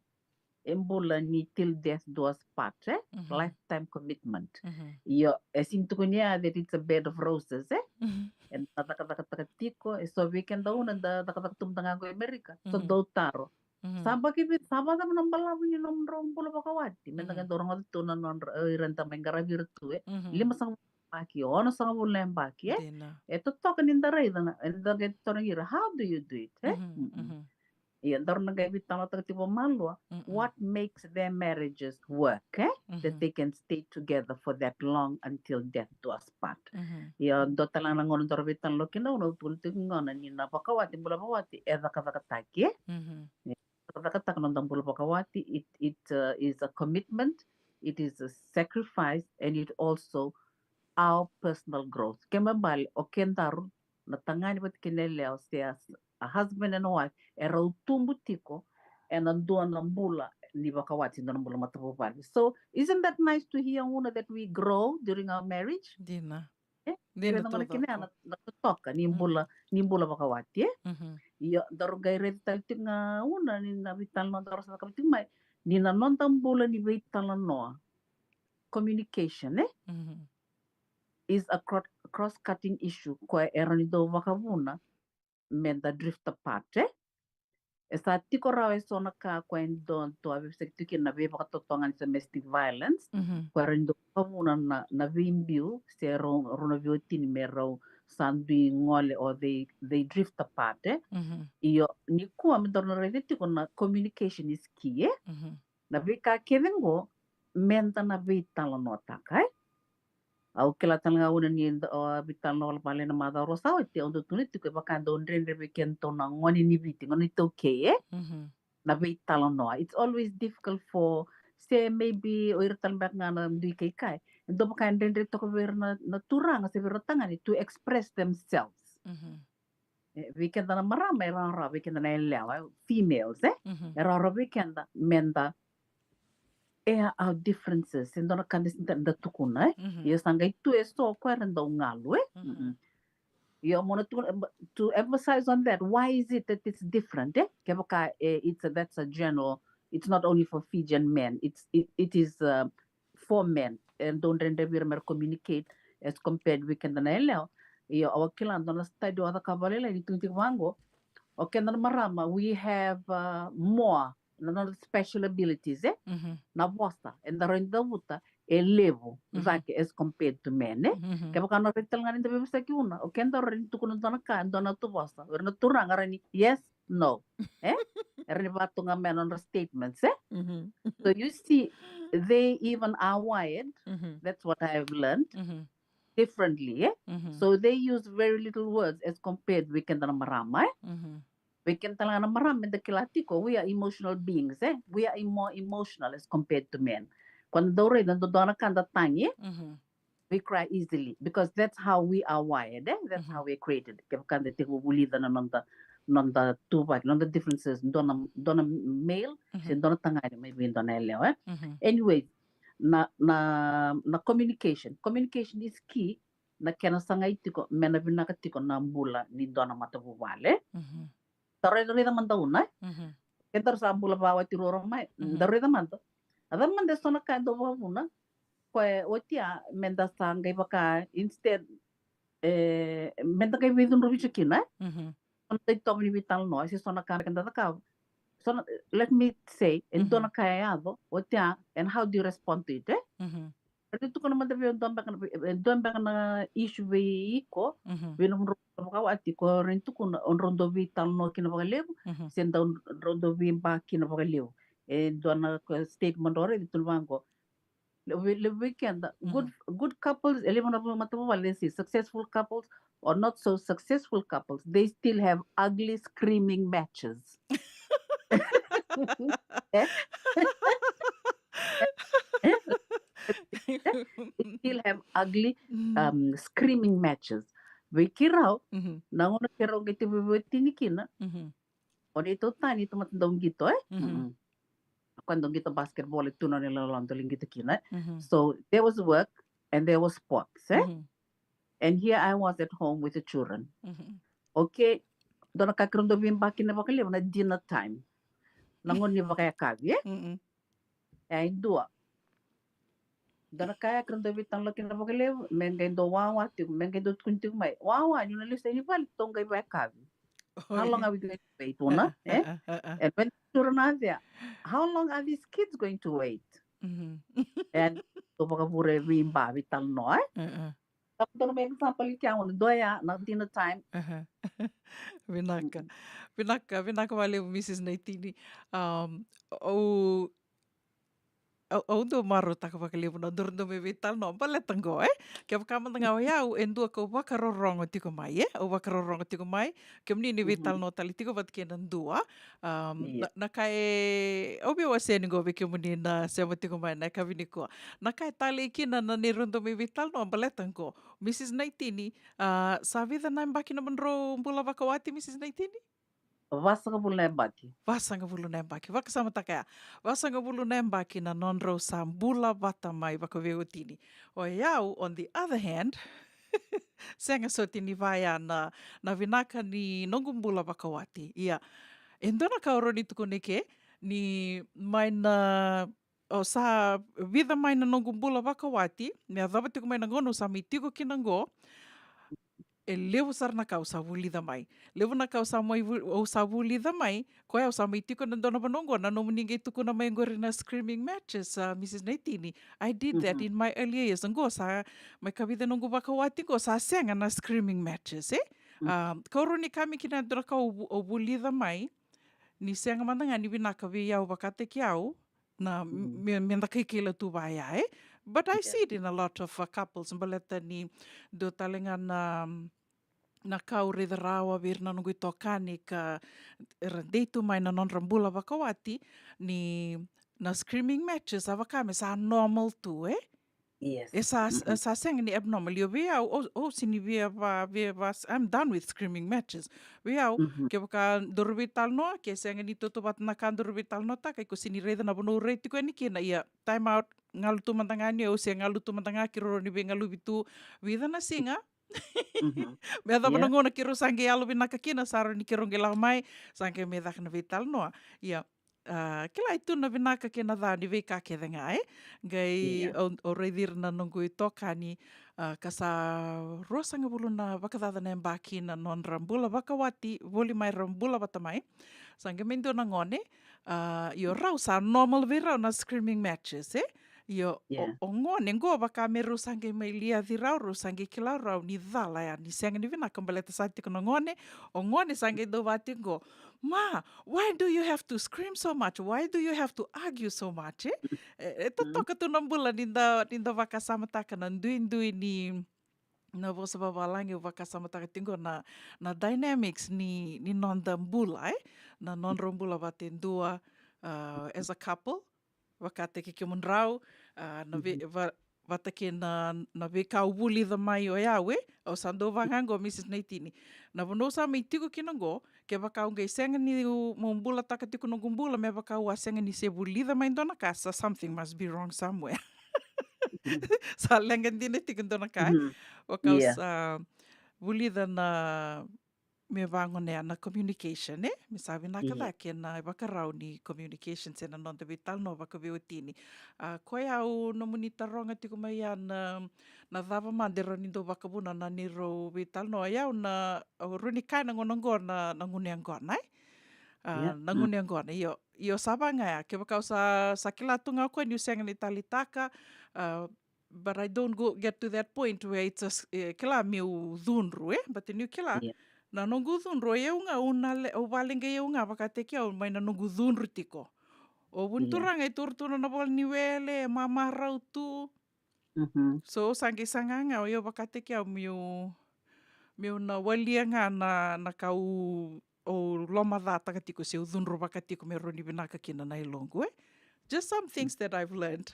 e bula ni till death do us part, e? Mhm. Lifetime commitment. Mhm. Io, e sega ni tukuni ya that it's a bed of roses, e? Mhm. Eda cakacakataka tiko, e so vei keda Una da cakacaka tu mada ga qo i Amerika, so dau taro. Mhm. Sa baki vi-, sa vacava na balavu ni nomudrau bula vakawati? Meda qai dau rogoca tu na nodra, e, ira da mai qaravi ira tu, e? Mhm. Limasagavulu na yabaki, onosagavulu na yabaki, e? Dina. E totoka ni da raica na, eda qai tarogi ira, how do you do it, e? Mhm, mhm. Ia, daru na qai veitalanoataka tiko vakamalua, what makes their marriages work, e? That they can stay together for that long until death do us part. Mhm. Ia, dua tale ga na gauna daru veitalanoa kina, au na tukuna tiko ga ni na vakawati, bula vakawati, e cakacakataki, e? Mhm. E cakacakataki noda bula vakawati, it, it, uh, is a commitment, it is a sacrifice, and it also our personal growth. Kena ibalebale, o kedaru na tagane vata kei na yalewa, se a, a husband and wife, erau tubu tiko ena dua na bula ni vakawati, dua na bula matavuvale. So, isn't that nice to hear, Una, that we grow during our marriage? Dina. E? Dina. Raica gona totoka kina na, na totoka ni bula, ni bula vakawati, e? Mhm. Io, daru qai raica tale tiko ga Una ni na veitalanoa daru sa cakava tiko mai, ni na noda bula ni veitalanoa, communication, e? Mhm. Is a cro-, cross-cutting issue, koya e rawa ni dau vakavuna meda drift apart, e? E sa tiko rawa e so na ka koya e dua, dua veiveisaki tiko kina na veivakatotogani, domestic violence, mhm, koya e rawa ni dau vakavuna na, na veibiu se rau, rau na veiwatini me rau sa dui gole, or they, they drift apart, e? Mhm. Io, nikua me daru na raica tiko na communication is key, e? Mhm. Na veika kece qo meda na veitalanoataka, e? Au kila tale ga Una ni da, o, veitalanoa wale na macawa rua sa oti, au dau tukuna tiko, e vaka e dau dredre vei kedatou na gone ni Viti, gone iTaukei, e? Mhm. Na veitalanoa. It's always difficult for, se maybe o ira tale beka ga na dui kaikai, e dau vaka e dredre toka vei ira na, na turaga se vei ira na tagane to express themselves. Mhm. E, vei keda na marama e rawarawa, vei keda na yalewa, e, females, e? Mhm. E rawarawa vei keda meda air our differences, e dua na ka da, da, da tukuna, e? Mhm. Ia sa qai tu e so koya era dau galu, e? Mhm. Mhm. Ia mo na tukuna, to emphasize on that, why is it that it's different, e? Kevaka, e, it's a, that's a general, it's not only for Fijian men, it's, it, it is, uh, for men, e dau dredre vei ira me ra communicate as compared vei keda na yalewa. Io, au a kila dua na study au a cakava lailai ni tukuni tiko vaqo, o keda na marama, we have, uh, more na nodra special abilities, e? Na vosa eda rawa ni cavuta e levu cake as compared to men, e? Kevaka na raica tale ga ni da veivosaki una, o keda rawa ni tukuna dua na ka, dua na tu vosa, o ira na turaga rawa ni yes, no, e? Era ni vatoga me nodra statements, e? So you see, they even are wired. That's what I have learned differently, e? So they use very little words as compared with keda na marama, e? Vei keda tale ga na marama, meda kila tiko, we are emotional beings, e? We are more emotional as compared to men. Quando dau raica, dodonu na ka da tagi, e? We cry easily because that's how we are wired, e? That's how we are created. Kevaka da tiko vulica na noda, noda tuvaki, noda differences, dua na, dua na male se dua na tagane mai vei dua na yalewa, e? Anyway, na, na, na communication. Communication is key na kena sagai tiko me na vinaka tiko na bula ni dua na matavuvale. Daru raica mada una, e? Kedaru sa bula vakawati ruarua mai, daru raica mada. A cava mada e so na ka e dau vakavuna? Koya oti ya, meda sa qai vaka, instead, e, meda qai veicudruvi tiko kina, e? So na itovo ni veitalanoa, se so na ka meda cakava. So na, let me say, e dua na ka e yaco oti ya, and how do you respond to it, e? Raica, tukuna mada vei au, dua beka na, e, dua beka na issue vei iko, vei nomudrou vakawati, ko rawa ni tukuna o drau dau veitalanoa kina vakalevu, se dau, drau dau veiba kina vakalevu. E dua na, ko, statement drau raica, tukuna vaqo. Levu vei, levu vei keda, good, good couples, e levu na matavuvale, they say successful couples or not so successful couples, they still have ugly screaming matches. E? E? They still have ugly, um, screaming matches. Vei keirau, na gauna keirau qai tiko veiwatini kina, o neitou tani, tou mata dau qito, e? Koya dau qito basketball, e tu na nona ilawalawa dau lai qito kina, e? So there was work and there was sports, e? And here I was at home with the children. Okay, dua na ka keirau dau veiba kina vakalevu na dinner time. Na gauna ni vakayakavi, e? E dua. Dua na ka ya keirau dau veitalanoa kina vakalevu, me qai dau wawa tiko, me qai dau tukuni tiko mai, wawa, niu na lesu yani vale, tou qai vakayakavi. How long are we going to wait, una, e? And when the children are there, how long are these kids going to wait? And tou vakavure veiba, veitalanoa, e? Sa dua na example i kea, dua ya na dinner time. Vinaka. Vinaka, vinaka vakalevu, Mrs Naitini. Um, au, au, au dau marautaka vakalevu na nodaru dau mai veitalanoa baleta qo, e? Kevaka mada ga o yau, e dua kau vakarorogo tiko mai, e? Au vakarorogo tiko mai, kemuni ni veitalanoa tale tiko vata kei na dua. Um, na, na ka e, au via wasea ni qo vei kemuni na sema tiko mai na yakavi nikua. Na ka e talei kina na neirau dau mai veitalanoa baleta qo. Mrs Naitini, a, sa vica na yabaki na nomudrau bula vakawati, Mrs Naitini? Vasagavulu na yabaki. Vasagavulu na yabaki. Vakasamataka ya. Vasagavulu na yabaki na nodrau sa bula vata mai vakaveiwatini. O yau, on the other hand, sega soti ni vaya na, na vinaka ni noqu bula vakawati. Ia, e dua na ka au rawa ni tukuna eke, ni mai na, o sa vica mai na noqu bula vakawati, me yacova tiko mai na gauna au sa mai tiko kina qo, e levu sara na ka au sa vulica mai. Levu na ka au sa mai vu-, au sa vulica mai, koya au sa mai tiko na dua na vanua qo, na nomuni qai tukuna mai qori na screaming matches, a, Mrs Naitini. I did that in my earlier years. Qo sa mai ka vica noqu vakawati qo sa sega na screaming matches, e? A, kau rawa ni kaya mai kina dua na ka au vu-, au vulica mai, ni sega mada ga ni vinaka vei au vakataki au, na, me, me da kai kila tu vaya, e? But I see it in a lot of, uh, couples, baleta ni dua tale ga na, na ka au raica rawa vei ira na noqu itokani ka ra dei tu mai na nodra bula vakawati, ni na screaming matches, a vaka me sa normal tu, e? E sa, sa sega ni abnormal. Io vei au, au, au sega ni via va, via va, I'm done with screaming matches. Vei au, kevaka daru veitalanoa, ke sega ni tautauvata na ka daru veitalanoataka, iko sega ni raica na vanua au rai tiko yani kina, ia, time out, galu tu mada ga ni au, se galu tu mada ga keirau ni veigaluvi tu vica na siga. Me yacova na gauna keirau sa qai yalovinaka kina, sa rawa ni keirau qai lako mai, sa qai mai caka na veitalanoa. Ia, a, kila e tu na vinaka kei na ca ni veika kece ga, e? Qai au, au raici ira na noqu itokani, a, ka sa ruasagavulu na vakacaca na yabaki na nodra bula vakawati, voli mai ra bula vata mai. Sa qai mai dua na gone, Ah, io, rau sa normal vei rau na screaming matches, e? Io, Yeah. o, o gone qo vaka me rau sa qai mai liaci rau, rau sa qai kila rau ni cala ya, ni sega ni vinaka baleta sa tiko na gone. O gone sa qai dau vati qo, "Ma, why do you have to scream so much? Why do you have to argue so much?" E, e, e totoka tu na bula ni da, ni da vakasamataka na duidui ni na vosa vavalagi. Au vakasamataka tiko na, na dynamics ni, ni noda bula, e? Na nodrau bula vata e dua, ah, as a couple, vakataki kemudrau, ah, na ve, va, vata kei na, na veika au vulica mai o yau, e? Au sa dau vaga qo, Missus Naitini. Na vanua au sa mai tiko kina qo, kevaka au qai sega ni u, mo bulataka tiko noqu bula, me vaka au a sega ni se vulica mai dua na ka, sa something must be wrong somewhere. Sa leqa dina tiko dua na ka, e? Mhm. Vaka au Yeah. sa vulica na, me vagonea na communication, e? Me sa vinaka Yeah. cake na ivakarau ni communication se na noda veitalanoa vakaveiwatini. Ah, koya au nomuni taroga tiko mai ya na, na cava mada e rawa ni dau vakavuna na neirau veitalanoa. Yau na, au rui ni kaya na gauna qo na, na gunu yaqona, e? Ah, Yeah. na Mm. gunu yaqona, io. Io, sa vaga ya, kevaka au sa, sa kila tu ga o koya niu sega ni taleitaka, ah, but I don't go get to that point where it's a s-, e, kila meu cudru, e? But niu kila, Yeah. na noqu cudru, o yau ga, au na le, au valeqai au ga, vakataki au mai na noqu cudru tiko. O vuni Yeah. turaga e turu tu na vola ni wele, e mamarau tu. Mhm. So, au sa qai saga ga, o yau vakataki au meu, meu na walia ga na, na ka au, au lomacataka tiko, se au cudruvaka tiko me rawa ni vinaka kina na yaloqu, e? Just some things that I've learned.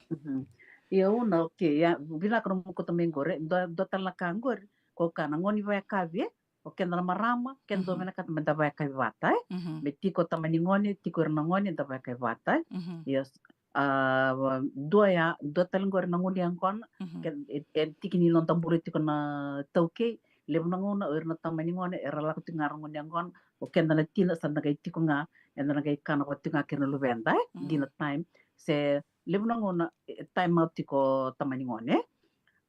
Mhm. Ia, Una, okay, ia, vinaka na nomu kauta mai qori, e? Dua, dua tale na ka qori, ko ka na gone ni vakayakavi, e? O keda na marama, keda dau Mhm. vinakata me da vakayakavi vata, e? Mhm. Me tiko o tama ni gone, tiko o ira na gone, da vakayakavi vata, e? Mhm. Yes. Ah, dua ya, dua tale qori na gunu yaqona, Mhm. ke, e, e tiki ni noda bula tiko na taukei, levu na gauna, o ira na tama ni gone, era lako tiko ga ra gunu yaqona, o keda na tina, sa da qai tiko ga, eda na qai kana vata tiko ga kei na luveda, e? Dinner Mm. time, se levu na gauna, e, time out tiko o tama ni gone, e?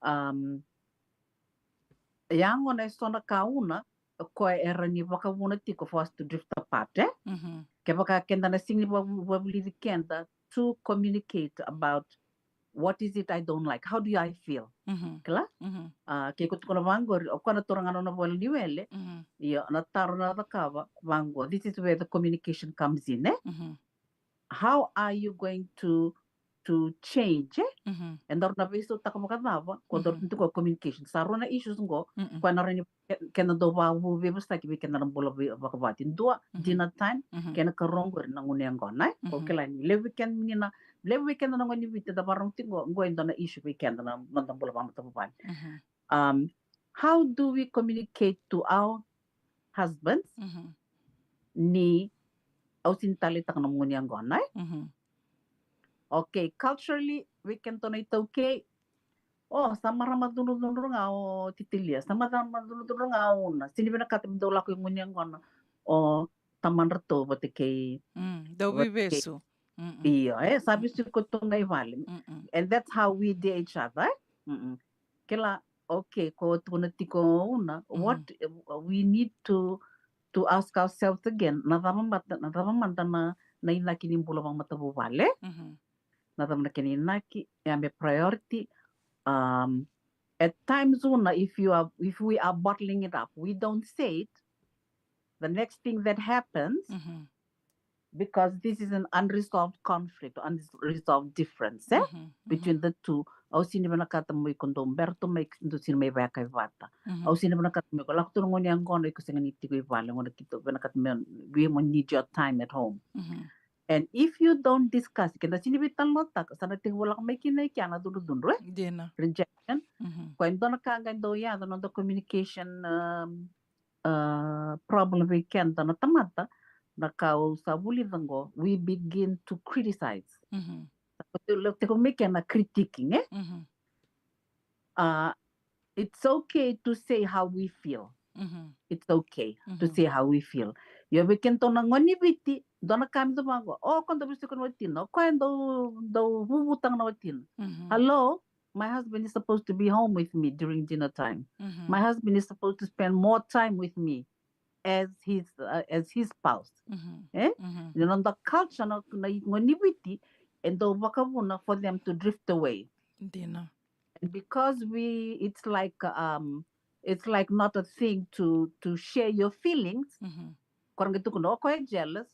Um, ya gona e so na ka, Una, o koya era ni vakavuna tiko for us to drift apart, e? Mhm. Kevaka keda na sega ni vavu-, vavulici keda to communicate about what is it I don't like, how do I feel? Mhm. Kila? Mhm. Ah, ke ko tukuna vaqori, o koya na turaga nona vola ni wele, Mhm. io, na taro na cakava, vaqo, this is where the communication comes in, e? Mhm. How are you going to, to change, e? Mhm. E daru na veisautaka vakacava, ko daru Mhm. tiko communication. Sa rua na issues qo, Mm-mm. koya na rawa ni ke-, keda dau vavu veivosaki vei keda na bula vei-, vakavati. Dua, Mhm. dinner time, Mhm. kei na karua qori na gunu yaqona, e? Ko Mhm. kila ni levu vei keda ni na, levu vei keda na gone ni Viti da vakarorogo tiko qo, qo e dua na issue vei keda na, na noda bula vakamatavuvale. Mhm. Um, how do we communicate to our husbands Mhm. ni au sega ni taleitaka na nomu gunu yaqona, e? Mhm. Okay, culturally, vei kedatou na iTaukei, o, sa marama cudrucudru ga o Titilia, sa marama cudrucudru ga o Una, sega ni vinakata me dau lako i gunu yaqona o tamadratou vata kei, Mm, dau vata kei, veivesu. Mm-mm. io, e, sa Mm. vesu koto ga i vale. Mm-mm. And that's how we dear each other, e? Mm-mm. Kila, okay, ko tukuna tiko, Una, Mhm. what, uh, we need to, to ask ourselves again, na cava mada, na cava mada na, na inaki ni bula vakamatavuvale? Mhm. Na cava na kena inaki, ya me priority. Um, at times, Una, if you are, if we are bottling it up, we don't say it, the next thing that happens, Mhm. because this is an unresolved conflict, unresolved difference, e? Mhm. Mhm. Between the two. Au sega ni vinakata mo iko dau bera tu mai, dau sega ni mai vakayakavi vata. Au Mhm. sega ni vinakata mo iko lako tu na gunu yaqona, iko sega ni tiko i vale, gona keitou vinakata me, we mo need your time at home. Mhm. And if you don't discuss, ke da sega ni veitalanoataka, sa na tekivu lako mai kina i kea na cudrucudru, e? Dina. Rejection. Mhm. Koya e dua na ka qai dau yaco na noda communication, um, uh, problem vei keda na tamata, na ka au sa vulica qo, we begin to criticize. Mhm. Sa tekivu mai kea na critiquing, e? Mhm. Uh, it's okay to say how we feel. Mhm. It's okay to, mhm, say how we feel. Io, vei kedatou na gone ni Viti, dua na ka me dau vaqo, o, ko dau vesuka na watina, o koya dau, dau vuvu taga na watina. Mhm. Hello? My husband is supposed to be home with me during dinner time. Mhm. My husband is supposed to spend more time with me. as his uh, as his spouse. Mhm. Eh? Mhm. Na noda culture na, na gone ni Viti, e dau vakavuna for them to drift away. Dina. And because we, it's like um, it's like not a thing to to share your feelings. Mhm. Ko ra qai tukuna o koya e jealous.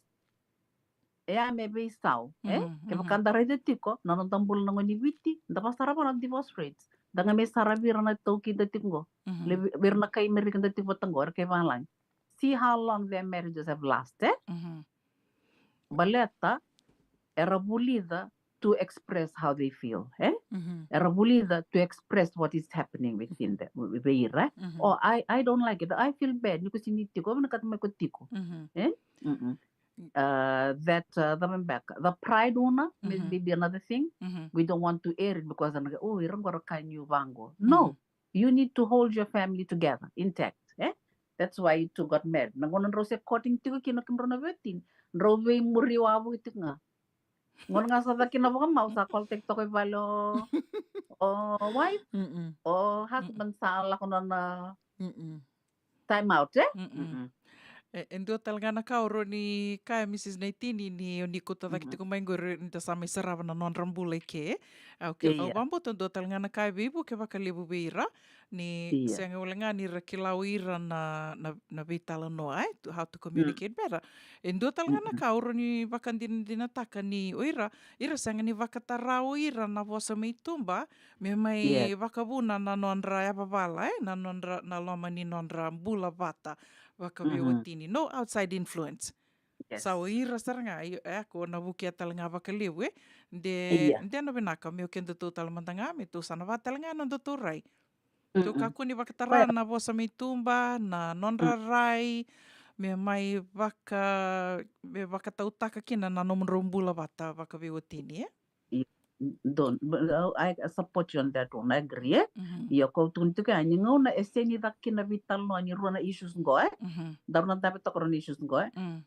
E a me veisau, eh? Mhm, Kevaka da raica tiko na noda bula na gone ni Viti, da vasarava na divorce rates. Da ga me saravi ira na taukei da tiko qo. Mhm. Levu vei ira na kai Merika da tiko vata qo, era kai valagi. See how long their marriages have last, eh? Mhm. Baleta era vulica to express how they feel, eh? Mhm. Era vulica to express what is happening within the, vei ira, eh? Mhm. Oh, I, I don't like it. I feel bad. Ni ko sini tiko, vinakata mai ko tiko. Mhm. Eh? Mm-mm. Uh, that uh, the, the pride una may Mhm. be another thing. Mhm. We don't want to air it because, oh, ira qo ra kai niu vaqo. No, Mhm. you need to hold your family together, intact. Eh? That's why you two got married. Na gauna drau se courting tiko kina kemudrau na veiwatini, drau veimuri wavoki tiko ga. Gauna ga sa caka kina vakamau, sa call tiko i vale o, o wife, Mm-mm. o husband sa lako nona Mm-mm. time out, eh? Mm-mm. Mm-mm. E, e dua tale ga na ka o rawa ni kaya, Mrs Naitini, ni o ni kauta cake Mhm. tiko mai qori ni da sa mai sarava na nodra bula i ke. A, okay. Au Ia. vakabauta dua tale ga na ka e veivuke vakalevu vei ira ni Ia. sega wale ga ni ra kila o ira na, na, na veitalanoa, eh? To, how to communicate better. E dua tale ga na Mm-mm. ka o rawa ni vakadinadinataka ni o ira, ira sega ni vakatara o ira na vosa mai tuba me mai Ia. vakavuna na nodra yavavala, eh? Na nodra, na loma ni nodra bula vata Mhm. vakaveiwatini. No outside influence. Yes. Sa o ira sara ga, io, e, ko na vukea tale ga vakalevu, eh? De, Ia. de na vinaka me o kedatou tale mada ga, me tou sa na vaka tale ga na nodatou rai. Tou Mm-mm. kakua ni vakatara Koya. na vosa mai tuba, na nodra Mm. rai, me mai vaka, me vakatautaka kina na nomudrau bula vata vakaveiwatini, eh? I- Don't, but, uh, I support you on that one. I agree, eh? Mhm. Ia, ko tukuna tiko yani gauna e sega ni caka kina veitalanoa ni rua na issues qo, eh? Mhm. Daru na dabe toka rua na issues qo, eh? Mm.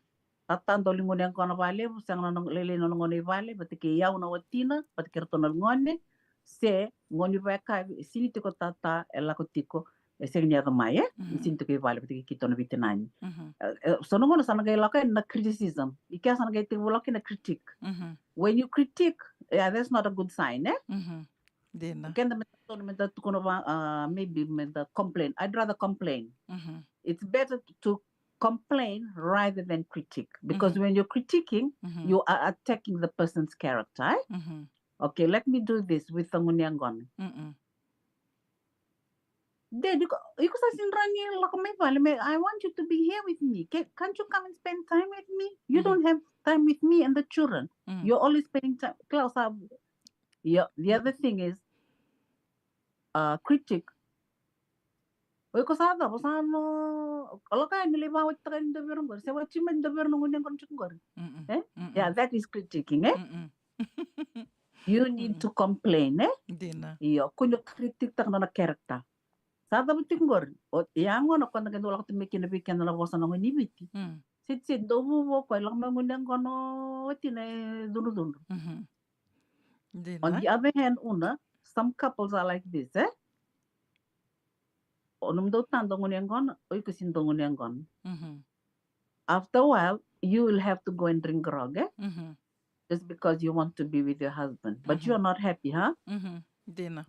Tata dau liu gone yaqona vakalevu, sega na no-, lailai na nona gone i vale, vata kei au na watina, vata kei ratou na gone, se gone vakayakavi, e sega ni tiko tata, e lako tiko, e sega ni yaco mai, eh? Mhm. Sega ni tiko i vale vata kei keitou na veitinani. Mhm. Eh, eh, so na gauna sa na qai lako yani na criticism. I kea sa na qai tekivu lako kina na critique. Mhm. When you critique, yeah, that's not a good sign, eh? Mhm. Dina. Keda me da tonu me da tukuna va, uh, maybe me da complain. I'd rather complain. Mhm. It's better to complain rather than critique, because Mhm. when you're critiquing, Mhm. you are attacking the person's character, eh? Mhm. Okay, let me do this with the gone yaqona. Mm-mm. Dad, iko, iko sa sega ni rawa ni lako mai vale, me, I want you to be here with me. Can, can't you come and spend time with me? You Mhm. don't have time with me and the children. Mm. You're always spending time. Klaus, uh, yeah, the other thing is, uh, critique. O iko sa cava, o sa no, o lako yani lai vakawatitaka yani dua vei ira qori, se wati mai dua vei ira na gone yaqona tiko qori. Mm-mm. Eh? Mm-mm. Yeah, that is critiquing, eh? Mm-mm. You need to complain, eh? Dina. Io, kua ni critique taka nona character. Sa cava tiko qori? O, ia gona ko da qai dau lako tu mai kina vei keda na vosa na gone ni Viti. Mm. Siti, siti, dau vuvu o koya, lako mai gone yaqona o watina e cudrucudru. Mhm. Dina. On the other hand, Una, some couples are like this, eh? O nomudou tata dau gone yaqona, o iko sega ni dau gone yaqona. Mhm. After a while, you will have to go and drink grog, eh? Mhm. Just because you want to be with your husband. But Mhm. You're not happy, huh? Mhm. Dina.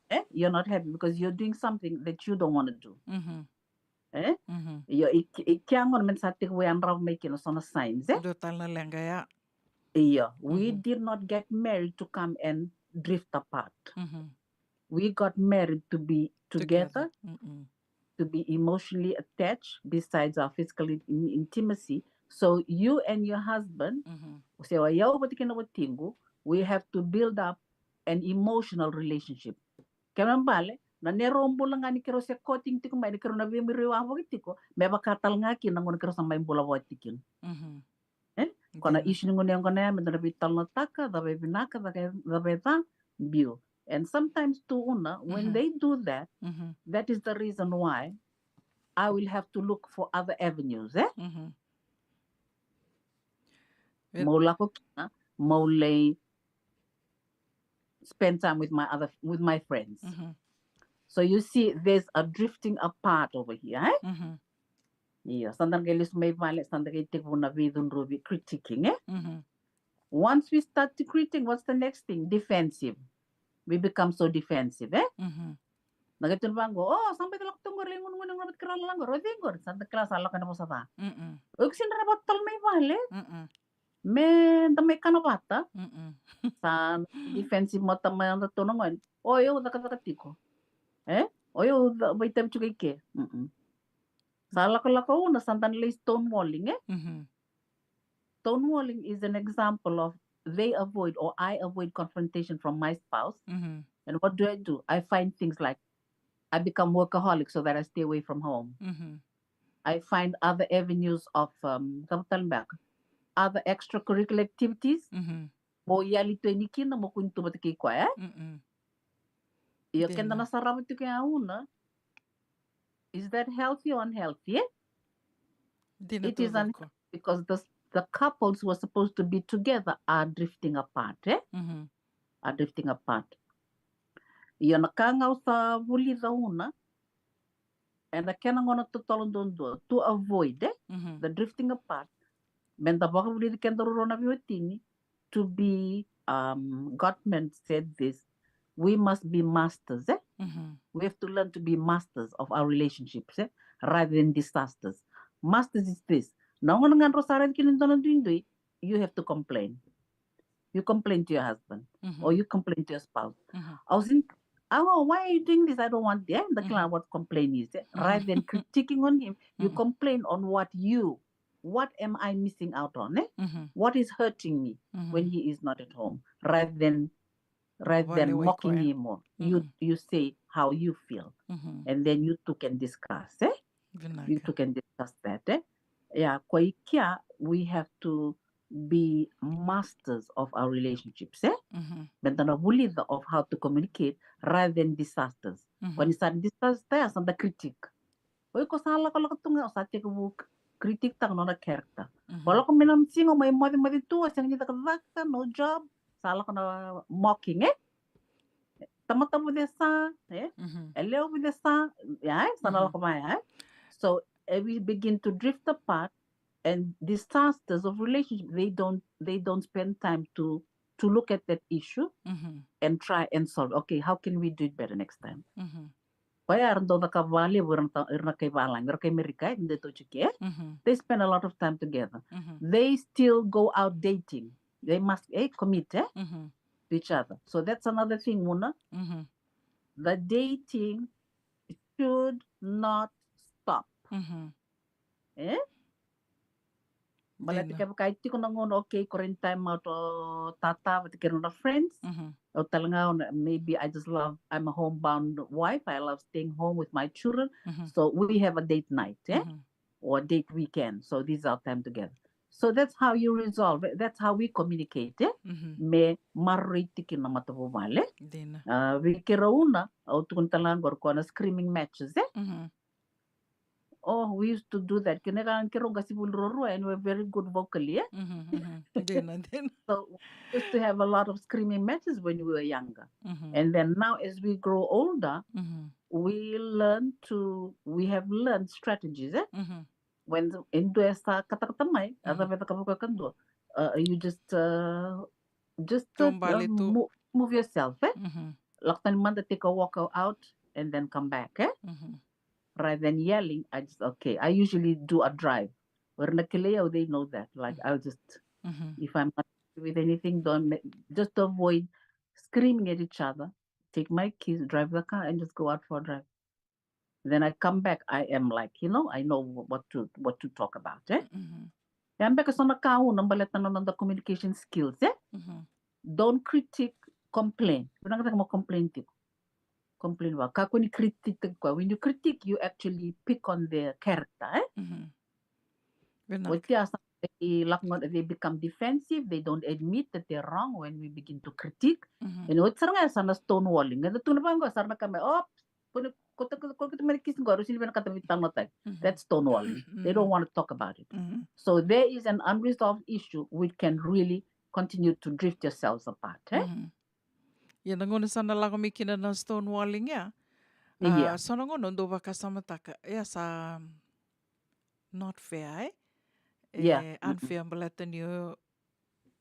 Eh? You're not happy because you're doing something that you don't want to do. Mhm. Eh? Mhm. Io, i, i kea gona me da sa tekivu yadrava mai kina so na signs, eh? Dua tale na leqa ya. Io, we Mhm. did not get married to come and drift apart. Mhm. We got married to be together, Mm-mm. to be emotionally attached besides our physical in-, in-, intimacy. So you and your husband, Mhm. se o yau vata kei na watiqu, we have to build up an emotional relationship. Kena ibalebale, na neirau bula ga ni keirau se courting tiko mai, ni keirau na veimuri wavoki tiko, me vaka tale ga kina na gauna keirau sa mai bula vata kina. Mhm. Eh? Ko na Dina. Issue ni gone yaqona ya, me da na veitalanoataka, cava e vinaka, cava e, cava e ca, biu. And sometimes too, Una, when Mhm. they do that, Mhm. that is the reason why I will have to look for other avenues, eh? Mhm. Ver- Meu lako kina, meu lai spend time with my other, with my friends. Mhm. So you see, there's a drifting apart over here, eh? Mhm. Io, sa da qai lesu mai vale, sa da qai tekivu na veicudruvi, critiquing, e? Mhm. Once we start to critique, what's the next thing? Defensive. We become so defensive, e? Mhm. Na qai tukuna vaqo, o, sa bau lako tu qori, lai gunu, gunu, gunu, vata kei ira na lako qori, o cei qori? Sa da kila sa lako ena vosa ca. Mm-mm. O iko sega ni rawa ni vakatatalo mai vale. Mm-mm. Me da mai kana vata. Mm-mm. Sa defensive mada mai o datou na gone. O yau cakacaka tiko. E? O yau ca-, vakaitavi tiko i ke. Mm-mm. Sa lakolako Una, sa da na lai stonewalling, e? Mhm. Stonewalling is an example of they avoid or I avoid confrontation from my spouse. Mhm. And what do I do? I find things like I become workaholic so that I stay away from home. Mhm. I find other avenues of, um, cava tale beka, other extracurricular activities. Mhm. Mo yali tu yani kina, mo kua ni tu vata kei koya, e? Mm-mm. Io, keda na sarava tiko ya Una. Is that healthy or unhealthy, e? Dina. It is unhealthy because the, the couples who are supposed to be together are drifting apart, e? Mhm. Are drifting apart. Io, na ka ga au sa vulica Una, ena kena gauna totolo duadua, to avoid, e? Mhm. The drifting apart. Me da vakavulici kedaru rua na veiwatini, to be, um, Gottman said this, we must be masters, e? Mhm. We have to learn to be masters of our relationships, e? Rather than disasters. Masters is this. Na gauna ga drau sa raici kina e dua na duidui, you have to complain. You complain to your husband, mhm, or you complain to your spouse. Mhm. Au sega ni, oh, why are you doing this? I don't want, e? Da kila what complain is, e? Mhm. Rather than critiquing on him, you, mhm, complain on what you, what am I missing out on, e? Mhm. What is hurting me, mhm, when he is not at home? Rather than, rather than mocking him more, you, mhm, you say how you feel. Mhm. And then you two can discuss, e? Vinaka. You two can discuss that, e? Yeah, koya i kea, we have to be masters of our relationships, e? Mhm. Me da na vulica of how to communicate rather than disasters. Mhm. Koya ni sa disaster ya, sa da critique. O iko sa lakolako tu ga, o sa tekivu critique taka nona character. Mhm. O lako mai na siga, o mai mocemoce tu, o sega ni cakacaka, no job, sa lako na mocking, e? Tamata vucesa, e? Mhm. E lewe vucesa, ya, e? Sa na, mhm, lako mai, e? So, e, we begin to drift apart, and disasters of relationship, they don't, they don't spend time to, to look at that issue, mhm, and try and solve. Okay, how can we do it better next time? Mhm. Koya era dau cakava vakalevu ira na ta-, ira na kai valagi, ira kai Merika, e, dau tu i ke. Mhm. They spend a lot of time together. Mhm. They still go out dating. They must, e, commit, e, mhm, to each other. So that's another thing, Una. Mhm. The dating should not stop. Mhm. E? Baleta kevaka e tiko na gauna, okay, qori na time out o tata vata kei ira na friends. Mhm. Au tale ga, maybe I just love, I'm a homebound wife, I love staying home with my children. Mhm. So we have a date night, e? Mhm. Or a date weekend. So this is our time together. So that's how you resolve it. That's how we communicate, e? Mhm. Me maroroi tiko na matavuvale. Dina. A, vei keirau Una, au tukuna tale ga qori, koya na screaming matches, e? Mhm. Oh, we used to do that. Kena ka keirau qasenivuli ruarua, and we're very good vocally, e? Mhm, mhm. Dina, dina. So we used to have a lot of screaming matches when we were younger. Mhm. And then now, as we grow older, mhm, we learn to, we have learned strategies, e? Mhm. When e dua e sa katakata mai, mhm, a cava e cakava o koya ka dua. Uh, you just, uh, just, uh, taubale tu, mo-, move yourself, e? Mhm. Lako tani mada, take a walk out, and then come back, e? Mhm. Rather than yelling, I just, okay, I usually do a drive. O ira na kilai au, they know that. Like, mhm, I'll just, mhm, if I'm not with anything, don't ma-, just to avoid screaming at each other, take my keys, drive the car, and just go out for a drive. Then I come back, I am like, you know, I know wh-, what to, what to talk about, e? Mhm. Ya beka so na ka Una, baleta na noda communication skills, e? Mhm. Don't critique, complain. Vinakata mo complain tiko. Complain vaka, kakua ni critique tiko. When you critique, you actually pick on their character, e? Mhm. Vinaka. Oti ya sa, they lako ga, they become defensive, they don't admit that they're wrong when we begin to critique. Mhm. And oti sara ga ya sa na stonewalling. Eda tukuna vaqo, sa ra na ka mai, oops, ko ni, ko ta, ko, ko ta mai na kisi qori, au sega ni vinakata me veitalanoataki. Mhm. That's stonewalling. They don't, mhm, want to talk about it. Mhm. So there is an unresolved issue which can really continue to drift yourselves apart, e? Mhm. Ia na gauna sa na lako mai kina na stonewalling ya. Ia. A, so na gauna au dau vakasamataka, ia sa, Not fair, e? Yeah. E unfair baleta ni o,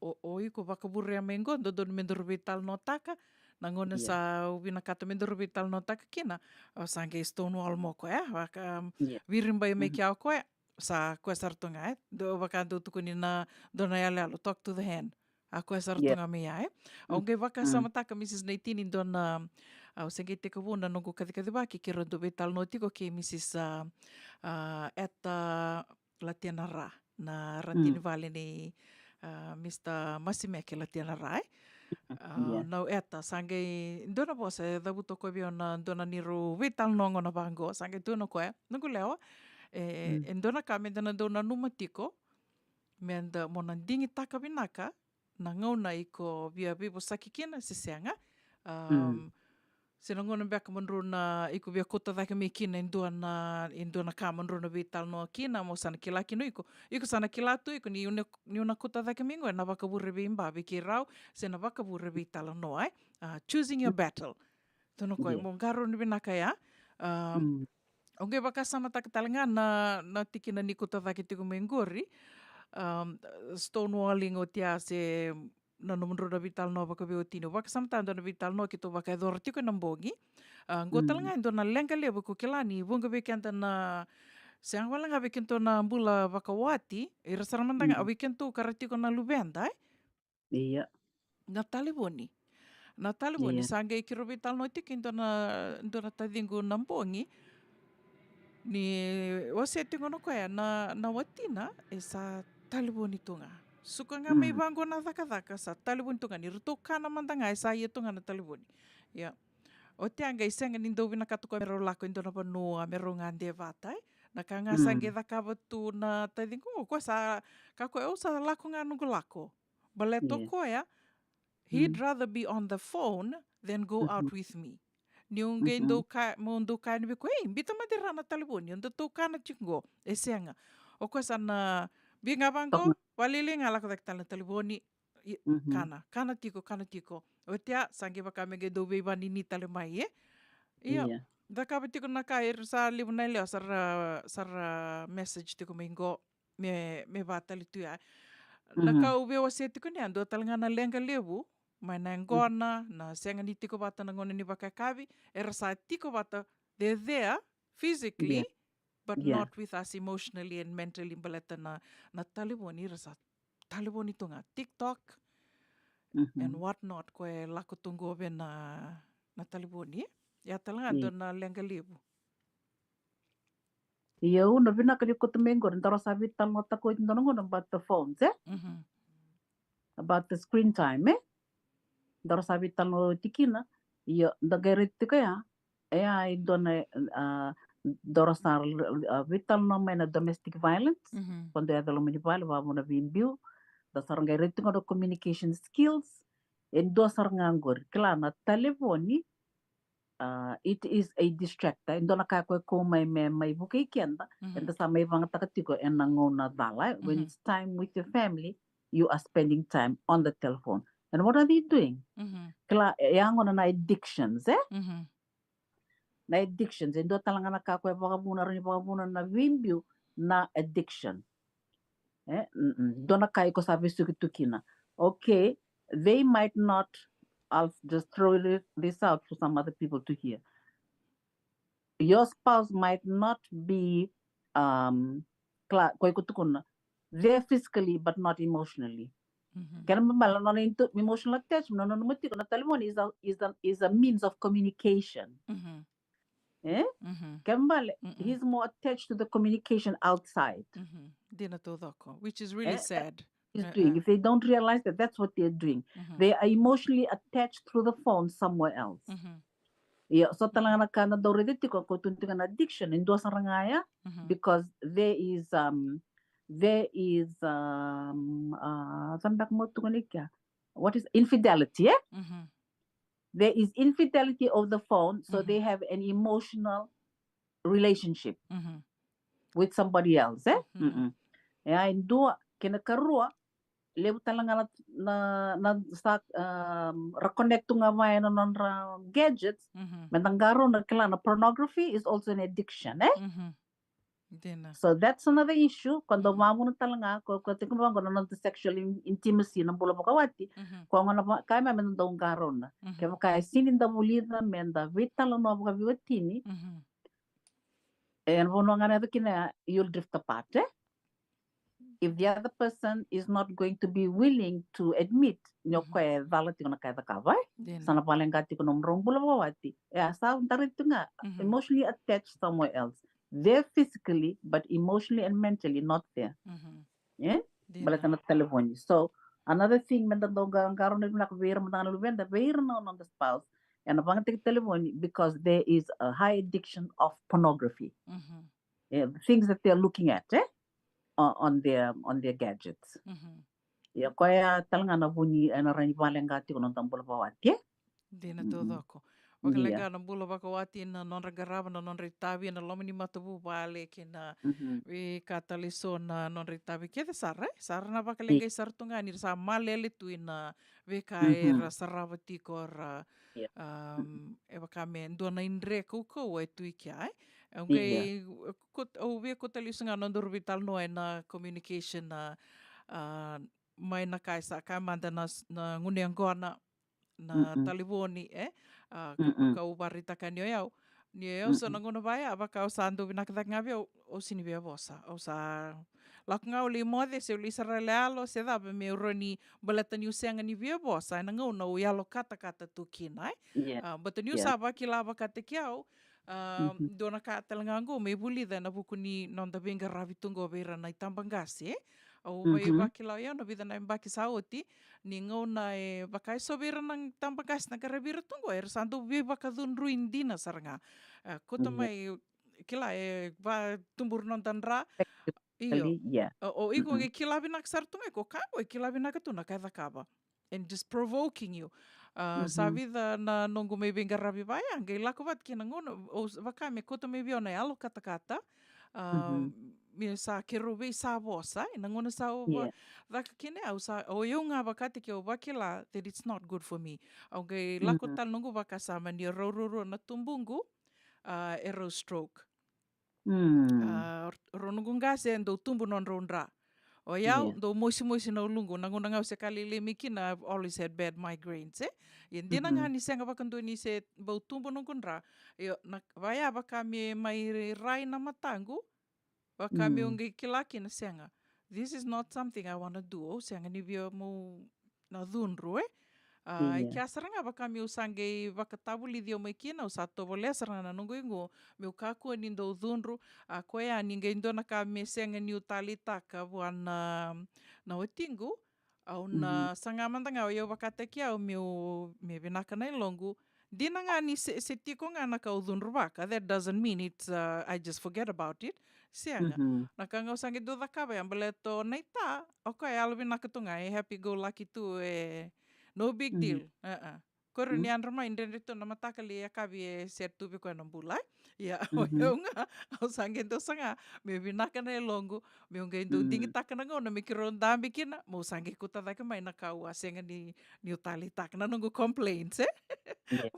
o, o iko vakavurea mai qo, dodonu me daru veitalanoataka. Na gauna sa au vinakata me daru veitalanoataka kina, o sa qai stonewall mai o koya, e? Vaka, viribai mai kea o koya, sa koya sara tu ga, e? Dou vaka dou tukuni na dua na yaloyalo, talk to the hand. A koya sara tu ga mai ya, e? Au qai vakasamataka, Mrs Naitini, dua na, au se qai tekivuna noqu kacikacivaki keirau dau veitalanoa tiko kei Mrs, a, a, Eta Latianara, na radini vale nei, a, Mr Masimeke Latianara, e? A, nau Eta, sa qai dua na vosa e cavuta o koya vei au na dua na neirau veitalanoa gona vaqo, sa qai tukuna o koya, noqu lewa, e, e dua na ka meda na dau nanuma tiko, meda mo na digitaka vinaka na gauna iko via veivosaki kina se sega. Um, se na gauna beka mo drau na iko via kauta cake mai kina e dua na, e dua na ka mo drau na veitalanoa kina, mo sa na kila kina o iko. Iko sa na kila tu iko ni o na, ni o na kauta cake mai qo, e na vakavure veiba vei keirau se na vakavure veitalanoa, e? A, choosing your battle. Tukuna o koya, mo qarauna vinaka ya. Um, au qai vakasamataka tale ga na, na tikina ni kauta cake tiko mai qori. Um, stonewalling oti ya se na nomudrau na veitalanoa vakaveiwatini. Au vakasamataka dua na veitalanoa keitou vakayacora tiko e na bogi. A, qo tale ga e dua na leqa levu, ko kila ni vuqa vei keda na, sega wale ga vei kedatou na bula vakawati, ira sara mada ga, a, vei kedatou ka ra tiko na luveda, e? Ia. Na talevoni. Na talevoni, sa qai keirau veitalanoa tiko e dua na, dua na taciqu na bogi. Ni wasea tiko na koya na, na watina e sa talevoni tu ga. Suka ga mai vaqo na cakacaka, sa talevoni tu ga, ni ratou kana mada ga e sa ia tu ga na talevoni. Ia. Oti ya qai sega ni dau vinakata o koya me rau lako e dua na vanua me rau gade vata, e? Na ka ga sa qai cakava tu na taciqu, o koya sa, ka koya, au sa lako ga noqu lako. Baleta o koya, he'd rather be on the phone than go out with me. Ni au qai dau ka, mo dau kaya vei koya, ei, biuta mada e ra na talevoni, o datou kana tiko qo, e sega. O koya sa na biu ga vaqo, vakalailai ga, lako cake tale na talevoni, i, kana, kana tiko, kana tiko. Oti ya, sa qai vaka me qai dau veivanini tale mai, e? Io. Cakava tiko na ka, era sa levu na yalewa sa ra, sa ra message tiko mai qo. Me, me vaka tale tu ya. Na ka au via wasea tiko ni a dua tale ga na leqa levu mai na yaqona, na sega ni tiko vata na gauna ni vakayakavi, era sa tiko vata, they're there physically, but not with us emotionally and mentally, baleta na, na talevoni, era sa talevoni tu ga, TikTok and what not, koya e lako tu qo vei na, na talevoni. Ia tale ga dua na leqa levu. Ia, au na vinaka ni kauta mai qori, daru sa veitalanoataka oti dua na gauna about the phones, e? About the screen time, e? Daru sa veitalanoa oti kina. Ia, da qai raica tiko ya, e, a, e dua na, a, daru sa, a, veitalanoa mai na domestic violence, ko dua yaco loma ni vale, vavuna veibiu. Da sa ra qai raica tiko na communication skills. E dua sara ga qori, kila, na talevoni, a, it is a distractor. E dua na ka koya e kau mai me mai vukei keda, eda sa mai vagataka tiko ena gauna cala, e? When it's time with your family, you are spending time on the telephone. And what are they doing? Kila, e, e yaga na addictions, e? Na addictions, e dua tale ga na ka koya e vakavuna, rawa ni vakavuna na veibiu na addiction. E, dua na ka iko sa vesuki tu kina. Okay, they might not, I'll just throw thi-, this out for some other people to hear. Your spouse might not be, um, kla-, koya iko tukuna, there physically but not emotionally. Kena ibalebale na nona into-, emotional attachment, na nona nanuma tiko na talevoni is a, is a, is a means of communication. E? Kena ibalebale, he's more attached to the communication outside. Dina taucoko, which is really sad. He's doing. If they don't realize that, that's what they're doing. They are emotionally attached through the phone somewhere else. Ia, so tale ga na ka na dau raica tiko, ko tukuna tiko na addiction, e dua sara ga ya, because there is, um, there is, um, uh, sa beka mo tukuna i kea. What is infidelity, e? There is infidelity over the phone, so they have an emotional relationship with somebody else, e? Ia, e dua, kena ikarua, levu tale ga na, na, na sa, um, ra connect tu ga vaya na nodra gadgets, me da qarauna, kila, na pornography is also an addiction, e? Dina. So that's another issue. Ko dau vavuna tale ga, ko, ko tiko vaqo na noda sexual in- intimacy na bula vakawati. Ko gona va- kai mai me da dau qarauna. Kevaka e sini da vulica me da veitalanoa vakaveiwatini, e na vanua ga na yaco kina ya, you'll drift apart, eh? If the other person is not going to be willing to admit ni o koya e cala tiko na ka e cakava, eh? Sa na valeqa tiko na nomudrau bula vakawati. E a sa dari tiko ga, emotionally attached somewhere else. They're physically, but emotionally and mentally not there. Eh? Baleta na talevoni. So another thing me da dau qarauna vinaka vei ira mada ga na luveda, vei ira na noda spouse, e na vagataki talevoni because there is a high addiction of pornography. Eh, things that they're looking at, eh? On, on their on their gadgets. Ia koya tale ga na vuni e na rawa ni valeqa tiko na noda bula vakawati, eh? Dina taucoko. Vakaleqa na bula vakawati na nodra qarava na nodra itavi e na loma ni matavuvale kei na veika tale eso na nodra itavi kece sara, eh? Sa ra na vakaleqai sara tu ga ni ra sa malele tu i na veika era sarava tiko ra, um, e vaka me dua na idre kaukauwa e tu i kea, eh? Au qai, au via kauta lesu ga na nodaru veitalanoa e na communication na, ah, mai na ka e sa kaya mada na, na gunu yaqona na talevoni, eh? Ah, ka, ka au vakaraitaka ni o yau. Ni o yau so na gauna vaya, vaka au sa dau vinaka cake ga vei au, au sini via vosa. Au sa lako ga au lai moce, se au lai sara yaloyalo, se cava me rawa ni baleta niu sega ni via vosa e na gauna au yalo katakata tu kina, eh? Ah, baleta niu sa vakila vakataki au, ah, dua na ka tale ga qo me vulica e na vuku ni noda veiqaravi tu qo vei ira na itabaqase, eh? Au via vakila o yau na vica na yabaki sa oti, ni gauna e vaka e so vei ira na itabaqase na qaravi ira tu qo, era sa dau veivakacudrui dina sara ga. Ah, kauta mai, kila, e vakatuburi noda dra. Io. O iko qai kila vinaka sara tu ga, ko ka qo e kila vinaka tu na ka e cakava. And just provoking you. Ah, sa vica na noqu mai veiqaravi vaya, qai lako vata kina gauna, au vaka me kauta mai vei au na yalo katakata. Ah, me sa keirau veisavosa, e na gauna sa au caka kina, au sa, o yau ga vakataki au vakila that it's not good for me. Au qai lako tale noqu vakasama ni rau ruarua na tubuqu, ah, e rau stroke. Ah, rau noqu qase e dau tubu nodrau dra. O yau, dau mosimosi na uluqu, na gauna ga au se ka lailai mai kina, I've always had bad migraines, eh? Ia dina ga ni sega vakadua ni se bau tubu noqu dra. Io, na vaya vaka me mai rai na mataqu, vaka meu qai kila kina sega. This is not something I wanna do. Au sega ni via meu na cudru, eh? Ah, i kea sara ga vaka meu sa qai vakatavulici au mai kina, au sa tovolea sara ga na noqu igu meu kakua ni dau cudru. Ah, koya ni qai dua na ka me sega niu taleitaka vua na, na watiqu. Au na saga mada ga o yau vakataki au meu, me vinaka na yaloqu. Dina ga ni se, se tiko ga na ka au cudru vaka, that doesn't mean it's, uh, I just forget about it. Sega. Na ka ga au sa qai dau cakava ya, baleta o Naita, o koya e yalovinaka tu ga, e happy go lucky tu, e no big deal. Ko ira ni yadra mai, dredre tu na mataka, lai yakavi e set tu vei koya na bula. Ia, o yau ga, au sa qai dau saga meu vinaka na yaloqu, meu qai dau digitaka na gauna me keirau dabe kina, meu sa qai kauta cake mai na ka au a sega ni, niu taleitaka, na noqu complaints, eh?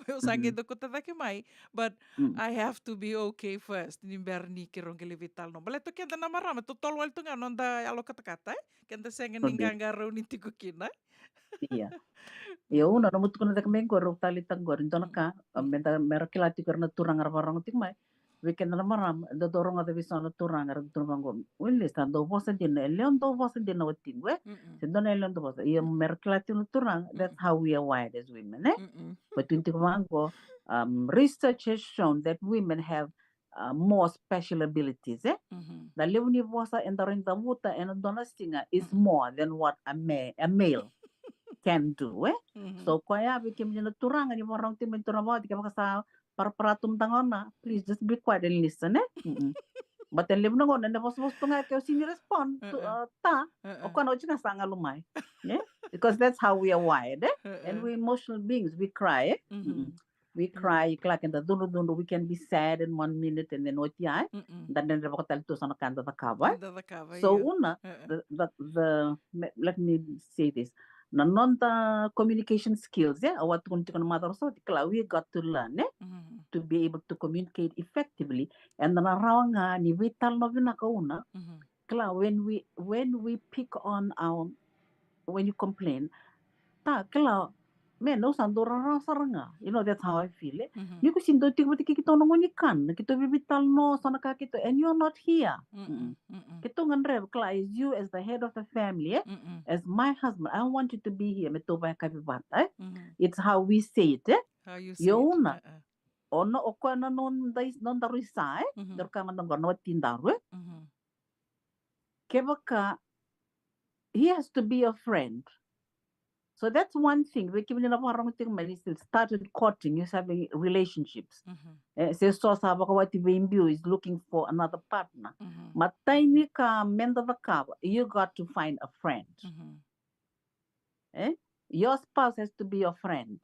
Meu sa qai dau kauta cake mai, but I have to be okay first ni bera ni keirau qai lai veitalanoa. Baleta o keda na marama, totolo wale tu ga noda yalo katakata, eh? Keda sega ni qaqarauni tiko kina. Ia. Ia, au na nomu tukuna cake mai qori, au taleitaka qori, dua na ka, ah, me da, me ra kila tiko ira na turaga ra vakarorogo tiko mai. Vei keda na marama, da dau rogoca vei so na turaga ra tukuna vaqo, wili sa dau vosa dina, e lewe dau vosa dina watiqu, eh? Se dua na e lewe dau vosa. Ia, me ra kila tiko na turaga, that's how we are wired as women, eh? But tiko vaqo, um, research has shown that women have, uh, more special abilities, eh? Na levu ni vosa eda rawa ni cavuta ena dua na siga is more than what a, ma- a male can do, eh? So koya vei kemuni na turaga ni vakarorogo tiko mai, turaga vakaoti, kevaka sa parapara tu mada ga o Na, please just be quiet and listen, eh? But e levu na gauna ena vosavosa tu ga, ke o sini respond tu, uh, Ta, o koya na oti ga sa galu mai, eh? Because that's how we are wired, eh? And we emotional beings, we cry, eh? We cry, kila, keda cudrucudru, we can be sad in one minute and then oti ya, eh? Da dredre vaka tale tu so na ka da cakava, eh? So Una, the, the, the, me- let me say this. Na noda communication skills, eh? Au a tukuna tiko na macawa sa oti, kila, we got to learn, eh? to be able to communicate effectively. Eda na rawa ga ni veitalanoa vinaka, Una. Mhm. Kila, when we when we pick on our when you complain, ta kila, man, au sa dau rarawa sara ga. You know, that's how I feel, eh? Mhm. Ni ko si dau tiko vata kei keitou na gone kana, keitou veitalanoa so na ka keitou, and you're not here. Mm-mm. Mm-mm. Keitou gadreva, kila, as you, as the head of the family, eh? Mm-mm. As my husband, I want you to be here. Me tou vakayakavi vata, eh? Mhm. It's how we say it, eh? How you say Io, it. Una. Uh-uh. O na, o koya na noda, nodaru isa, eh? Mhm. Daru kaya mada qo na watidaru, eh? Mhm. Kevaka, he has to be your friend. So that's one thing. Vei kemuni na vakarorogo tiko mai, you still started courting, you having relationships. Mhm. Eh, se so sa vakawati vei biu is looking for another partner. Mhm. Matai ni ka meda cakava, you got to find a friend. Mhm. Eh? Your spouse has to be your friend.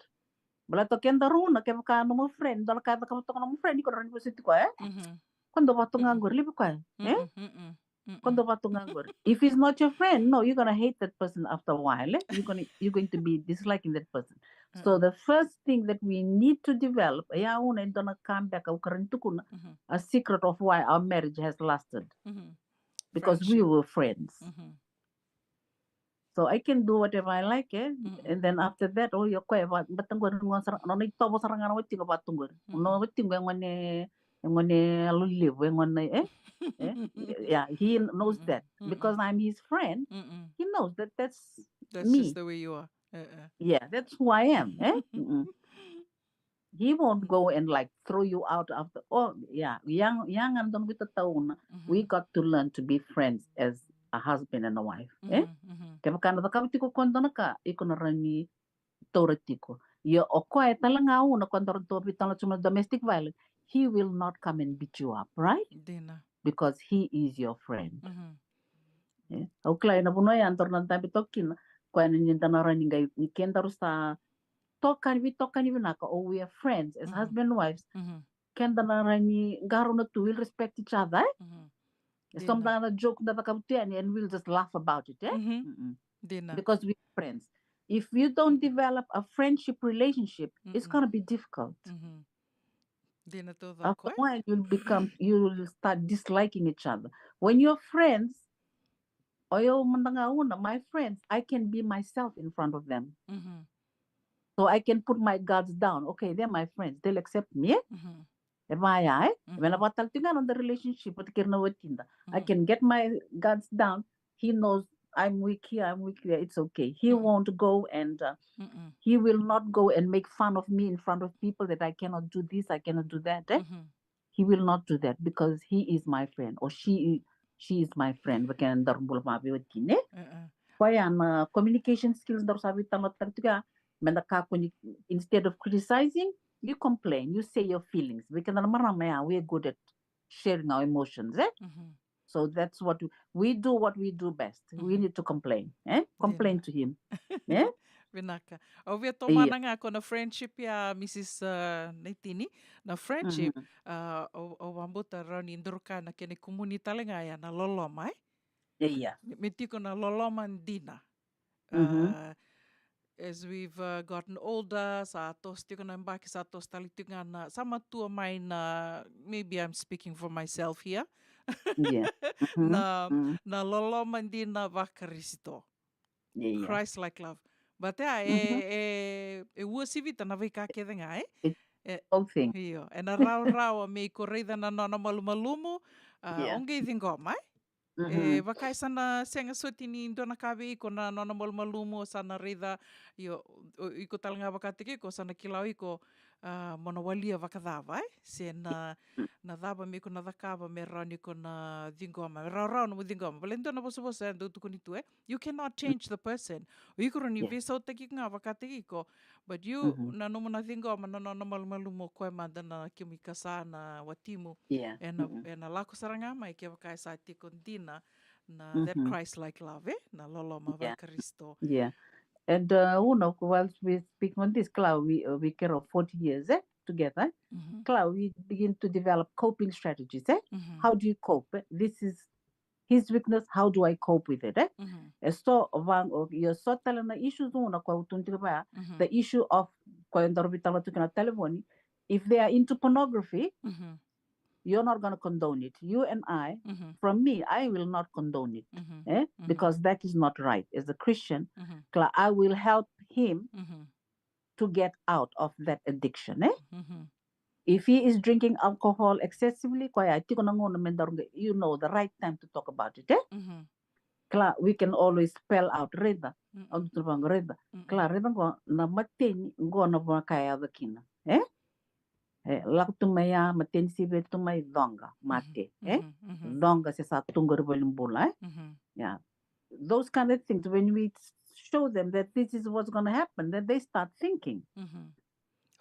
Baleta o kedaru, Una, kevaka nomu friend, dua na ka e cakava toka nomu friend, iko na rawa ni vosoti koya, eh? Mhm. Ko dua vata ga qori, levu koya, eh? Mm-mm. Mm-mm. Ko dua vata ga qori. If he's not your friend, no, you're gonna hate that person after a while, eh? You're gonna you're going to be disliking that person. So Mm. The first thing that we need to develop, ya, Una, e dua na ka beka au kaya ni tukuna, Mhm. a secret of why our marriage has lasted, Mhm. because we Friendship. Were friends. Mhm. So I can do whatever I like, eh? Mm-mm. And then after that, oh, o koya, vata qori, nona itovo sara ga na watiqu vata qori. Mm-mm. Nona watiqu e gone, e gone yalo levu, e gone, eh? Eh? Yeah, he knows Mm-mm. That. Mm-mm. Because I'm his friend, Mm-mm. He knows that that's That's me. Just the way you are. Uh-uh. Yeah, that's who I am, eh? Mm-mm. He won't go and, like, throw you out of the, oh, yeah, young, young and don't get the town. We Mhm. Got to learn to be friends as a husband and a wife, eh? Mhm, mhm. Kevaka na cakava tiko ko dua na ka, iko na rawa ni taura tiko. Ia o koya tale ga, Una, ko daru tou veitalanoa tu na domestic violence, he will not come and beat you up, right? Dina. Because he is your friend. Mhm. Eh? Au kila ena vanua ya daru na dabe toka kina, koya na ni da na rawa ni qai, ni kedaru sa tokani, veitokani vinaka, or we are friends as Mhm. Husband and wives, Mhm. keda na rawa ni qarauna tu, we'll respect each other, eh? Mhm. E so Dina. mada na joke da cakava tu yani, and we'll just laugh about it, eh? Mhm. Mm-mm. Dina. Because we are friends. If you don't develop a friendship relationship, it's Mm-mm. Gonna be difficult. Mhm. Dina taucoko, After eh? A while, you'll become, you'll start disliking each other. When you're friends, o yau mada ga, Una, my friends, I can be myself in front of them. Mhm. So I can put my guards down. Okay, they're my friends. They'll accept me, eh? Mhm. E vaya, eh? Me na Mhm. vaka tale tiko ga na noda relationship vata kei ira na watida. I Mhm. Can get my guards down. He knows I'm weak here, I'm weak there. It's okay. He Mhm. Won't go and, uh, Mm-mm. He will not go and make fun of me in front of people that I cannot do this, I cannot do that, eh? Mhm. He will not do that because he is my friend, or she i-, she is my friend. Vaka keda daru bula vaveiwatini, eh? Uh-uh. Koya na communication skills daru sa veitalanoataka tiko ya. Meda kakua ni, instead of criticizing, you complain, you say your feelings. Vaka keda na marama ya, we're good at sharing our emotions, eh? Mhm. So that's what we, we do, what we do best. We Mhm. Need to complain, eh? Complain Dina. To him, eh? Vinaka. Au via Ia. Tomana ga ko na friendship ya, Missus, uh, Naitini. Na friendship, Mhm. uh, au, au vakabauta rawa ni duru ka na kena ikumuni tale ga ya na loloma, eh? Ia. Me, me tiko na loloma dina. Mhm. Uh, as we've, uh, gotten older, sa toso tiko na yabaki, sa toso tale tiko ga na, sa matua mai na, maybe I'm speaking for myself here. Ia. Mhm. Na, Mm. Na loloma dina vaKarisito. Ia. Christ like love. But ya, e, Mhm. E, e uasivita na veika kece ga, eh? It's E, whole thing. io, ena rawarawa me iko raica na nona malumalumu, a, Ia. O qai ciqoma, eh? E, mhm, vaka e sa na sega soti ni dua na ka vei iko na nona malumalumu, o sa na raica, io, o, iko tale ga vakataki iko, o sa na kila o iko, a, mo na walia vakacava, eh? Se na, mm, na cava me iko na cakava me rawa ni iko na ciqoma, me rawarawa nomu ciqoma. Vale dua na vosavosa e dau tukuni tu, eh? You cannot, mm, change the person. O iko rawa ni, yeah, veisautaki ga vakataki iko, but you, mhm, na nomu na ciqoma, na nona malumalumu, o koya mada na kemu ikasa, na watimu. Yeah. Ena, mm-mm, ena lako sara ga mai kevaka e sa tiko dina na, that, mhm, Christ-like love, eh? Na loloma, yeah, vaKarisito. Yeah. And, uh, you know, whilst we speak on this, Clau, we, uh, we care of forty years, eh, together. Mhm. Clau, we begin to develop coping strategies, eh? Mhm. How do you cope, eh? This is his weakness, how do I cope with it, eh? Mhm. E so, vaka, o, io, so tale na issues, you know, koya au tukuna tiko vaya, mhm, the issue of, koya daru veitalanoa tiko na talevoni, If they are into pornography, Mhm. You're not going to condone it. You and I, Mhm. From me, I will not condone it. Mhm. Eh? Mhm. Because that is not right. As a Christian, Mhm. Kla, I will help him Mhm. to get out of that addiction. Eh? Mhm. If he is drinking alcohol excessively, koya tiko na gauna me daru qai, you know the right time to talk about it. Eh? Mhm. Kla, we can always spell out. Raica, Mm-mm. au tu vanga raica. Mm-mm. Kla, raica qo, na mateni qo na vuna ka yaco kina. Eh? E, lako tu mai ya, mateni sivia tu mai, coqa, mate. Eh? Mhm, mhm, Coqa se sa tu qori valenibula. Eh? mhm. Yeah. Those kind of things, when we show them that this is what's going to happen, then they start thinking. Mhm.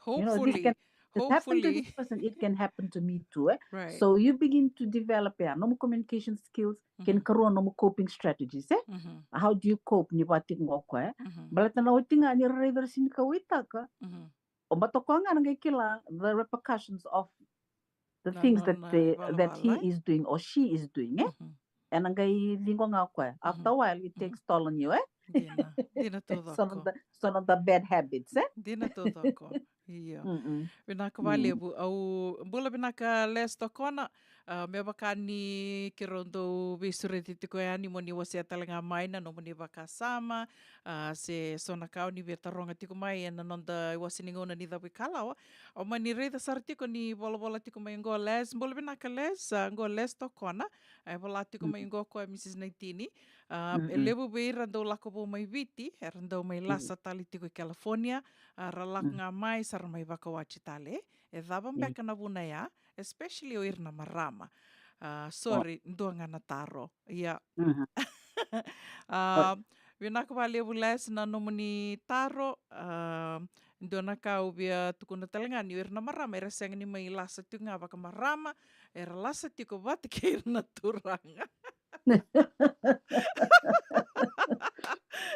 You know, this Hopefully, can, this happened to hopefully, this person, it can happen to me too. Eh? Right. So you begin to develop, yeah, normal communication skills, kena Mhm. ikarua normal coping strategies. Eh? Mhm, How do you cope ni vati qo koya? Eh? mhm, Baleta na oti ga ni raica ra sini kauaitaka. mhm. O batoka ga na qai kila the repercussions of the Na things that nona they, that he valavala, eh? is doing or she is doing. Eh? Mhm. Ena qai ciqo ga koya. After a Mhm. While, it Mhm. Takes toll on you. Eh? Dina, dina So na taucoko. the, so na the bad habits. Eh? Dina taucoko. Io. Mm-mm. Vinaka Mm. vakalevu. Au bula vinaka Les Tokona. Ah, me vaka ni keirau dau veisureti tiko yani mo ni wasea tale ga mai na nomuni vakasama, ah, se so na ka o ni via taroga tiko mai ena noda iwase ni gauna ni cavuikalawa. Au mani raica sara tiko ni volavola tiko mai qo Les. Bula vinaka Les, ah, qo Les Tokona. E vola tiko mai qo ko Missus Naitini. Ah, e Mm-mm. levu vei ira dau lako vou mai Viti, era dau mai Mm. lasa tale tiko i California, ah, ra lako Mm. ga mai sa ra mai vakawati tale. E cava Mm. beka na vuna ya, especially o ira na marama. Ah, Oh. Sorry, dua ga na taro. Ia. Mhm. Oh. Ah, vinaka vakalevu Les na nomuni taro. Ah, dua na ka au via tukuna tale ga ni o ira na marama era sega ni mai lasa tiko ga vakamarama, era lasa tiko vata kei ira na turaga.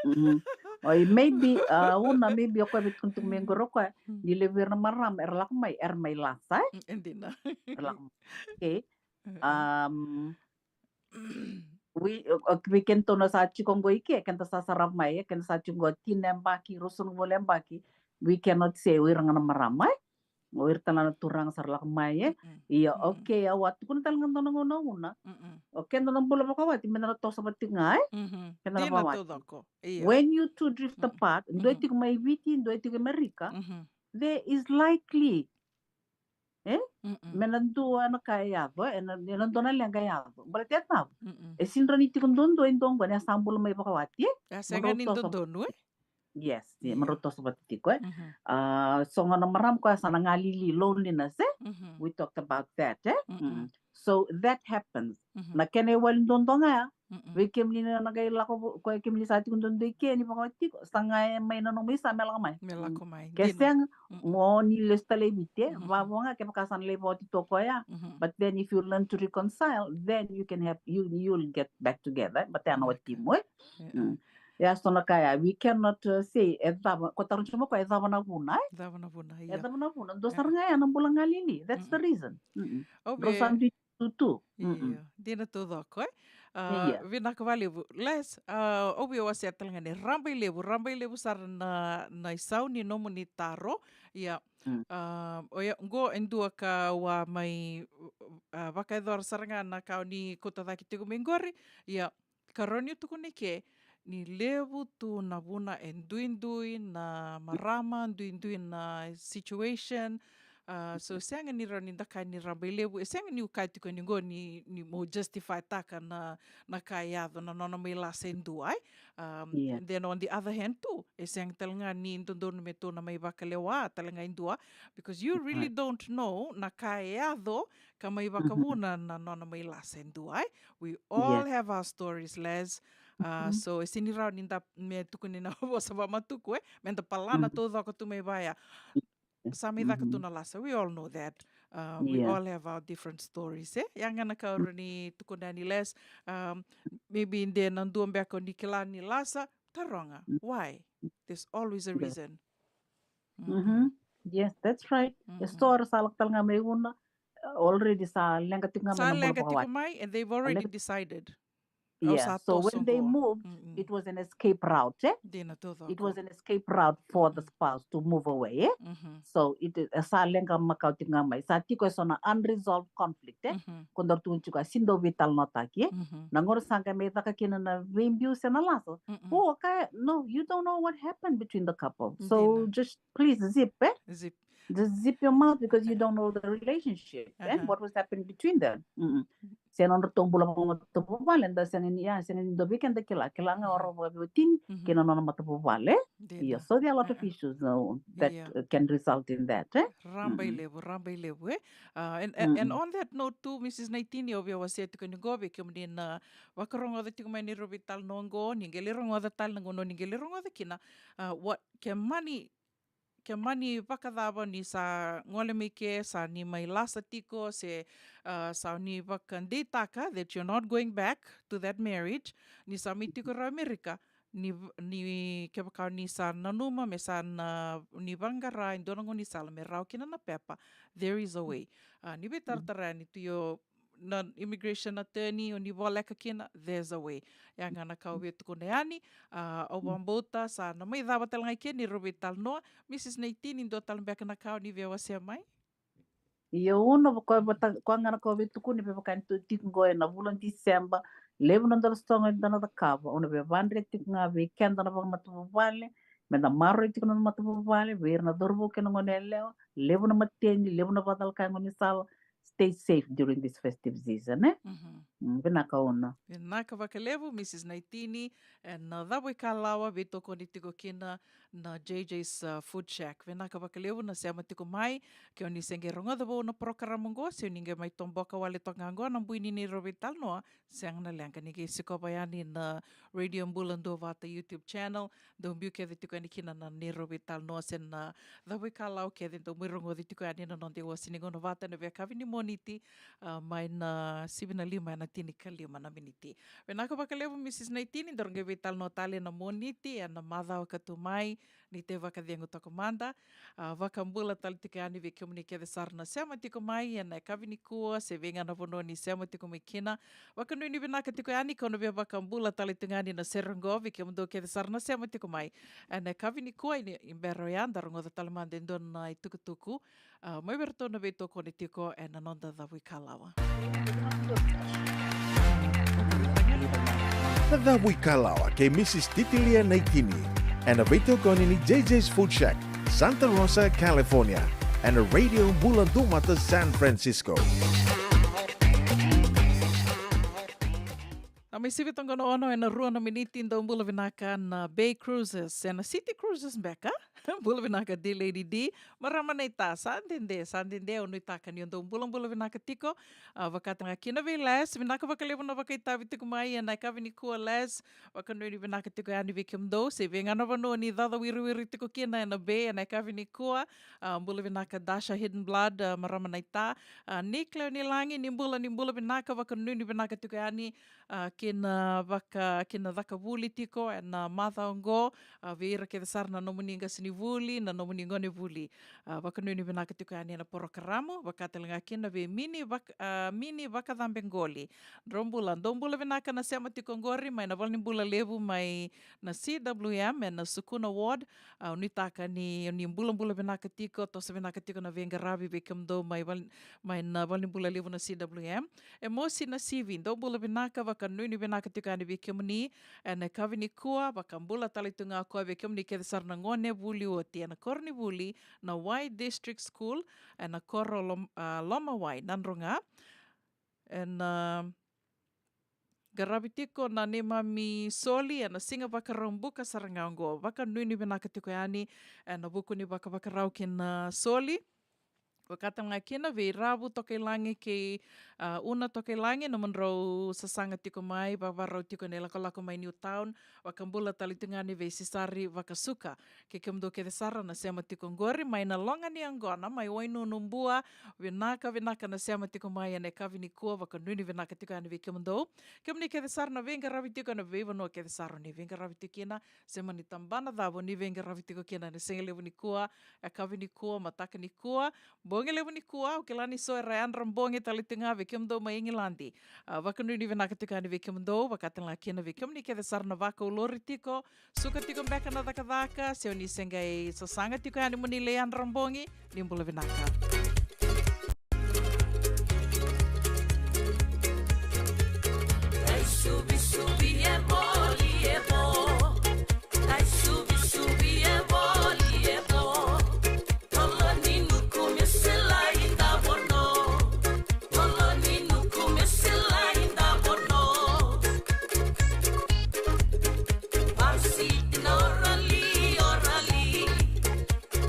Mhm. Oi, maybe, ah, una, maybe o koya vei tukuna tiko mai qori o koya, Mm. ni levu era na marama, era lako mai, era mai lasa, eh? Mm, e dina. Era lako mai. Okay. Mm-mm. Um, we, o, o, vei kedatou na sa tiko qo i ke, keda sa sarava mai, eh, keda sa tiko qo tini na yabaki, ruasagavulu na yabaki, we cannot say o ira ga na marama, eh? O ira tale ga na turaga sa ra lako mai, eh? Mm-mm. Ia, Mm-mm. Okay, au a tukuna tale ga dua na gauna una. Mm-mm. O keda na bula vakawati, meda na toso vata tiko ga, eh? Mhm. Keda na Dina vakawati. Taucoko. Ia. When you two drift Mm-mm. apart, dua e Mhm. tiko mai Viti, dua e tiko i Amerika, Mhm. there is likely, eh? Mm-mm. Me na dua na ka e yaco, eh? Ena, ena dua na leqa e yaco. Baleta e cava? Mm-mm. E sega ni tiko duadua e dua qo, ni a sa bula mai vakawati, eh? E Mo sega drau ni toso vata. dodonu, eh? Yes, yeah, mo drau Ia. toso vata tiko, eh? Mhm. Ah, so ga na marama koya sa na galili, loneliness, eh? Mhm. We talked about that, eh? Mm-mm. Mm. So that happens. Mhm. Na kena iwali duadua ga ya, Mm-mm. vei kemuni na qai lako vo-, koya kemuni sa tiko duadua i ke ni vakawati tiko, sa qai mai na nomu isa me lako mai. Me Mm. lako mai. Ke Dina. sega, Mm-mm. mo ni lesu tale i Viti, eh? Mhm. Vavo ga kevaka sa na lai vakawati toka o koya. Mhm. But then if you learn to reconcile, then you can have, you, you'll get back together. But then na Okay. watimu, eh? Yeah. Mm. Ia, so na ka ya, we cannot, uh, say, e cava, ko taro tiko mo ko e cava na vuna, eh? Cava na vuna, E ia. Cava na vuna, dua Eh. sara ga ya na bula galili. That's the Mm-mm. reason. Mm-mm. Au Drau sa via, dui tutu. Mm-mm. ia, dina Taucoko, eh? Ah, Ia. Vinaka vakalevu. Les, ah, au via wasea tale ga ni rabailevu, rabailevu sara na, na isau ni nomuni taro. Ia, Mm. ah, oya, qo e dua ka au a mai, ah, vakayacora sara ga na ka o ni kauta cake tiko mai qori. Ia, ka rawa niu tukuna i ke, ni levu tu na vuna e duidui na marama, duidui na situation. Ah, so, mm-hmm, sega ni rawa ni da kaya ni rabailevu, e sega niu kaya tiko ni qo ni, ni mo justify taka na, na ka e yaco, na nona mai lasa e dua, ai. Um, yeah. And then on the other hand tu, e sega tale ga ni dodonu me tou na mai vakalewa tale ga e dua, because you really, yeah, don't know na ka e yaco ka mai, mm-hmm, vakavuna na nona mai lasa e dua, ai. We all, yeah, have our stories, Les. Ah, mm-hmm, so e sega ni rawa ni da me tukuni na vosa vakamatuku, e, me da palana, mm-hmm, taucoko tu mai vaya. Sa mai caka tu, mm-hmm, na lasa. We all know that. Uh, we, yeah, all have our different stories, e? Ia ga na ka, mm, rawa ni tukuna yani, Les. Um, maybe de na dua beka o ni kila ni lasa, taroga. Mm. Why? There's always a, yeah, reason. Mm-hmm. Mm-hmm. Yes, that's right. E, mm-hmm, so era sa lako tale ga mai vuna, uh, already sa leqa tiko ga mai, sa na bula leqa tiko vakawati mai, and they've already, sa leqa, decided. Yeah, so when they moved, it was an escape route, eh? It was an escape route for the spouse to move away, eh? So it, e sa leqa makawa tiko ga mai. Sa tiko e so na unresolved conflict, eh? Ko dau tukuni tiko, a sega ni dau veitalanoataki, eh? Na gauna sa qai mai caka kina na veibiu se na laso. O, okay, no, you don't know what happened between the couple. So just please zip, eh? Just zip your mouth because you don't know the relationship, eh? What was happening between them. Se na nodratou bula vakamatavuvale, da sega ni, ya, sega ni dua vei keda kila, kila ga o rau vakaveiwatini kei na nona matavuvale. Io, so there are a lot of issues, uh, that, uh, can result in that, eh? Rabailevu, rabailevu, eh? Uh, and, and, and on that note too, Missus Naitini, au via wasea tiko ni qo vei kemuni na vakarogoca tiko mai ni rau veitalanoa qo, ni qai lai rogoca tale na gauna ni qai lai rogoca kina, uh, what, ke mani ke mani vakacava ni sa gole mai ke, sa ni mai lasa tiko, se, uh, sa ni vakadeitaka that you're not going back to that marriage, ni sa mai tiko rawa Amerika, ni, ni kevaka ni sa nanuma me sa na, ni vaqara e dua na gaunisala me rawa kina na pepa, there is a way. Uh, ni veitaratara yani tu io na immigration attorney, o ni voleka kina, there's a way. Ya ga na ka au via tukuna yani, a, au vakabauta sa na mai cava tale ga i ke ni rau veitalanoa. Missus Naitini, dua tale beka na ka o ni via wasea mai? Io, au na vaka, vata, koya ga na ka au via tukuna, me vaka ni tu tiko qo ena vula o December, levu na dau soqo eda na cakava, au na via vakadre tiko ga vei keda na vakamatavuvale, meda maroroi tiko na matavuvale, vei ira na cauravou kei na gone yalewa, levu na mateni, levu na vakacalaka e gaunisala, stay safe during this festive season, eh? Mm, vinaka Una. Vinaka vakalevu, Missus Naitini, ena, uh, cava ikalawa veitokoni tiko kina na J J's, uh, Food Shack. Vinaka vakalevu na sema tiko mai, ke o ni se qai rogoca vou na porokaramu qo, se o ni qai mai toboka wale toka ga qo na bui ni neirau veitalanoa, sega na leqa ni qai sikova yani na Radio Bula Duavata YouTube channel, dau biu kece tiko yani kina na neirau veitalanoa se na cava ikalawa kece dau mai rogoci tiko yani na noda iwasi ni gauna vata ena veiyakavi ni Moniti, a, mai na sivi na lima ena tinikalima na miniti. Vinaka vakalevu Missus Naitini, daru qai veitalanoa tale ena Moniti ena macawa ka tu mai, ni tei vakacegu toka mada. A, vakabula tale tiko yani vei kemuni kece sara na sema tiko mai ena yakavi nikua, se vei ga na vanua ni sema tiko mai kina. Vakanuinui vinaka tiko yani, kau na via vakabula tale tiko yani na sere qo vei kemudou kece sara na sema tiko mai ena yakavi nikua. Ni bera oya, da rogoca tale mada e dua na itukutuku, a, mai vei iratou na veitokoni tiko ena noda cava ikalawa. Na cava ikalawa kei Missus Titilia Naitini, ena veitokoni ni J J's Food Shack, Santa Rosa, California, ena Radio Bula Duavata, San Francisco. Na mai sivi toka na ono ena rua na miniti. Dou bula vinaka na Bay Cruises, ena City Cruises beka. Bula vinaka D Lady D. Marama naita, sa dede, sa dede, au nuitaka ni o dou bulabula vinaka tiko. A, vakatale ga kina vei Les, vinaka vakalevu na vakaitavi tiko mai ena yakavi nikua Les. Vakanuinui vinaka tiko yani vei kemudou, se vei ga na vanua ni cacawiriwiri tiko kina ena Bay ena yakavi nikua. A, bula vinaka Dasha Hidden Blood, a, marama naita. A, Nick Leonilagi, ni bula, ni bula vinaka, vakanuinui vinaka tiko yani, a, kina vaka, kina caka vuli tiko ena macawa oqo, a, vei ira kece sara na nomuni qasenivuli, na nomuni gonevuli. A, vakanuinui vinaka tiko yani ena porokaramu, vakatale ga kina vei Mini vak-, a, Mini Vakacabe Qoli. Dou bula, dou bula vinaka na sema tiko oqori mai na valenibula levu mai na C W M ena Sukuna Ward. A, au nuitaka ni, ni bulabula vinaka tiko, toso vinaka tiko na veiqaravi vei kemudou mai val-, mai na valenibula levu na C W M. E Mosi Nasivi, dou bula vinaka, vakanuinui vinaka tiko yani vei kemuni ena yakavi nikua. Vakabula tale tu ga o koya vei kemuni kece sara na gonevuli oti ena koronivuli na Y District School ena koro Lom-, a, Lomawai, Nadroga. Ena, a, qaravi tiko na neimami soli ena Siga Vakaraubuka sara ga oqo. Vakanuinui vinaka tiko yani ena vuku ni vakavakarau kina soli. Vakatale ga kina vei Ravu Tokailagi kei, a, Una Tokailagi, nomudrau sasaga tiko mai, vavarau tiko na ilakolako mai Newtown. Vakabula tale tu ga yani vei Sisari Vakasuka. Kei kemudou kece sara na sema tiko oqori mai na loga ni yaqona mai Wainunu Bua. Vinaka, vinaka na sema tiko mai ena yakavi nikua, vakanuinui vinaka tiko yani vei kemudou. Kemuni kece sara na veiqaravi tiko ena veivanua kece sara ni veiqaravi tiko kina, se mani tabana cava ni veiqaravi tiko kina ena siga levu nikua, yakavi nikua, mataka nikua. Bogi levu nikua, au kila ni so era yadra bogi tale tiko ga vei kemudou mai Igiladi. A, vakanuinui vinaka tiko yani vei kemudou, vaka tale ga kina vei kemuni kece sara na vakaulori tiko. Suka tiko beka na cakacaka, se o ni se qai sasaga tiko yani mo ni lai yadra bogi, ni bula vinaka. Ai subisubi e voli e vo. Ai subisubi e voli e vo. Tolo ni nuku me sela i davo no. Tolo ni nuku me sela i davo no. Pasi na orali, orali.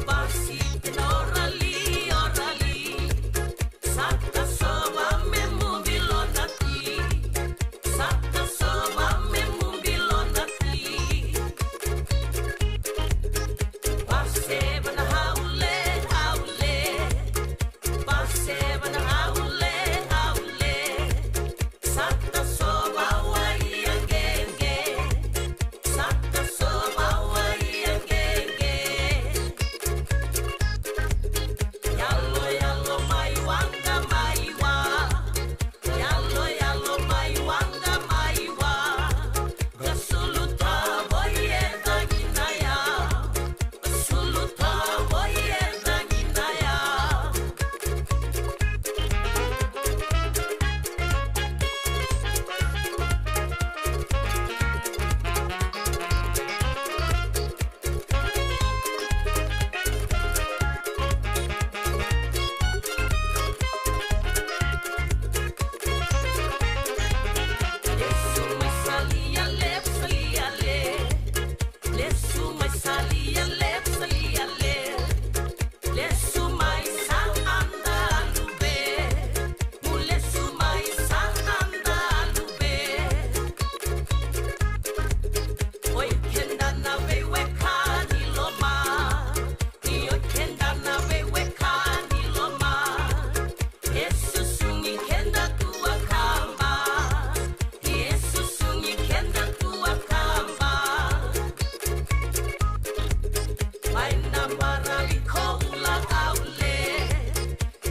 Pasi na orali, orali. Saka sova me muvi lonati. Saka sova me muvi lonati. Pasi vana haule, haule. Pasi vana haule, haule. Saka sova wai agege. Saka sova wai agege. Yalo, yalo, mai waqa, mai wa. Yalo, yalo, mai waqa, mai wa. Ka sulu tavo i e cagina ya. Ka sulu tavo i e cagina ya. Lesu mai salia le, salia le. Lesu mai salia le, salia le. Lesu mai sa anda lube. Mu lesu mai sa anda lube. Oi keda na veiwekani loma. Io keda na veiwekani loma. E susugi keda tua kaba. E susugi keda tua kaba. Mai na maravi koula aule.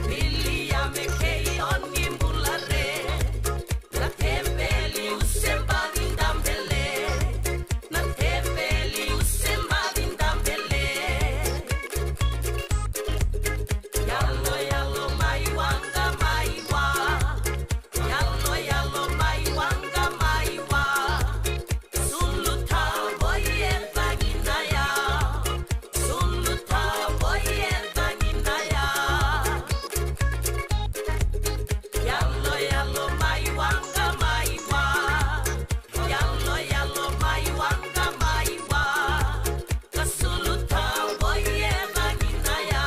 Vili ya me kei oni bulare. Na teveli u se baci dabele. Na teveli u se baci dabele. Yalo, yalo, mai waqa, mai wa. Yalo, yalo, mai waqa, mai wa. Sulu tavo i e cagina ya. Sulu tavo i e cagina ya. Yalo, yalo, mai waqa, mai wa. Yalo, yalo, mai waqa, mai wa. Ka sulu tavo i e cagina ya.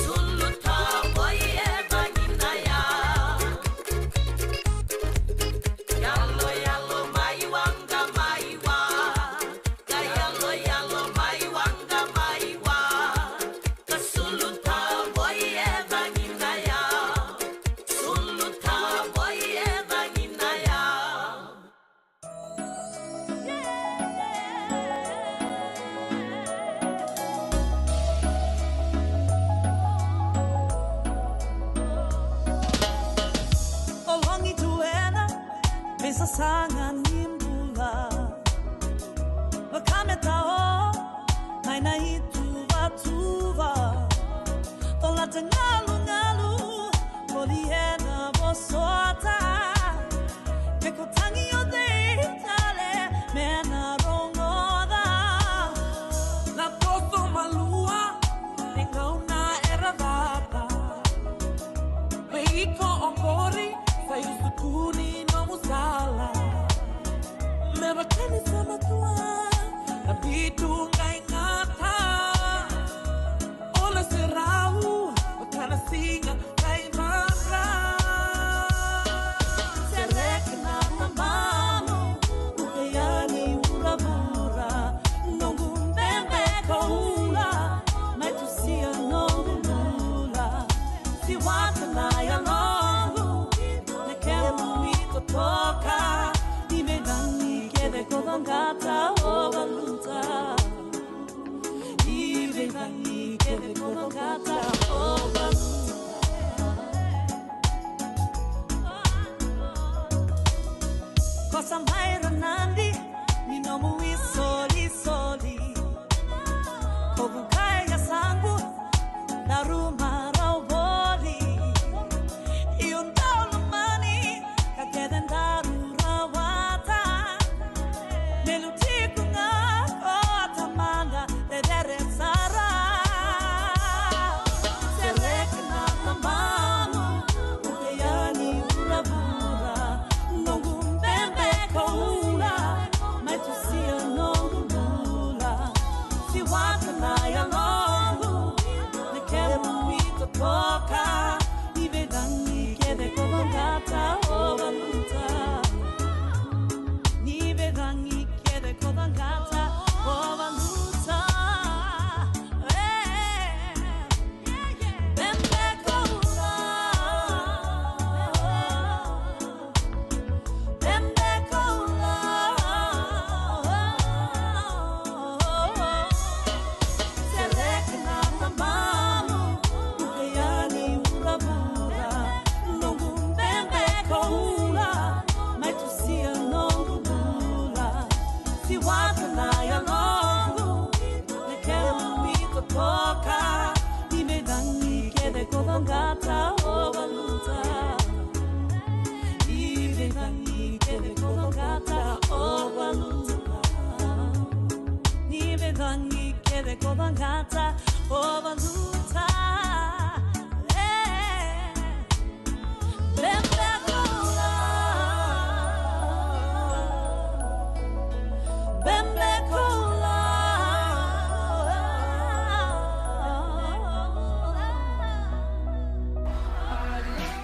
Sulu tavo i e cagina ya. Yalo, yalo, mai waqa, mai wa. Ka yalo, yalo, mai waqa, mai wa. Ka sulu tavo i e cagina ya. Sulu tavo i e cagina ya. Ologi tu ena veisasaga ni bula. Vakameta o mai na ituvatuva. Tolata galugalu, voli ena vosota. Ke ko tagi o cei tale me na rogoca. Na toso malua, e gauna era cata. Me iko oqori, sa iusu tu ni nomu sala. Me vaka ni sa matua, na bitu qai gata. O na serau, vaka na siga qai mara. Sereki na mamanu, uke yani vuravura. Noqu bebe ka ula, mai tusia noqu bula. Siwata na yaloqu, na kemu itotoka. Ni veicagi kece ko caqata o valuta. Ni veicagi kece ko caqata o valuta.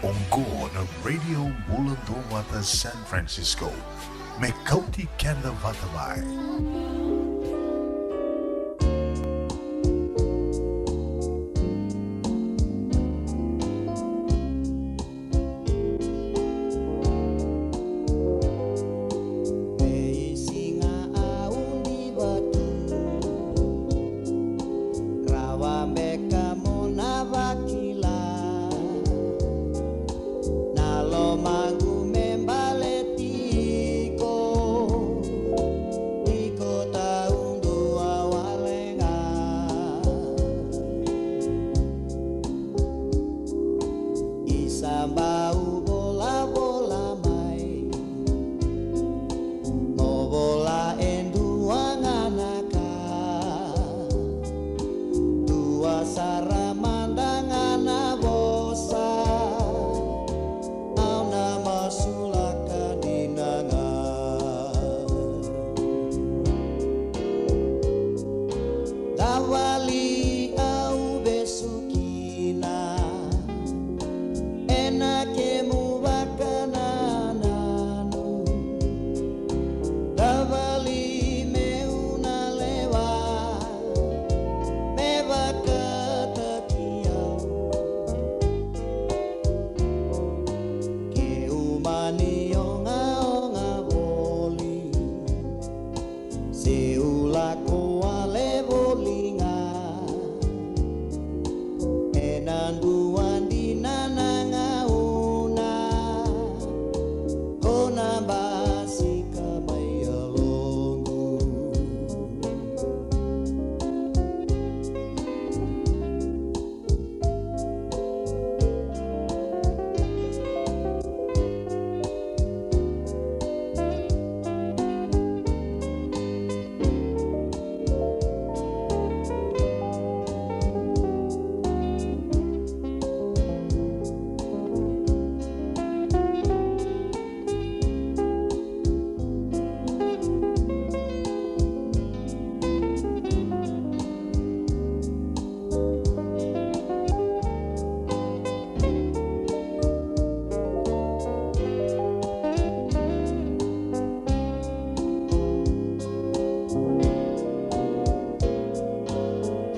Oqo na Radio Bula Duavata San Francisco, me kauti keda vata mai. Veisiga au diva tu, rawa beka mo na vakila. Na lomaqu me baleti iko, iko taudua wale ga. Isa bau volavola mai, mo vola e dua ga na ka, dua sara mada ga na vosa, au na masulaka dina ga. Tavali au vesu kina ena kemu vakanananu. Tavali meu na lewa me vakataki au. Keu mani ogaoga voli, seu lako wale voli ga. Ena dua dina na gauna ko na basika mai yaloqu.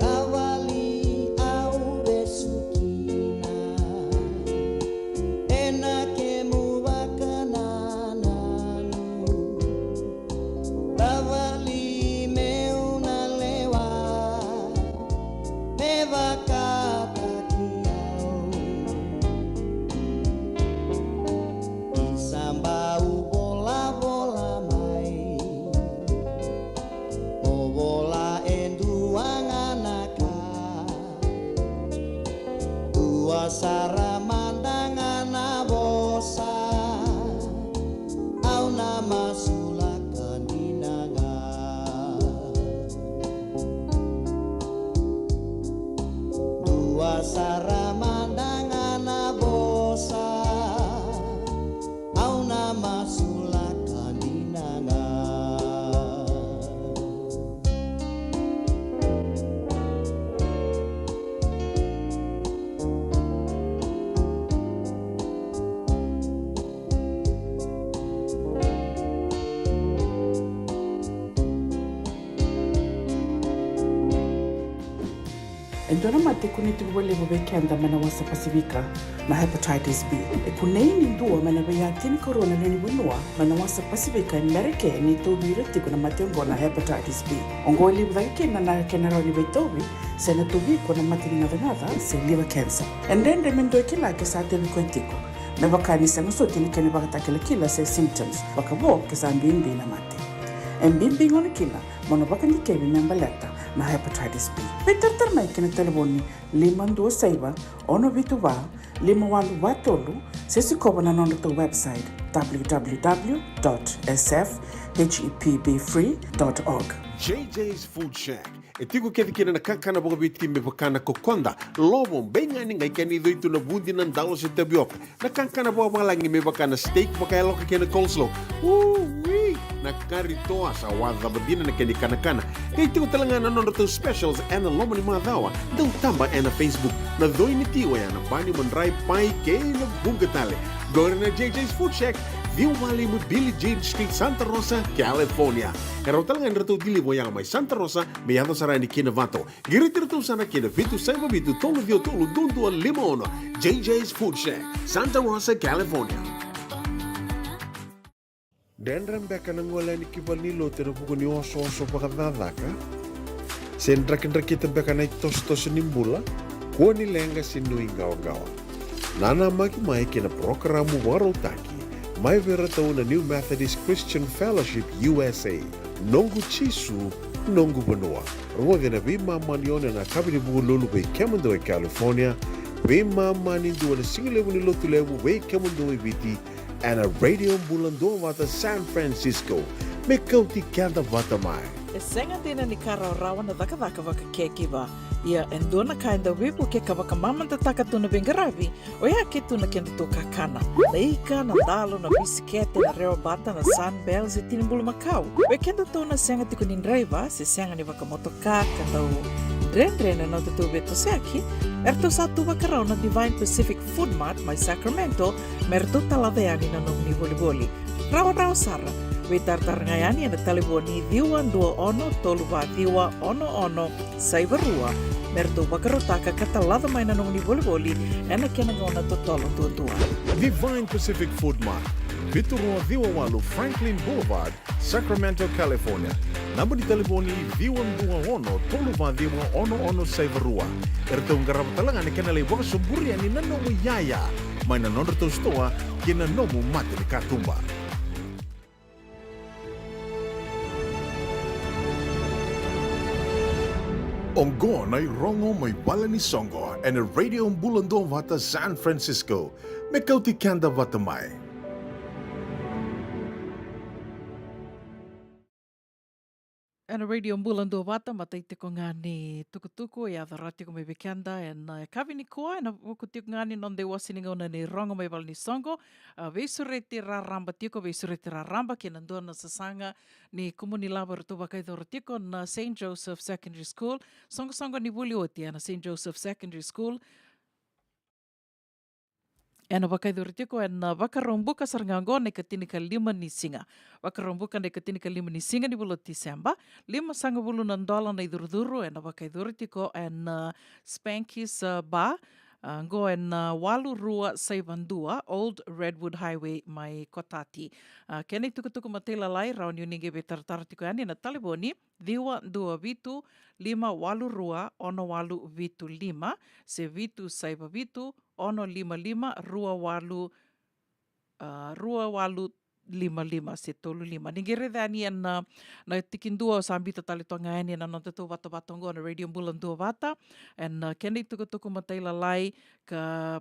Tavali au vesu kina ena kemu vakanananu. Tavali meu na lewa me vakataki au. Isa bau volavola mai, mo vola e dua ga na ka, dua sara mada ga na vosa, au na masulaka dina ga. Dua sara mada ga na vosa, au na masulaka dina ga. E dua na mate kunei tiko vakalevu vei keda mai na wasa Pasifika na hepatitis B. E kunei ni dua mai na veiyatini karua na lewe ni vanua mai na wasa Pasifika e Merika ni tauvi ira tiko na mate oqo na hepatitis B. Oqo e levu cake kina na kena rawa ni veitauvi se na tauvi iko na mate ni gacagaca se liver cancer. E dredre me dua e kila ke sa tauvi koya tiko, me vaka ni sega soti na kena ivakatakilakila se symptoms, vakavo ke sa bibi na mate. E bibi gona kina mo na vakadikevi me baleta na hepatitis B. Veitaratara mai ki na talevoni lima dua saiva, ono vitu va, lima walu va tolu, se sikova na nodratou website, w w w dot s f h e p b free dot org. J J's Food Shack. E tiko kece kina na kakana vakaviti me vaka na kokoda, lovo, beigani, qai kena icoitu na vudi, na dalo se tavioka. Na kakana vakavalagi me vaka na steak vakayaloka kei na coleslaw. Ui! Na Kari toa sa waca vacina na kena ikanakana. Kei tiko tale ga na nodratou specials ena loma ni macawa. Dau taba ena Facebook. Na coi ni tiko ya na bani madrai pai kei na buga tale. Qori na J J's Food Shack, ciwa walu lima Billie Jean Street, Santa Rosa, California. E rau tale ga ni ratou deliver ya mai Santa Rosa me yaco sara yani ki Navato. Qiriti iratou sara ki na vitu saiva vitu tolu ciwa tolu dua dua lima ono. J J's Food Shack, Santa Rosa, California. Dredre beka na gole yani ki valenilotu ena vuku ni osooso vakacakacaka? Se drakidrakita beka na itosotoso ni bula? Kua ni leqa se nuiqawaqawa. Nanamaki mai ki na parokaramu vakarautaki mai vei iratou na New Methodist Christian Fellowship U S A, Noqu Jisu, Noqu Vanua. Rogoci ena veimama ni ono ena yakavi ni Vukelulu vei kemudou e California, veimama ni dua ena sigalevu ni Lotulevu vei kemudou e Viti, ena Radio Bula Duavata San Francisco, me kauti keda vata mai. E sega dina ni ka rawarawa na cakacaka vakacaregiver. Ia e dua na ka e dau veivukei ka vakamamadataka tu na veiqaravi, oya ke tu na kedatou kakana. Na ika, na dalo, na bisikete, na rewabata, na Sunbell, se tini bulumakau. Vei kedatou na sega tiko ni draiva, se sega ni vakamotoka, ka dau dredre na nodatou veitosoyaki, eratou sa tu vakarau na Divine Pacific Food Mart mai Sacramento, me ratou talaca yani na nomuni volivoli. Rawarawa sara, veitaratara ga yani ena talevoni ciwa dua ono tolu va ciwa ono ono saiva rua, me ratou vakarautaka ka talaca mai na nomuni volivoli ena kena gauna totolo duadua. Divine Pacific Food Mart, vitu rua ciwa walu Franklin Boulevard, Sacramento, California. Naba ni talevoni ciwa dua ono tolu va ciwa ono ono saiva rua. Eratou qarava tale ga na kena lai vakasoburi yani na nomu iyaya mai na nodratou sitoa ki na nomu mata ni katuba. Oqo na irogo mai vale ni soqo ena Radio Bula Duavata San Francisco, me kauti keda vata mai. Ena Radio Bula Duavata, matai tiko ga ni tukutuku e yaco rawa tiko mai vei keda ena yakavi nikua, ena vuku tiko ga ni noda iwase ni gauna ni rogo mai vale ni soqo. A, veisureti raraba tiko, veisureti raraba kei na dua na sasaga ni kumuni lavo eratou vakayacora tiko na Saint Joseph Secondary School. Soqosoqo ni vuli oti ena Saint Joseph Secondary School ena vakayacori tiko ena Vakaraubuka sara ga oqo na ikatinikalima ni siga. Vakaraubuka na ikatinikalima ni siga ni vula o Tiseba. Limasagavulu na dola na icurucuru ena vakayacori tiko ena, a, Spanky's, a, Bar. A, oqo ena, a, walu rua saiva dua Old Redwood Highway mai Cotati. A, kena itukutuku matailalai rawa ni o ni qai veitaratara tiko yani ena talevoni ciwa dua vitu lima walu rua ono walu vitu lima, se vitu saiva vitu ono lima lima rua walu, a, rua walu lima lima se tolu lima. Ni qai raica yani ena, a, na tikidua au sa biuta tale toka ga yani ena nodatou vatavata oqo na Radio Bula Duavata. Ena, a, kena itukutuku matailalai ka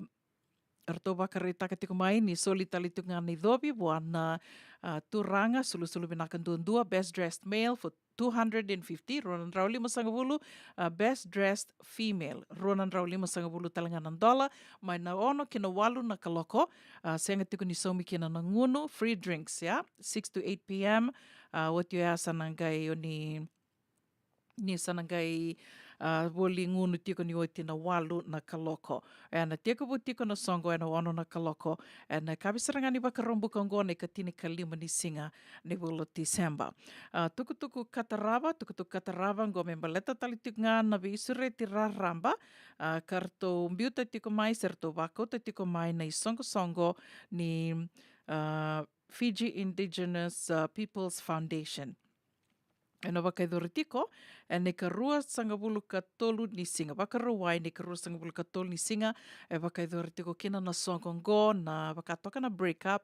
ratou vakaraitaka tiko mai ni soli tale tiko ga na icovi vua na, a, turaga sulusulu vinaka duadua, best dressed male for two hundred and fifty, rua na drau limasagavulu, a, best dressed female, rua na drau limasagavulu tale ga na dola, mai na ono ki na walu na kaloko. A, sega tiko ni saumi kina na gunu, free drinks, ia, six to eight p m. A, oti oya sa na qai o ni ni sa na qai, a, voli gunu tiko ni oti na walu na kaloko. Ena tekivu tiko na soqo ena ono na kaloko. Ena yakavi sara ga ni Vakaraubuka oqo na ikatinikalima ni siga ni vula o Tiseba. A, tukutuku ka tarava, tukutuku ka tarava oqo me baleta tale tiko ga na veisureti raraba, a, ka ratou biuta tiko mai se ratou vakauta tiko mai na isoqosoqo ni, a, Fiji Indigenous, a, Peoples Foundation. Ena vakayacori tiko ena ikarua sagavulu ka tolu ni siga, Vakarauwai, na ikarua sagavulu ka tolu ni siga, e vakayacori tiko kina na soqo oqo, na vaka toka na break up,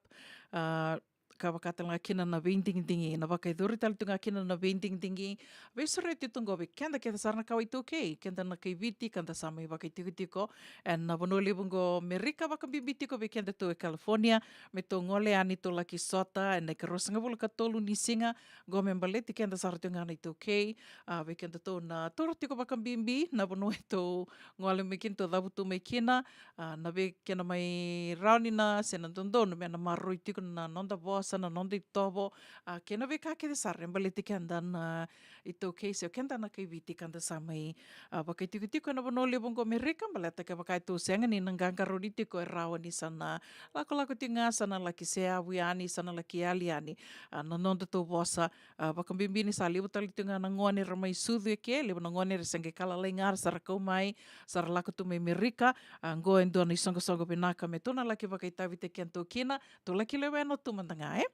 a, ka vaka tale ga kina na veidigidigi, na vakayacori tale tu ga kina na veidigidigi. Veisureti tu oqo vei keda kece sara na kawa iTaukei, keda na kai Viti ka da sa mai vakaitikotiko ena vanua levu oqo Merika, vakabibi tiko vei kedatou e California, me tou gole yani tou laki sota ena ikarua sagavulu ka tolu ni siga, oqo me baleti keda sara tiko ga na iTaukei. A, vei kedatou na taura tiko vakabibi na vanua e tou gole mai kina, tou cavutu mai kina, a, na vei kena mai rawa ni na se na dodonu me na maroroi tiko na noda vosa, sa na noda itovo, a, kei na veika kece sara e baleti keda na iTaukei se o keda na kai Viti ka da sa mai, a, vakaitikotiko ena vanua levu oqo Amerika, baleta kevaka e tou sega ni na qaqarauni tiko e rawa ni sa na lakolako tiko ga, sa na laki seavu yani, sa na laki yali yani, a, na noda tou vosa, a, vakabibi ni sa levu tale tiko ga na gone era mai sucu eke, levu na gone era se qai ka lalai ga ra sa ra kau mai, sa ra lako tu mai Amerika, a, oqo e dua na isoqosoqo vinaka me tou na laki vakaitavitaki kedatou kina, tou laki lewena tu mada ga, e.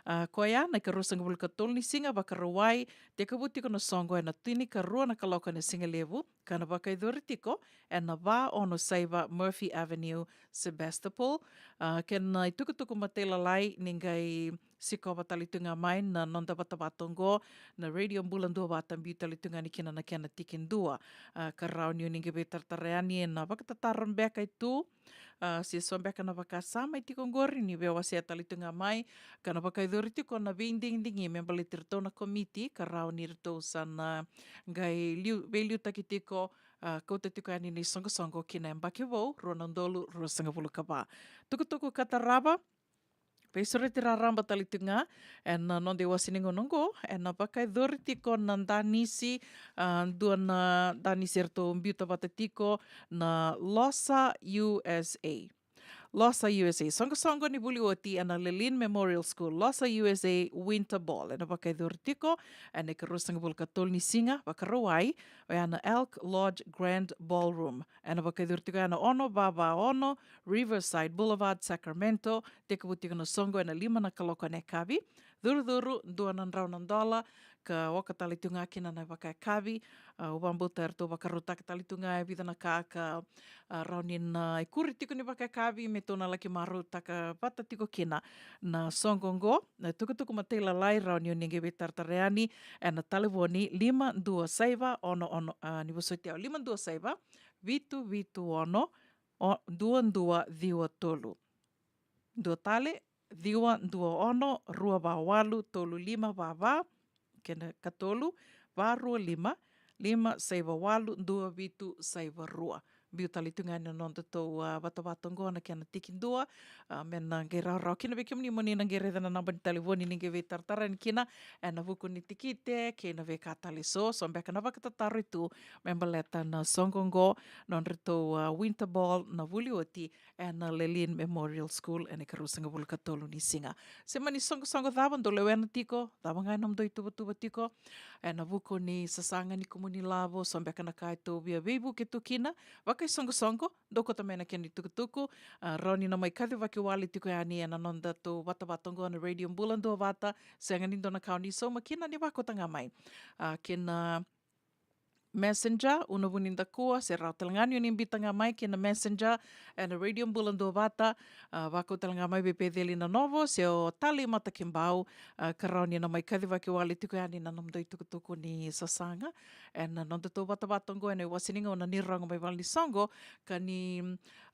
A, koya na ikaruasagavulu ka tolu ni siga Vakarauwai, tekivu tiko na soqo ena tinikarua na kaloko ena siga levu, ka na vakayacori tiko ena va ono saiva Murphy Avenue, Sebastopol. A, kena itukutuku matailalai ni qai sikova tale tu ga mai na noda vatavata oqo, na Radio Bula Duavata biu tale tu ga yani kina na kena tikidua. A, ka rawa ni o ni qai veitaratara yani ena vakatataro beka e tu, a, se so beka na vakasama e tiko oqori ni veiwasea tale tu ga mai, ka na vakayacori tiko na veidigidigi me baleti iratou na komiti, ka rawa ni ratou sa na qai liu, veiliutaki tiko, a, kauta tiko yani na isoqosoqo ki na yabaki vou, rua na udolu ruasagavulu ka va. Tukutuku ka tarava, veisureti raraba tale tu ga ena noda iwase ni gauna oqo, ena vakayacori tiko na danisi, a, dua na danisi eratou biuta vata tiko na Losa U S A. Losa U S A, soqosoqo ni vuli oti ena Lelean Memorial School, Losa U S A Winter Ball, ena vakayacori tiko ena ikaruasagavulu ka tolu ni siga Vakarauwai, oya na Elk Lodge Grand Ballroom. Ena vakayacori tiko ena ono va va ono Riverside Boulevard, Sacramento. Tekivu tiko na soqo ena lima na kaloko ena yakavi. Curucuru dua na drau na dola, ka oka tale tu ga kina na vakayakavi. A, au vakabauta eratou vakarautaka tale tu ga e vica na ka ka, a, rawa ni na ikuri tiko ni vakayakavi me tou na laki marautaka vata tiko kina na soqo oqo. Na itukutuku matailalai rawa ni o ni qai veitaratara yani ena talevoni lima dua saiva ono ono, a, ni vosoti au, lima dua saiva vitu vitu ono, o, dua dua ciwa tolu. Dua tale, ciwa dua ono rua va walu tolu lima va va, kena ikatolu, va rua lima, lima saiva walu dua vitu saiva rua. Biu tale tu ga yani na nodatou, a, vatavata oqo na kena tikidua, a, me na qai rawarawa kina vei kemuni mo ni na qai raica na naba ni talevoni ni qai veitaratara yani kina ena vuku ni tikite kei na veika tale eso. So beka na vakatataro e tu me baleta na soqo oqo, nodratou, a, Winter Ball na vuli oti ena Lelean Memorial School ena ikaruasagavulu ka tolu ni siga. Se mani soqosoqo cava dou lewena tiko, cava ga e nomudou ituvatuva tiko ena vuku ni sasaga ni kumuni lavo, so beka na ka e tou via veivuke tu kina vakaisoqosoqo, dou kauta mai na kena itukutuku, a, rawa ni na mai kacivaki wale tiko yani ena nodatou vatavata oqo na Radio Bula Duavata. Sega ni dua na ka o ni sauma kina, ni vakauta ga mai, a, kei na Messenger, Una Vunidakua, se rawa tale ga ni o ni biuta ga mai kei na Messenger ena Radio Bula Duavata, a, vakau tale ga mai vei Peceli Nanovo se o Tali Matakibau, a, ka rawa ni na mai kacivaki wale tiko yani na nomudou itukutuku ni sasaga ena nodatou vatavata oqo ena iwase ni gauna ni rogo mai vale ni soqo, ka ni,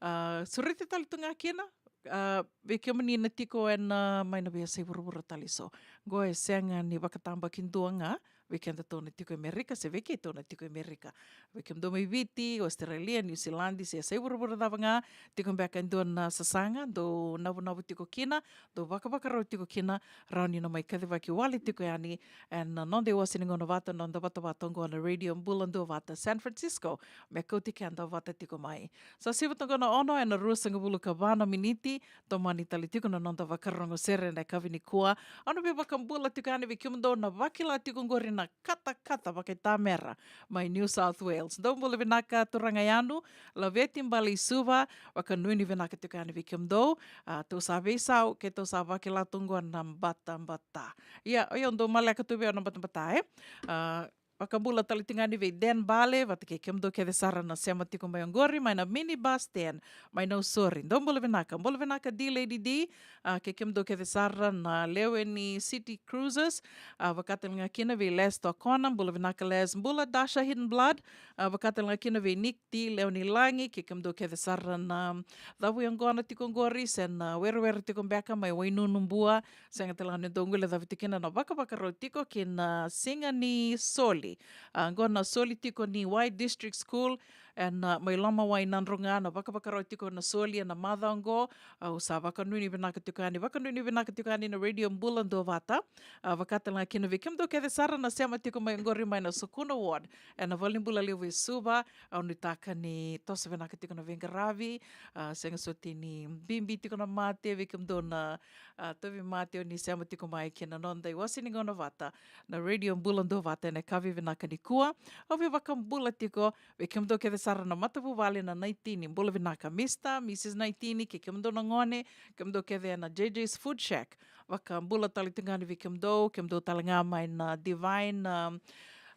a, sureti tale tu ga kina, a, vei kemuni na tiko ena, a, mai na veiyasai vuravura tale eso. Oqo e sega ni vakatabakidua ga vei kedatou na tiko e Amerika se vei keitou na tiko e Amerika. Vei kemudou mai Viti, Australia, New Zealand, se yasai vuravura cava ga, tiko beka e dua na sasaga dou navunavu tiko kina, dou vakavakarau tiko kina, rawa ni na mai kacivaki wale tiko yani ena noda iwase ni gauna vata, noda vatavata oqo na Radio Bula Duavata San Francisco, me kauti keda vata tiko mai. Sa sivi toka na ono ena ruasagavulu ka va na miniti, tomani tale tiko na noda vakarogo sere ena yakavi nikua. Au na veivakabula tiko yani vei kemudou na vakila tiko oqori na katakata vakaitamera mai New South Wales. Dou bula vinaka turaga Yanu, Laveti Bale i Suva, vakanuinui vinaka tiko yani vei kemudou. A, tou sa veisau, keitou sa vakila tu oqo na batabata. Ia, o yau dou maleka tu vei au na batabata, e? A, vakabula tale tiko yani vei Den Bale, vata kei kemudou kece sara na sema tiko mai oqori, mai na minibus stand, mai Nausori. Dou bula vinaka, bula vinaka D Lady D, a, kei kemudou kece sara na lewe ni City Cruisers, a, vaka tale ga kina vei Les Tokona, bula vinaka Les, bula Dasha Hidden Blood, a, vaka tale ga kina vei Nick T Leonilagi, kei kemudou kece sara na cavu yaqona tiko oqori, se na werewere tiko beka mai Wainunu Bua, sega tale ga ni dou guilecavi tiko kina na vakavakarau tiko ki na siga ni soli. A, oqo na soli tiko ni Y District School, Ena, a, mai loma wai Nadroga, na vakavakarau tiko na soli ena macawa oqo. Au sa vakanuinui vinaka tiko yani, vakanuinui vinaka tiko yani na Radio Bula Duavata. A, vaka tale ga kina vei kemudou kece sara na sema tiko mai oqori mai na Sukuna Ward ena valenibula levu e Suva. Au nuitaka ni toso vinaka tiko na veiqaravi. A, sega soti ni bibi tiko na mate vei kemudou na, a, tauvimate o ni sema tiko mai kina noda iwase ni gauna vata na Radio Bula Duavata ena yakavi vinaka nikua. Au via vakabula tiko vei kemudou kece sara na matavuvale na Naitini. Bula vinaka Mister, Missus Naitini, kei kemudou na gone, kemudou kece ena J J's Food Shack. Vakabula tale tiko ga yani vei kemudou, kemudou tale ga mai na Divine, um,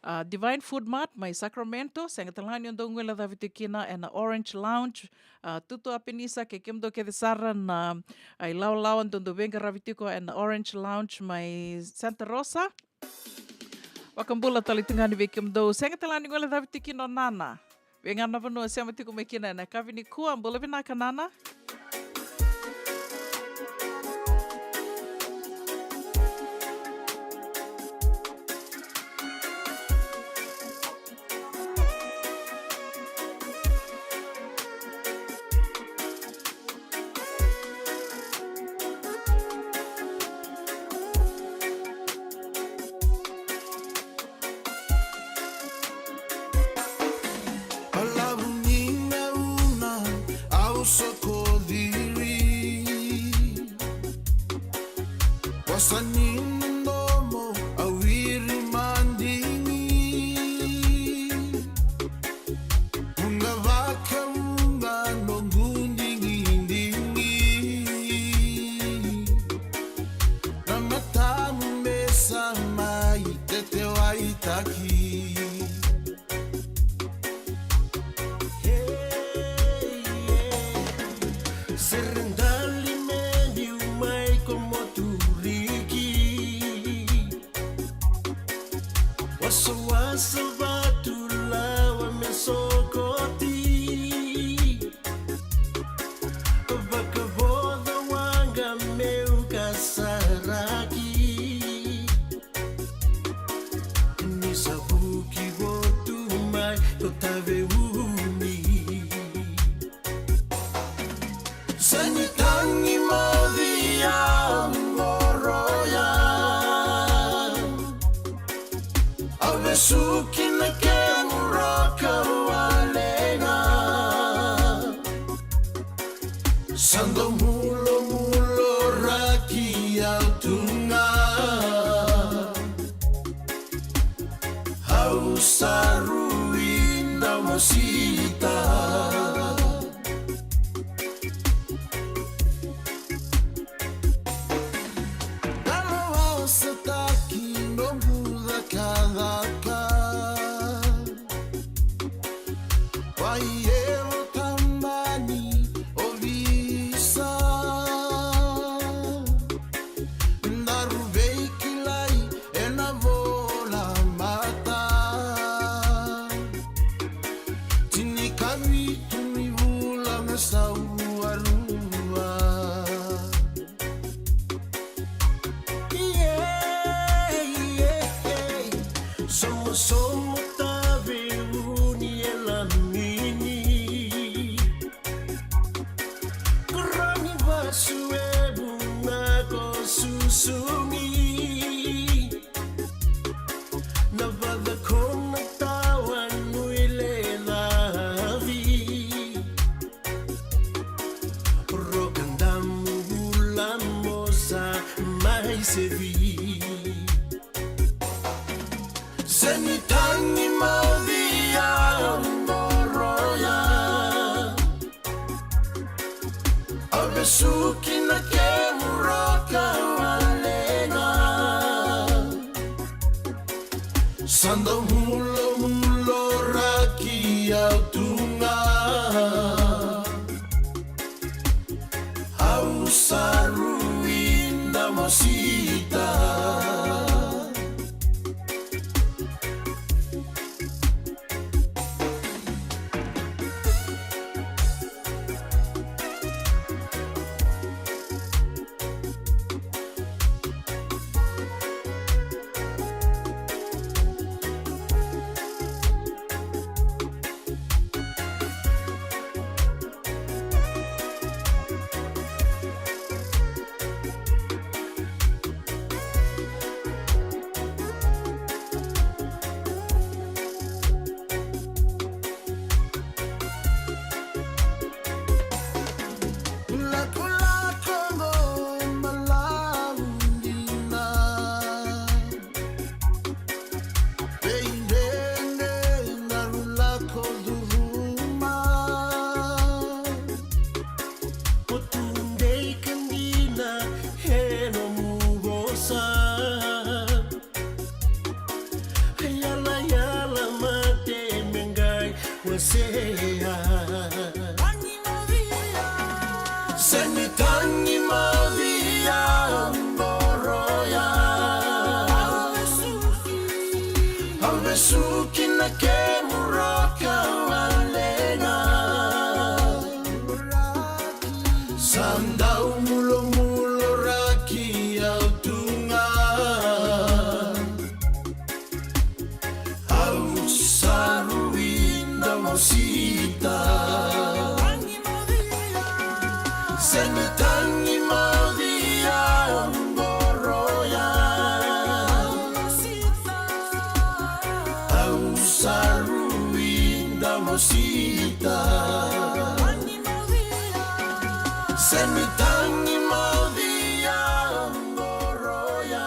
a, Divine Food Mart mai Sacramento. Sega tale ga ni o dou guilecavi tiko kina ena Orange Lounge, a, Tutu Apenisa, kei kemudou kece sara na, a, ilawalawa dou dou veiqaravi tiko ena Orange Lounge mai Santa Rosa. Vakabula tale tiko ga yani vei kemudou. Sega tale ga ni guilecavi tiko kina o Nana. Vei ga na vanua sema tiko mai kina ena yakavi nikua, bula vinaka Nana. Balavu ni gauna au soko ciri, wasa ni domo au iri madigi. Vuqa vakavuqa noqu digidigi, na matamu me sa mai tetewaitaki. Hey, yeah. Sere dali me biu mai ko Moturiki. Wasawasa vatu lawa me sokoti. Vakavoca waqa meu kasaraki. Ni sa vuki votu mai ko Taveuni. Sa ni tagi moci au qoroya. Au vesuki na kemu roka walega. Sa dau mulomuloraki au tu ga. Au sa rui damosita. Dalo au sa taki noqu cakacaka. Wai evo tabani ovisa. Daru veikilai ena vola mata. Tinikavitu ni vula ga sa rua. Yeah, yeah. Somosomo Taveuni e lamini. Koroni vasu e vuna ko susugi. Na vacakona tawa nui le lavi. Roka damu vula mosa mai sevi. Se ni tagi moci au qoroya. Au vesuki na kemu roka walega. Sa dau mulomuloraki au tu ga. Au sa rui damosita. Se ni tagi moci au qoroya. Au vesuki na kemu roka wale ga. Sa dau mulomuloraki au tu ga. Au sa rui damosita. Se ni tagi moci au qoroya. Au sa rui damosita. Se ni tagi moci au qoroya.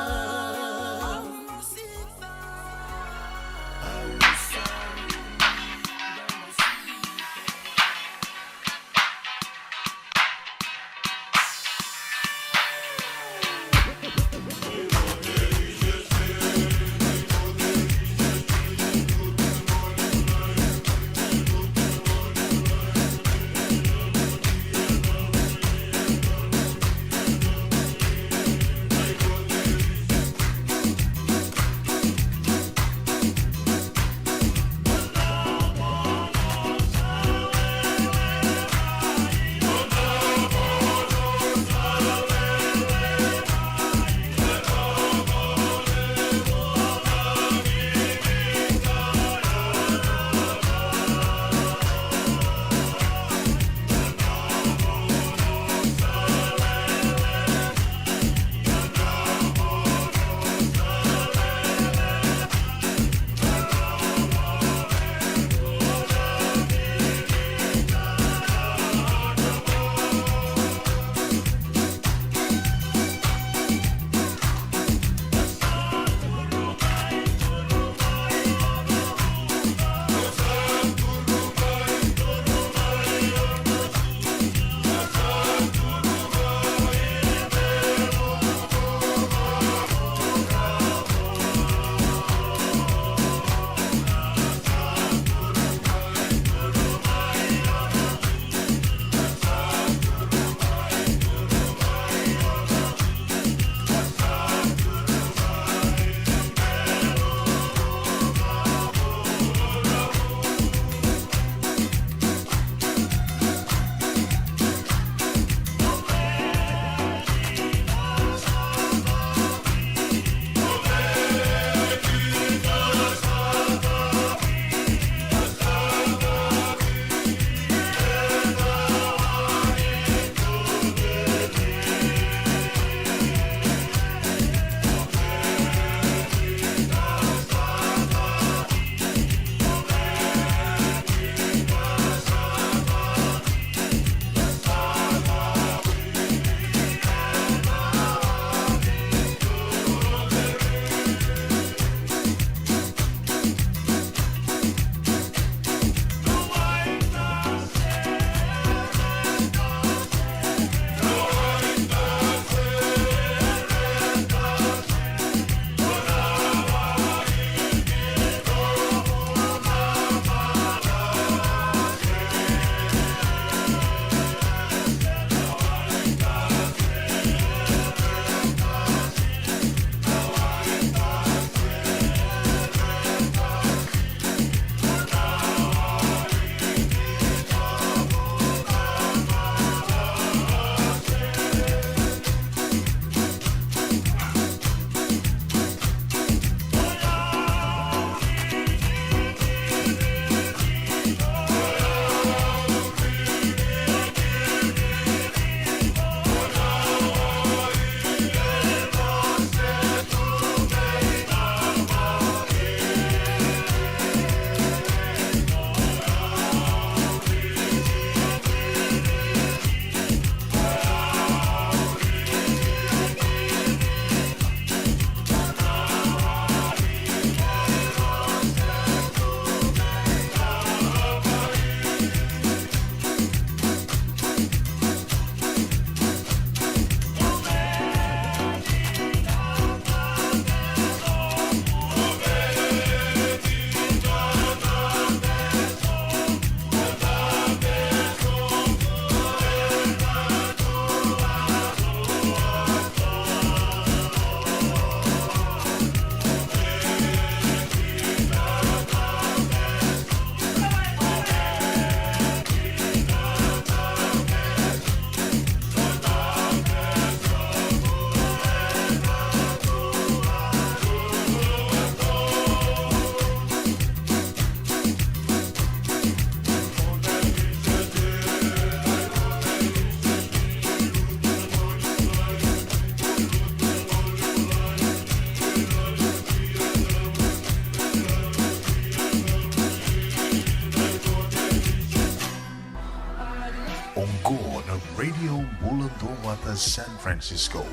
Oqo na Radio Bula Duavata San Francisco,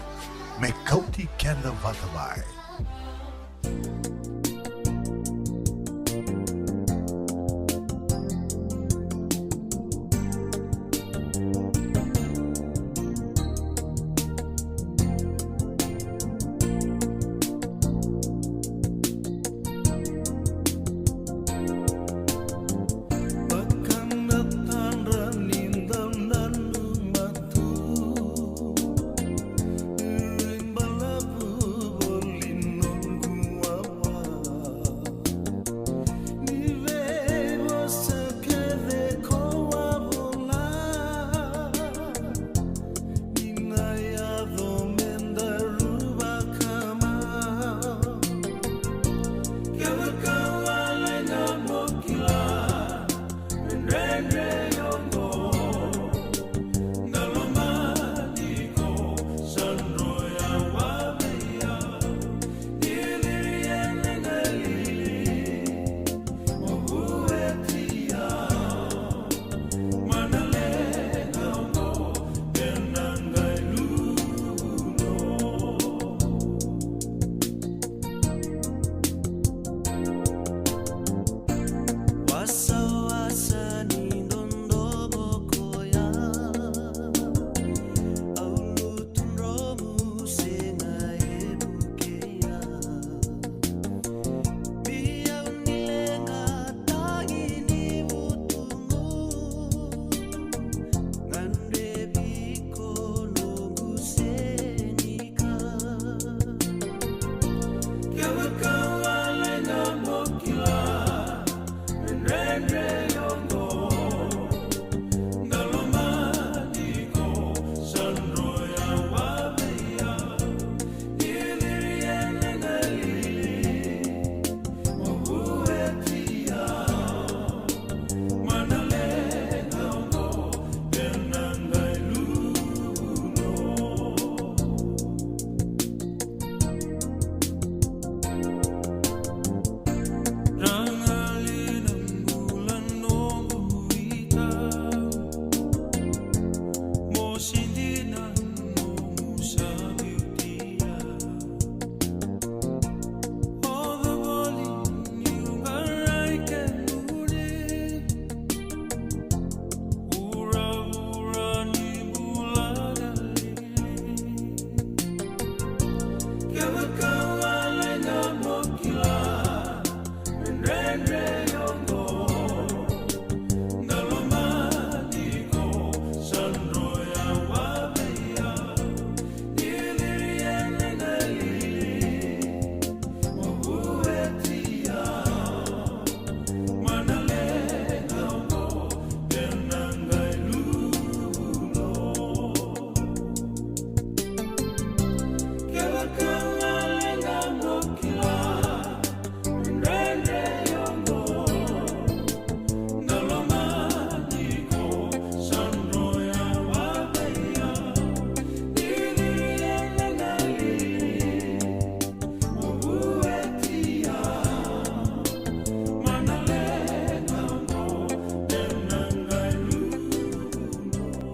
me kauti keda vata mai.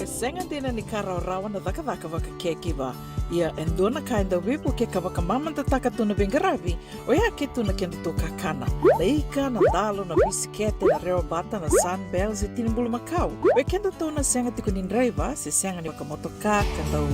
E sega dina ni ka rawarawa na cakacaka vakakekiva. Ia e dua na ka e dau veivukei ka vakamamadataka tu na veiqaravi, oya ke tu na kedatou kakana. Na ika, na dalo, na bisikete, na rewabata, na Sunbell se tini bulumakau. Oi kedatou na sega tiko ni draiva se sega ni vakamotoka ka dau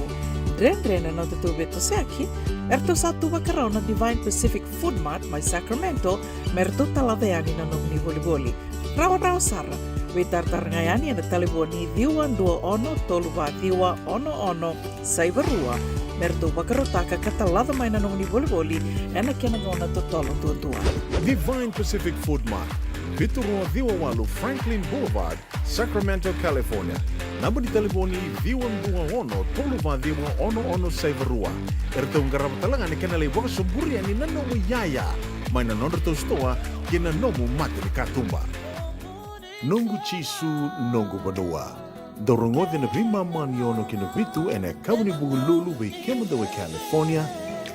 dredre na nodatou veitosoyaki, eratou sa tu vakarau na Divine Pacific Food Mart mai Sacramento me ratou talaca yani na nomuni volivoli. Rawarawa sara, veitaratara ga yani ena talevoni ciwa dua ono tolu va ciwa ono ono saiva rua me ratou vakarautaka ka talaca mai na nomuni volivoli ena kena gauna totolo duadua. Divine Pacific Food Mart, vitu rua ciwa walu Franklin Boulevard, Sacramento, California. Naba ni talevoni ciwa dua ono tolu va ciwa ono ono saiva rua. Eratou qarava tale ga na kena lai vakasoburi yani na nomu iyaya mai na nodratou sitoa kei na nomu mata ni katuba. Noqu Jisu, noqu vanua. Dou rogoca na veimama ni ono ki na vitu ena yakavi ni Vukelulu vei kemudou e California.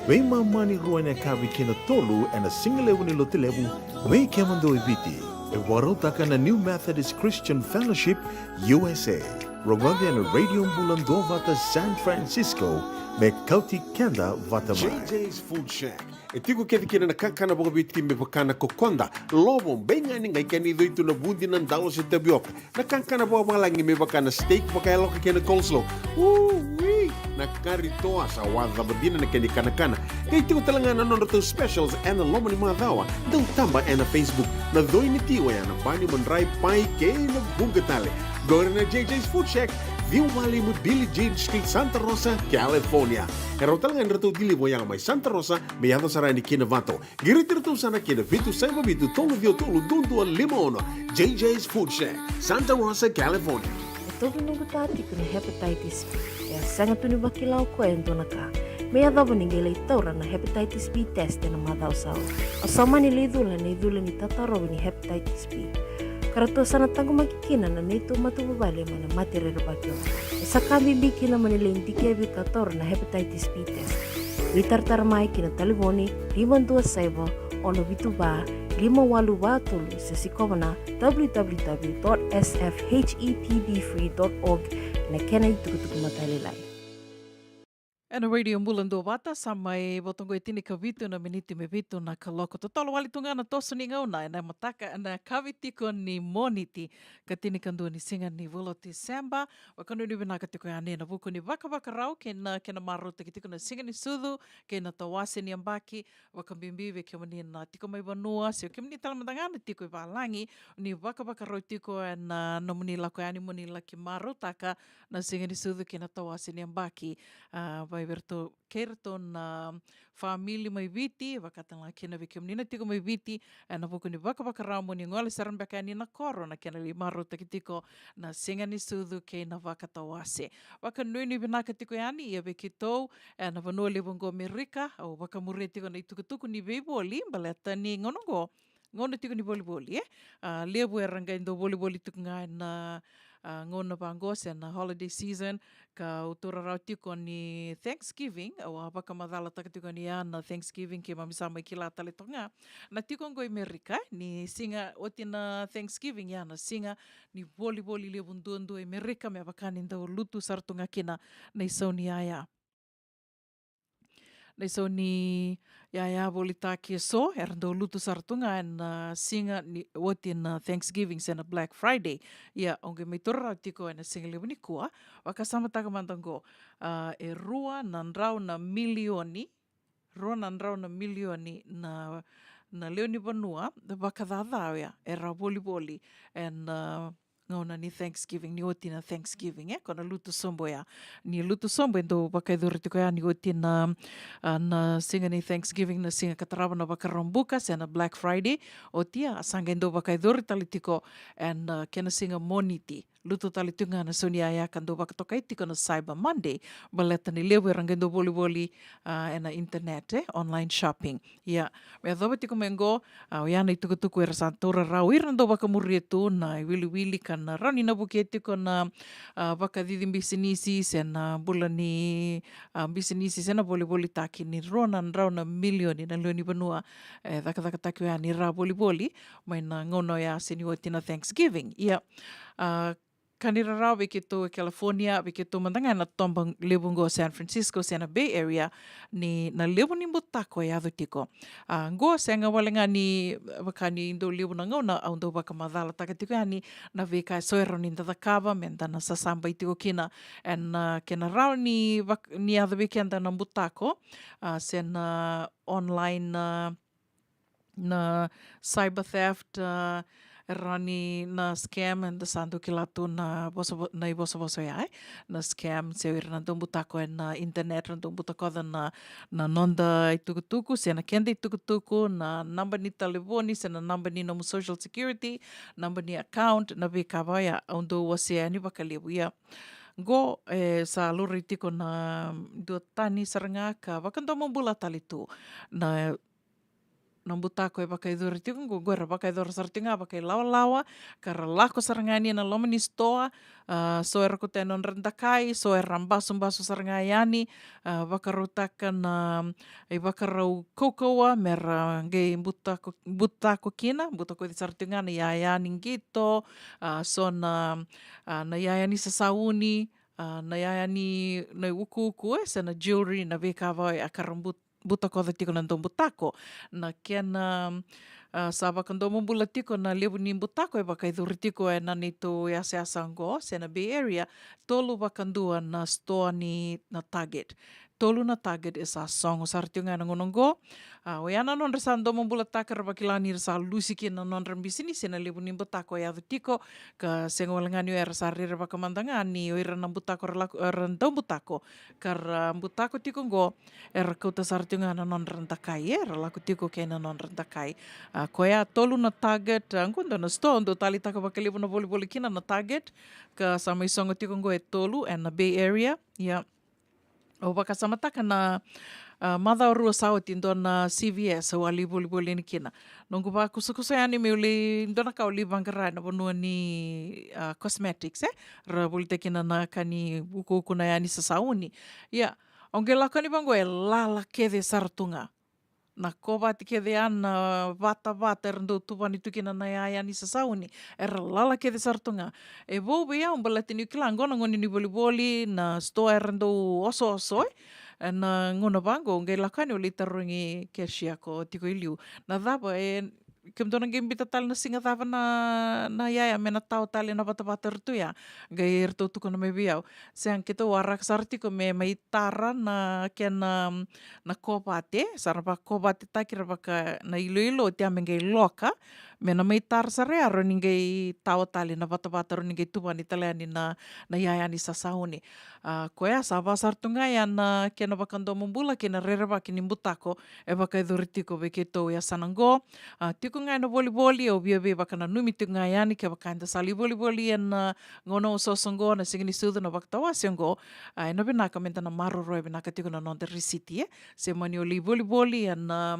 Veimama ni rua ena yakavi ki na tolu ena sigalevu ni Lotulevu vei kemudou e Viti. E vakarautaka na New Methodist Christian Fellowship U S A. Rogoci ena Radio Bula Duavata San Francisco, me kauti keda vata mai. J J's Food Shack. E tiko kece kina na kakana vakaviti me vaka na kokoda, lovo, beigani, qai kena icoi tu na vudi, na dalo se tavioka. Na kakana vakavalagi me vaka na steak vakayaloka kei na coleslaw. Ui! Na kari toa sa wacava dina na kena ikanakana. Qai tiko tale ga na nodratou specials ena loma ni macawa. Dau taba ena Facebook. Na coi ni tiko ya na bani, madrai, pai kei na vuqa tale. Qori na J J's Food Shack, ciwa walu lima Billie Jean Street, Santa Rosa, California. E rawa tale ga ni ratou deliver ya mai Santa Rosa me yaco sara yani ki Novato. Qiriti iratou sara ki na vitu saiva vitu tolu ciwa tolu dua dua lima ono. J J's Food Shack, Santa Rosa, California. E tauvi noqu ta tiko na hepatitis B. E a sega tu ni vakila o koya e dua na ka. Me yacova ni qai lai taura na hepatitis B test ena macawa sa oti. Au sa mani lai cula na icula ni tatarovi ni hepatitis B. Ka ratou sa na taqomaki kina na neitou matavuvale mai na mate rerevaki oqo. E sa ka bibi kina mo ni lai dikevi ka taura na hepatitis B test. Veitaratara mai ki na talevoni lima dua saiva, ono vitu va, lima walu va tolu, se sikova na w w w dot s f h e p b free dot org na kena itukutuku matailalai. Ena Radio Bula Duavata, sa mai vota oqo e tinikavitu na miniti me vitu na kaloko. Totolo wale tu ga na toso ni gauna ena mataka, ena kavi tiko ni Moniti, ka tinikadua ni siga ni vula o Tiseba. Vakanuinui vinaka tiko yani ena vuku ni vakavakarau kei na kena marautaki tiko na siga ni sucu kei na tawase ni yabaki. Vakabibi vei kemuni na tiko mai vanua, se o kemuni tale mada ga na tiko i valagi, ni vakavakarau tiko ena nomuni lako yani mo ni laki marautaka na siga ni sucu kei na tawase ni yabaki. A, vei iratou, kei iratou na famili mai Viti, vaka tale ga kina vei kemuni na tiko mai Viti, ena vuku ni vakavakarau mo ni gole sara beka yani na koro na kena lai marautaki tiko na siga ni sucu kei na vakatawase. Vakanuinui vinaka tiko yani, ia vei keitou ena vanua levu oqo Amerika, au vakamuria tiko na itukutuku ni veivoli, baleta ni gauna oqo gauna tiko ni volivoli, e? A, levu era qai dau volivoli tiko ga ena, a, gauna vaqo se na holiday season, ka au taura rawa tiko ni Thanksgiving, au a vakamacalataka tiko ni ya na Thanksgiving keimami sa mai kila tale toka ga. Na tiko oqo i Amerika, e? Ni siga oti na Thanksgiving, ya na siga ni volivoli levu duadua i Amerika, me vaka ni dau lutu sara tu ga kina na isau ni yaya. Na isau ni yaya volitaki eso, era dau lutu sara tu ga ena siga ni oti na Thanksgiving se na Black Friday. Ia, au qai mai taura rawa tiko ena siga levu nikua, vakasamataka mada oqo, a, e rua na drau na milioni, rua na drau na milioni na, na lewe ni vanua, vakacaca oya, era volivoli ena, a, gauna ni Thanksgiving, ni oti na Thanksgiving, e, ko na lutu sobo ya. Ni lutu sobo e dau vakayacori tiko ya ni oti na, a, na siga ni Thanksgiving, na siga ka tarava na Vakaraubuka se na Black Friday. Oti ya, a sa qai dau vakayacori tale tiko ena, a, kena siga Moniti. Lutu tale tiko ga na sau ni yaya ka dau vakatokai tiko na Cyber Monday, baleta ni levu era qai dau volivoli, a, ena internet, e, online shopping. Ia, me yacova tiko mai oqo, a, oya na itukutuku era sa taura rawa o ira na dau vakamuria tu na iwiliwili ka na rawa ni na vukea tiko na, a, vakacici bisinisi se na bula ni, a, bisinisi se na volivolitaki ni rua na drau na milioni na lewe ni vanua e cakacakataki oya ni ra volivoli mai na gauna oya se ni oti na Thanksgiving. Ia, a, ka ni rarawa vei keitou e California, vei keitou mada ga ena toba levu oqo San Francisco se na Bay Area, ni na levu ni butako e yaco tiko. A, oqo sega wale ga ni vaka ni dau levu na gauna au dau vakamacalataka tiko yani na veika eso e rawa ni da cakava me da na sasabai tiko kina ena, a, kena rawa ni vak-, ni yaco vei keda na butako, a, se na online, a, na cyber theft, a, e rawa ni na scam, eda sa dau kila tu na vosa, na ivosavosa oya, e? Na scam, se o ira na dau butako ena internet, na dau butakoca na, na noda itukutuku, se na keda itukutuku, na naba ni talevoni, se na naba ni nomu social security, naba ni account, na veika vaya, au dau wasea yani vakalevu. Ia, oqo, e, sa laurai tiko na duatani sara ga ka vakadomobula tale tu na na butako e vakayacori tiko qo, qo era vakayacora sara tiko ga vakailawalawa, ka ra lako sara ga yani ena loma ni sitoa, a, so era kauta yani nodra dakai, so era basubasu sara ga yani, a, vakarautaka na ivakarau kaukauwa me ra qai butako, butako kina, butakoci sara tiko ga na iyaya ni qito, a, so na, a, na iyaya ni sasauni, a, na iyaya ni, na iukuuku, e, se na jewelry, na veika vaka oya ka ra but-, butakoca tiko na daubutako. Na kena, a, sa vakadomobula tiko na levu ni butako e vakayacori tiko ena neitou yasayasa oqo, se na Bay Area, tolu vakadua na sitoa ni na Target. Tolu na Target e sa sogo sara tiko ga ena gauna oqo. A, oya na nodra sa domobulataka, ra vakila ni ra sa lusi kina na nodra bisinisi ena levu ni butako e yaco tiko, ka sega wale ga ni oya, era sa rerevaka mada ga ni o ira na butako ra lako, era daubutako, ka ra butako tiko oqo, era kauta sara tiko ga na nodra dakai, e, ra lako tiko kei na nodra dakai. A, koya tolu na Target, a, qo dua na sitoa dau taleitaka vakalevu na volivoli kina na Target, ka sa mai sogo tiko oqo e tolu ena Bay Area. Ia, au vakasamataka na, a, macawa rua sa oti, dua na C V S au a lai volivoli yani kina. Noqu vakusakusa yani meu lai, dua na ka au lai vaqara ena vanua ni, a, cosmetics, e, ra volitaki kina na ka ni ukuuku, na iyaya ni sasauni. Ia, au qai lako yani vaqo, e lala kece sara tu ga. Na kovate kece ya, na vatavata era dau tuvani tu kina na iyaya ni sasauni, era lala kece sara tu ga. E vou vei au, baleta niu kila qo na gauna ni volivoli, na sitoa era dau osooso, e. Ena gauna vaqo au qai lako yani, au lai tarogi cashier ko tiko e liu, na cava, e, kemudou na qai biuta tale na siga cava na, na iyaya me na tawa tale na vatavata era tu ya? Qai ratou tukuna mai vei au, sega, keitou waraka sara tiko me mai tara na kena, na kovate, sa ra vakavatetaki ira vaka na iloilo oti ya me qai loka, me na mai tara sara ya, rawa ni qai tawa tale na vatavata, rawa ni qai tuvani tale yani na, na iyaya ni sasauni. A, koya sa va sara tu ga ya na kena vakadomobula kei na rerevaki ni butako e vakayacori tiko vei keitou e yasana qo. A, tiko ga ena volivoli, au via veivakananumi tiko ga yani, kevaka eda sa lai volivoli ena, a, gauna osooso qo, na siga ni sucu, na vakatawase qo, a, ena vinaka meda na maroroya vinaka tiko na noda risiti, e. Se mani o lai volivoli ena,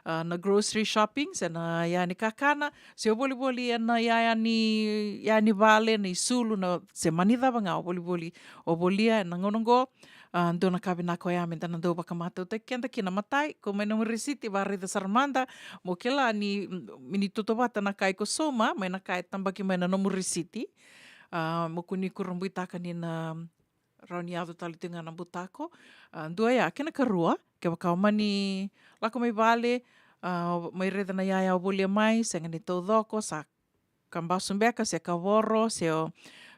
a, na grocery shopping, se na iyaya ni kakana, se o volivoli ena iyaya ni, iyaya ni vale, na isulu, na, se mani cava ga o volivoli, o volia ena gauna qo, a, dua na ka vinaka oya meda na dau vakamatautaki keda kina. Matai, kau mai nomu risiti, varaica sara mada, mo kila ni, mm, me ni tautauvata na ka iko sauma mai na ka e tabaki mai na nomu risiti. A, mo kua ni kurabuitaka ni na rawa ni yaco tale tiko ga na butako. A, dua ya, kena karua, kevaka o mani lako mai vale, a, mai raica na iyaya o volia mai, sega ni taucoko, sa ka basu beka, se ka voro, se o,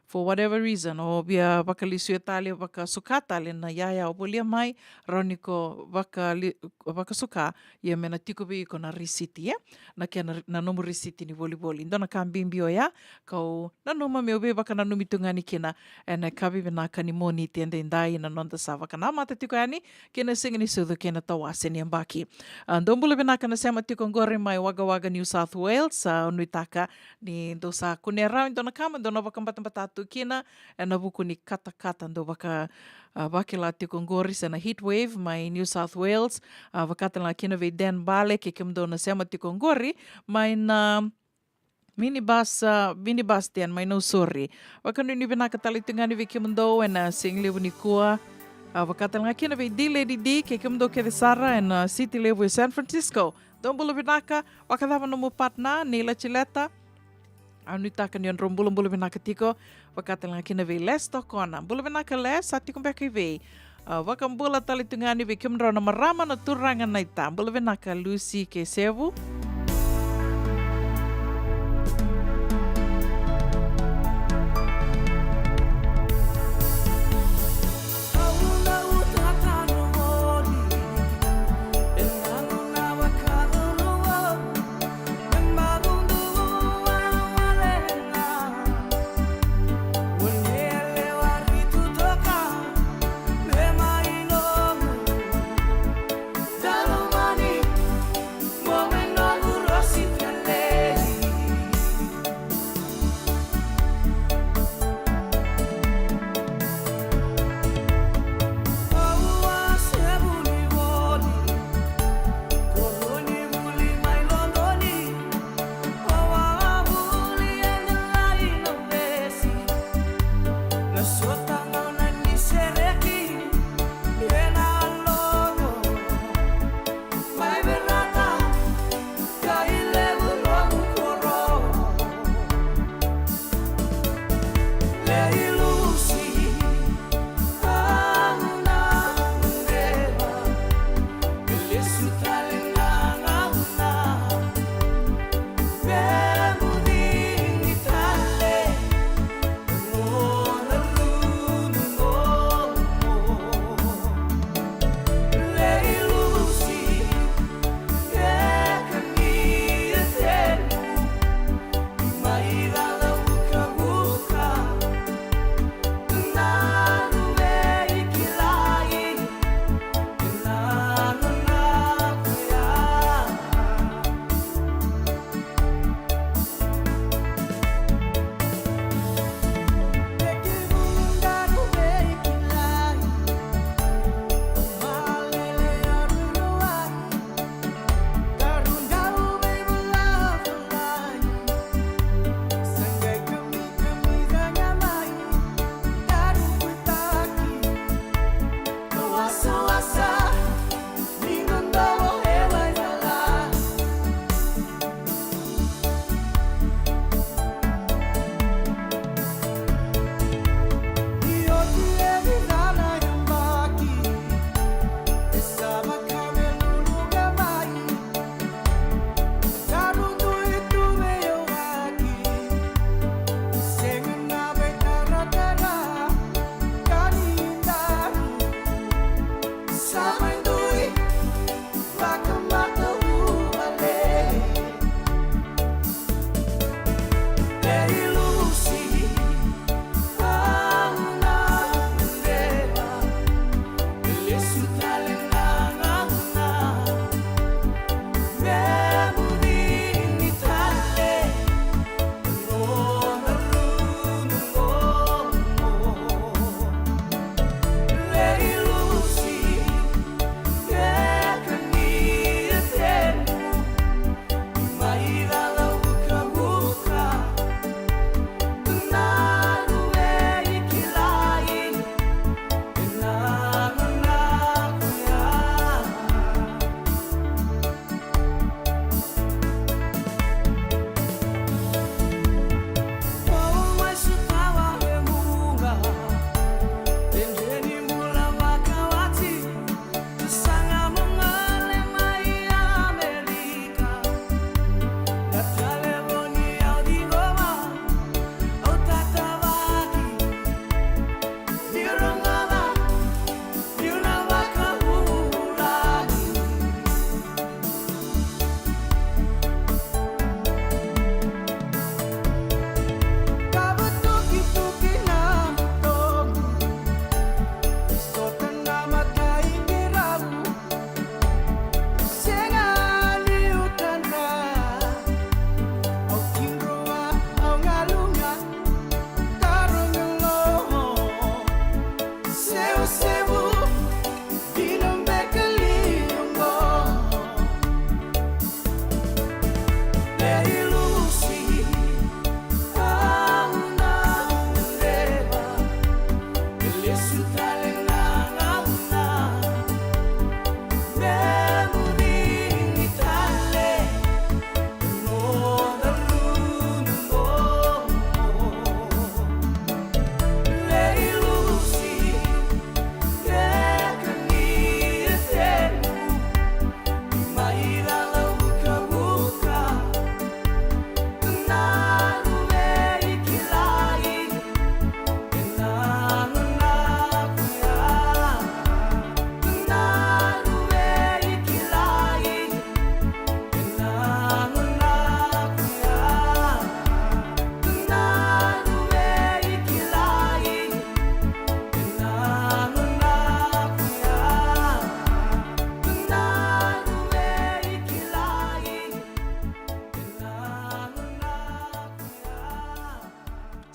for whatever reason, o via vakalesuya tale, vakasuka tale na iyaya o volia mai, rawa ni ko vakali-, vakasuka, ia me na tiko vei iko na risiti, e? Na kena, na nomu risiti ni volivoli. Dua na ka bibi oya, kau nanuma meu veivakananumi tu ga yani kina ena yakavi vinaka ni Moniti edaidai, na noda sa vakanamata tiko yani kei na siga ni sucu kei na tawase ni yabaki. A, dou bula vinaka na sema tiko qori mai Wagga Wagga, New South Wales. A, au nuitaka ni dou sa kunea rawa e dua na ka mo dou na vakabatabata tu kina ena vuku ni katakata dou vaka, a, vakila tiko qori, se na heat wave mai New South Wales. A, vaka tale ga kina vei Dan Bale kei kemudou na sema tiko qori mai na minibus, a, minibus stand mai Nausori. Vakanuinui vinaka tale tu ga yani vei kemudou ena sigalevu nikua. A, vaka tale ga kina vei D Lady D kei kemudou kece sara ena, a, city levu e San Francisco. Dou bula vinaka, vakacava nomu partner, Neila Cileta? Au nuitaka ni o drau bulabula vinaka tiko, vaka tale ga kina vei Les Tokona. Bula vinaka Les, sa tiko beka i vei? A, vakabula tale tu ga yani vei kemudrau na marama na turaga naita. Bula vinaka Lucy kei Sevu.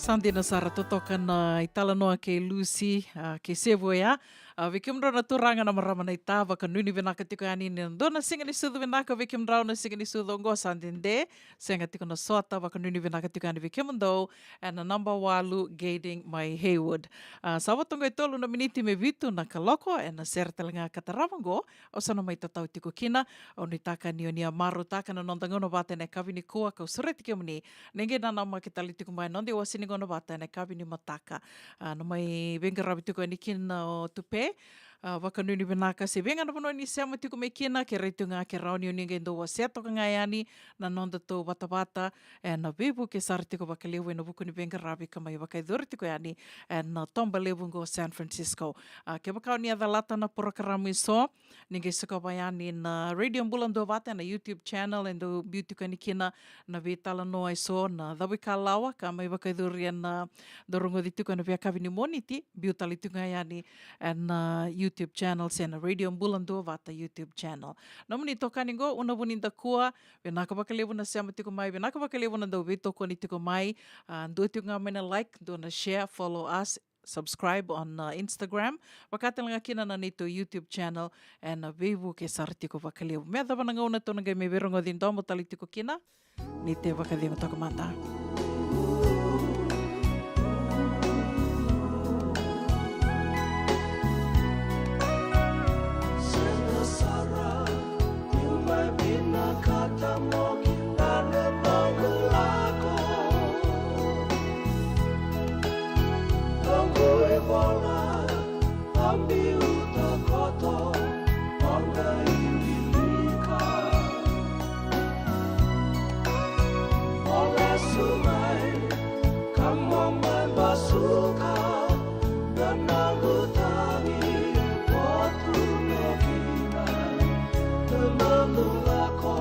Sa dina sara, totoka na italanoa kei Lucy, a, kei Sevu oya. A, vei kemudrau na turaga, na marama, na ita, vakanuinui vinaka tiko yani ni dua na siga ni sucu vinaka vei kemudrau na siga ni sucu oqo. Sa dede, sega tiko na sota, vakanuinui vinaka tiko yani vei kemudou ena naba walu Gading mai Heywood. A, sa vo toqo e tolu na miniti me vitu na kaloko ena sere tale ga ka tarava oqo. Au sa na mai tatau tiko kina. Au nuitaka ni o ni a marautaka na noda gauna vata ena yakavi nikua, kau sureti kemuni ni qai nanamaki tale tiko mai na noda iwase ni gauna vata ena yakavi ni mataka. A, na mai veiqaravi tiko yani kina o Tupe. A, vakanuinui vinaka se vei ga na vanua ni sema tiko mai kina, kerea tu ga ke rawa ni o ni qai dau wasea toka ga yani na noda tou vatavata ena veivuke sara tiko vakalevu ena vuku ni veiqaravi ka mai vakayacori tiko yani ena toba levu oqo San Francisco. A, kevaka o ni a calata na porokaramu eso, ni qai sikova yani na Radio Bula Duavata ena YouTube channel, e dau biu tiko yani kina na veitalanoa eso, na cavuikalawa ka mai vakayacori ena, dau rogoci tiko ena veiyakavi ni Moniti, biu tale tiko ga yani ena YouTube channel se na Radio Bula Duavata YouTube channel. Nomuni itokani qo, Una Vunidakua, vinaka vakalevu na sema tiko mai, vinaka vakalevu na dau veitokoni tiko mai. A, dua tiko ga mai na like, dua na share, follow us, subscribe on, uh, Instagram. Vaka tale ga kina na neitou YouTube channel, ena veivuke sara tiko vakalevu. Me yacova na gauna tou na qai mai veirogoci domo tale tiko kina, ni te vakacegu toka mada. Sega sara niu mai vinakata mo kila na noqu lako. Noqu ivola a biuta koto, o na iwilika. O lesu mai ka mo mai basuka na noqu tagi, o tu no kina na noqu lako.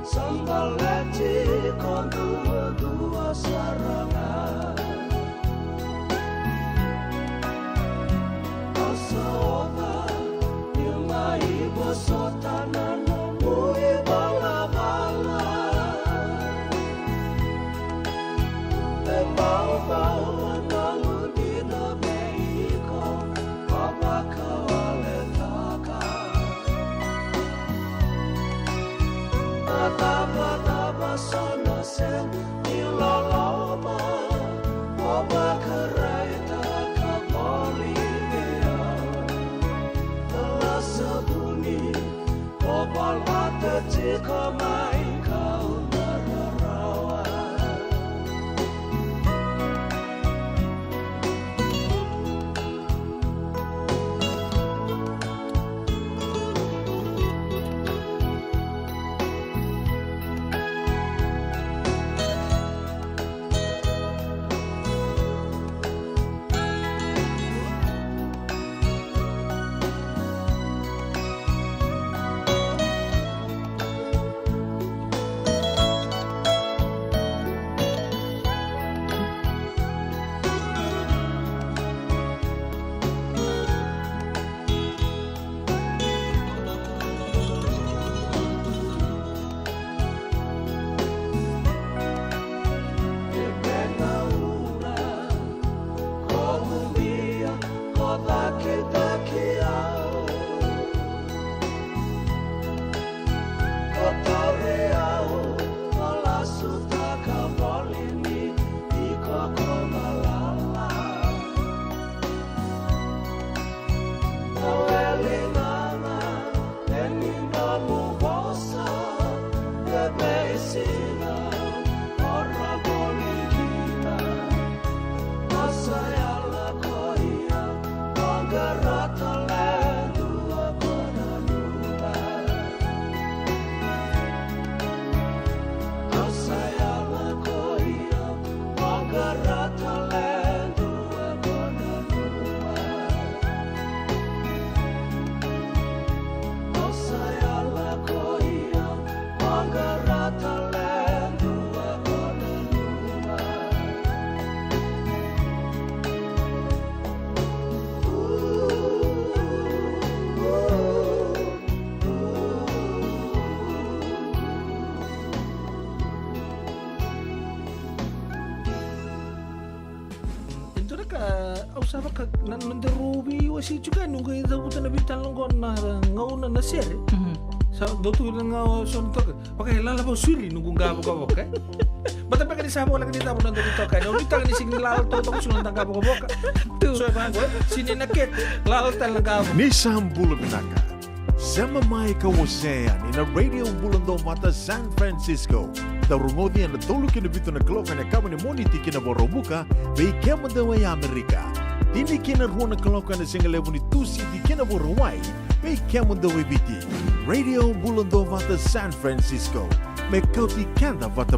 Sa baleti ko duadua sara ga. Ko sa ova niu mai vosota na nomu ivalavala. E maumau na noqu dina vei iko, o vakawaletaka. A cava, cava so na sega ni loloma, o vakaraitaka voli vei au. Lasa vuni, o volata tiko mai kau na rarawa. E dua na ka au sa vaka na noda rau veiwasei tiko yani, au qai cavuta na veitalanoa qo na gauna na sere. Mhm. Sa dau tu na gauna so na toka. Vaka e lala vau suli noqu qavokavoka, e. Bata beka ni sa voleka ni cava noda ni toka, e. Au nuitaka ni sega ni lala toka, toka suli noda qavokavoka. Tu. So e vaqo, e. Sini na kete, lala tale na qavo. Ni sa bula vinaka. Sema mai ka wasea yani na Radio Bula Dovata San Francisco. Dau rogoci ena tolu ki na vitu na kaloko ena yakavi ni Moniti ki na Vakaraubuka, vei kemudou e Amerika. Tini ki na rua na kaloko ena sigalevu ni Tusiti ki na Vakarauwai, vei kemudou e Viti. Radio Bula Dovata San Francisco. Me kauti keda vata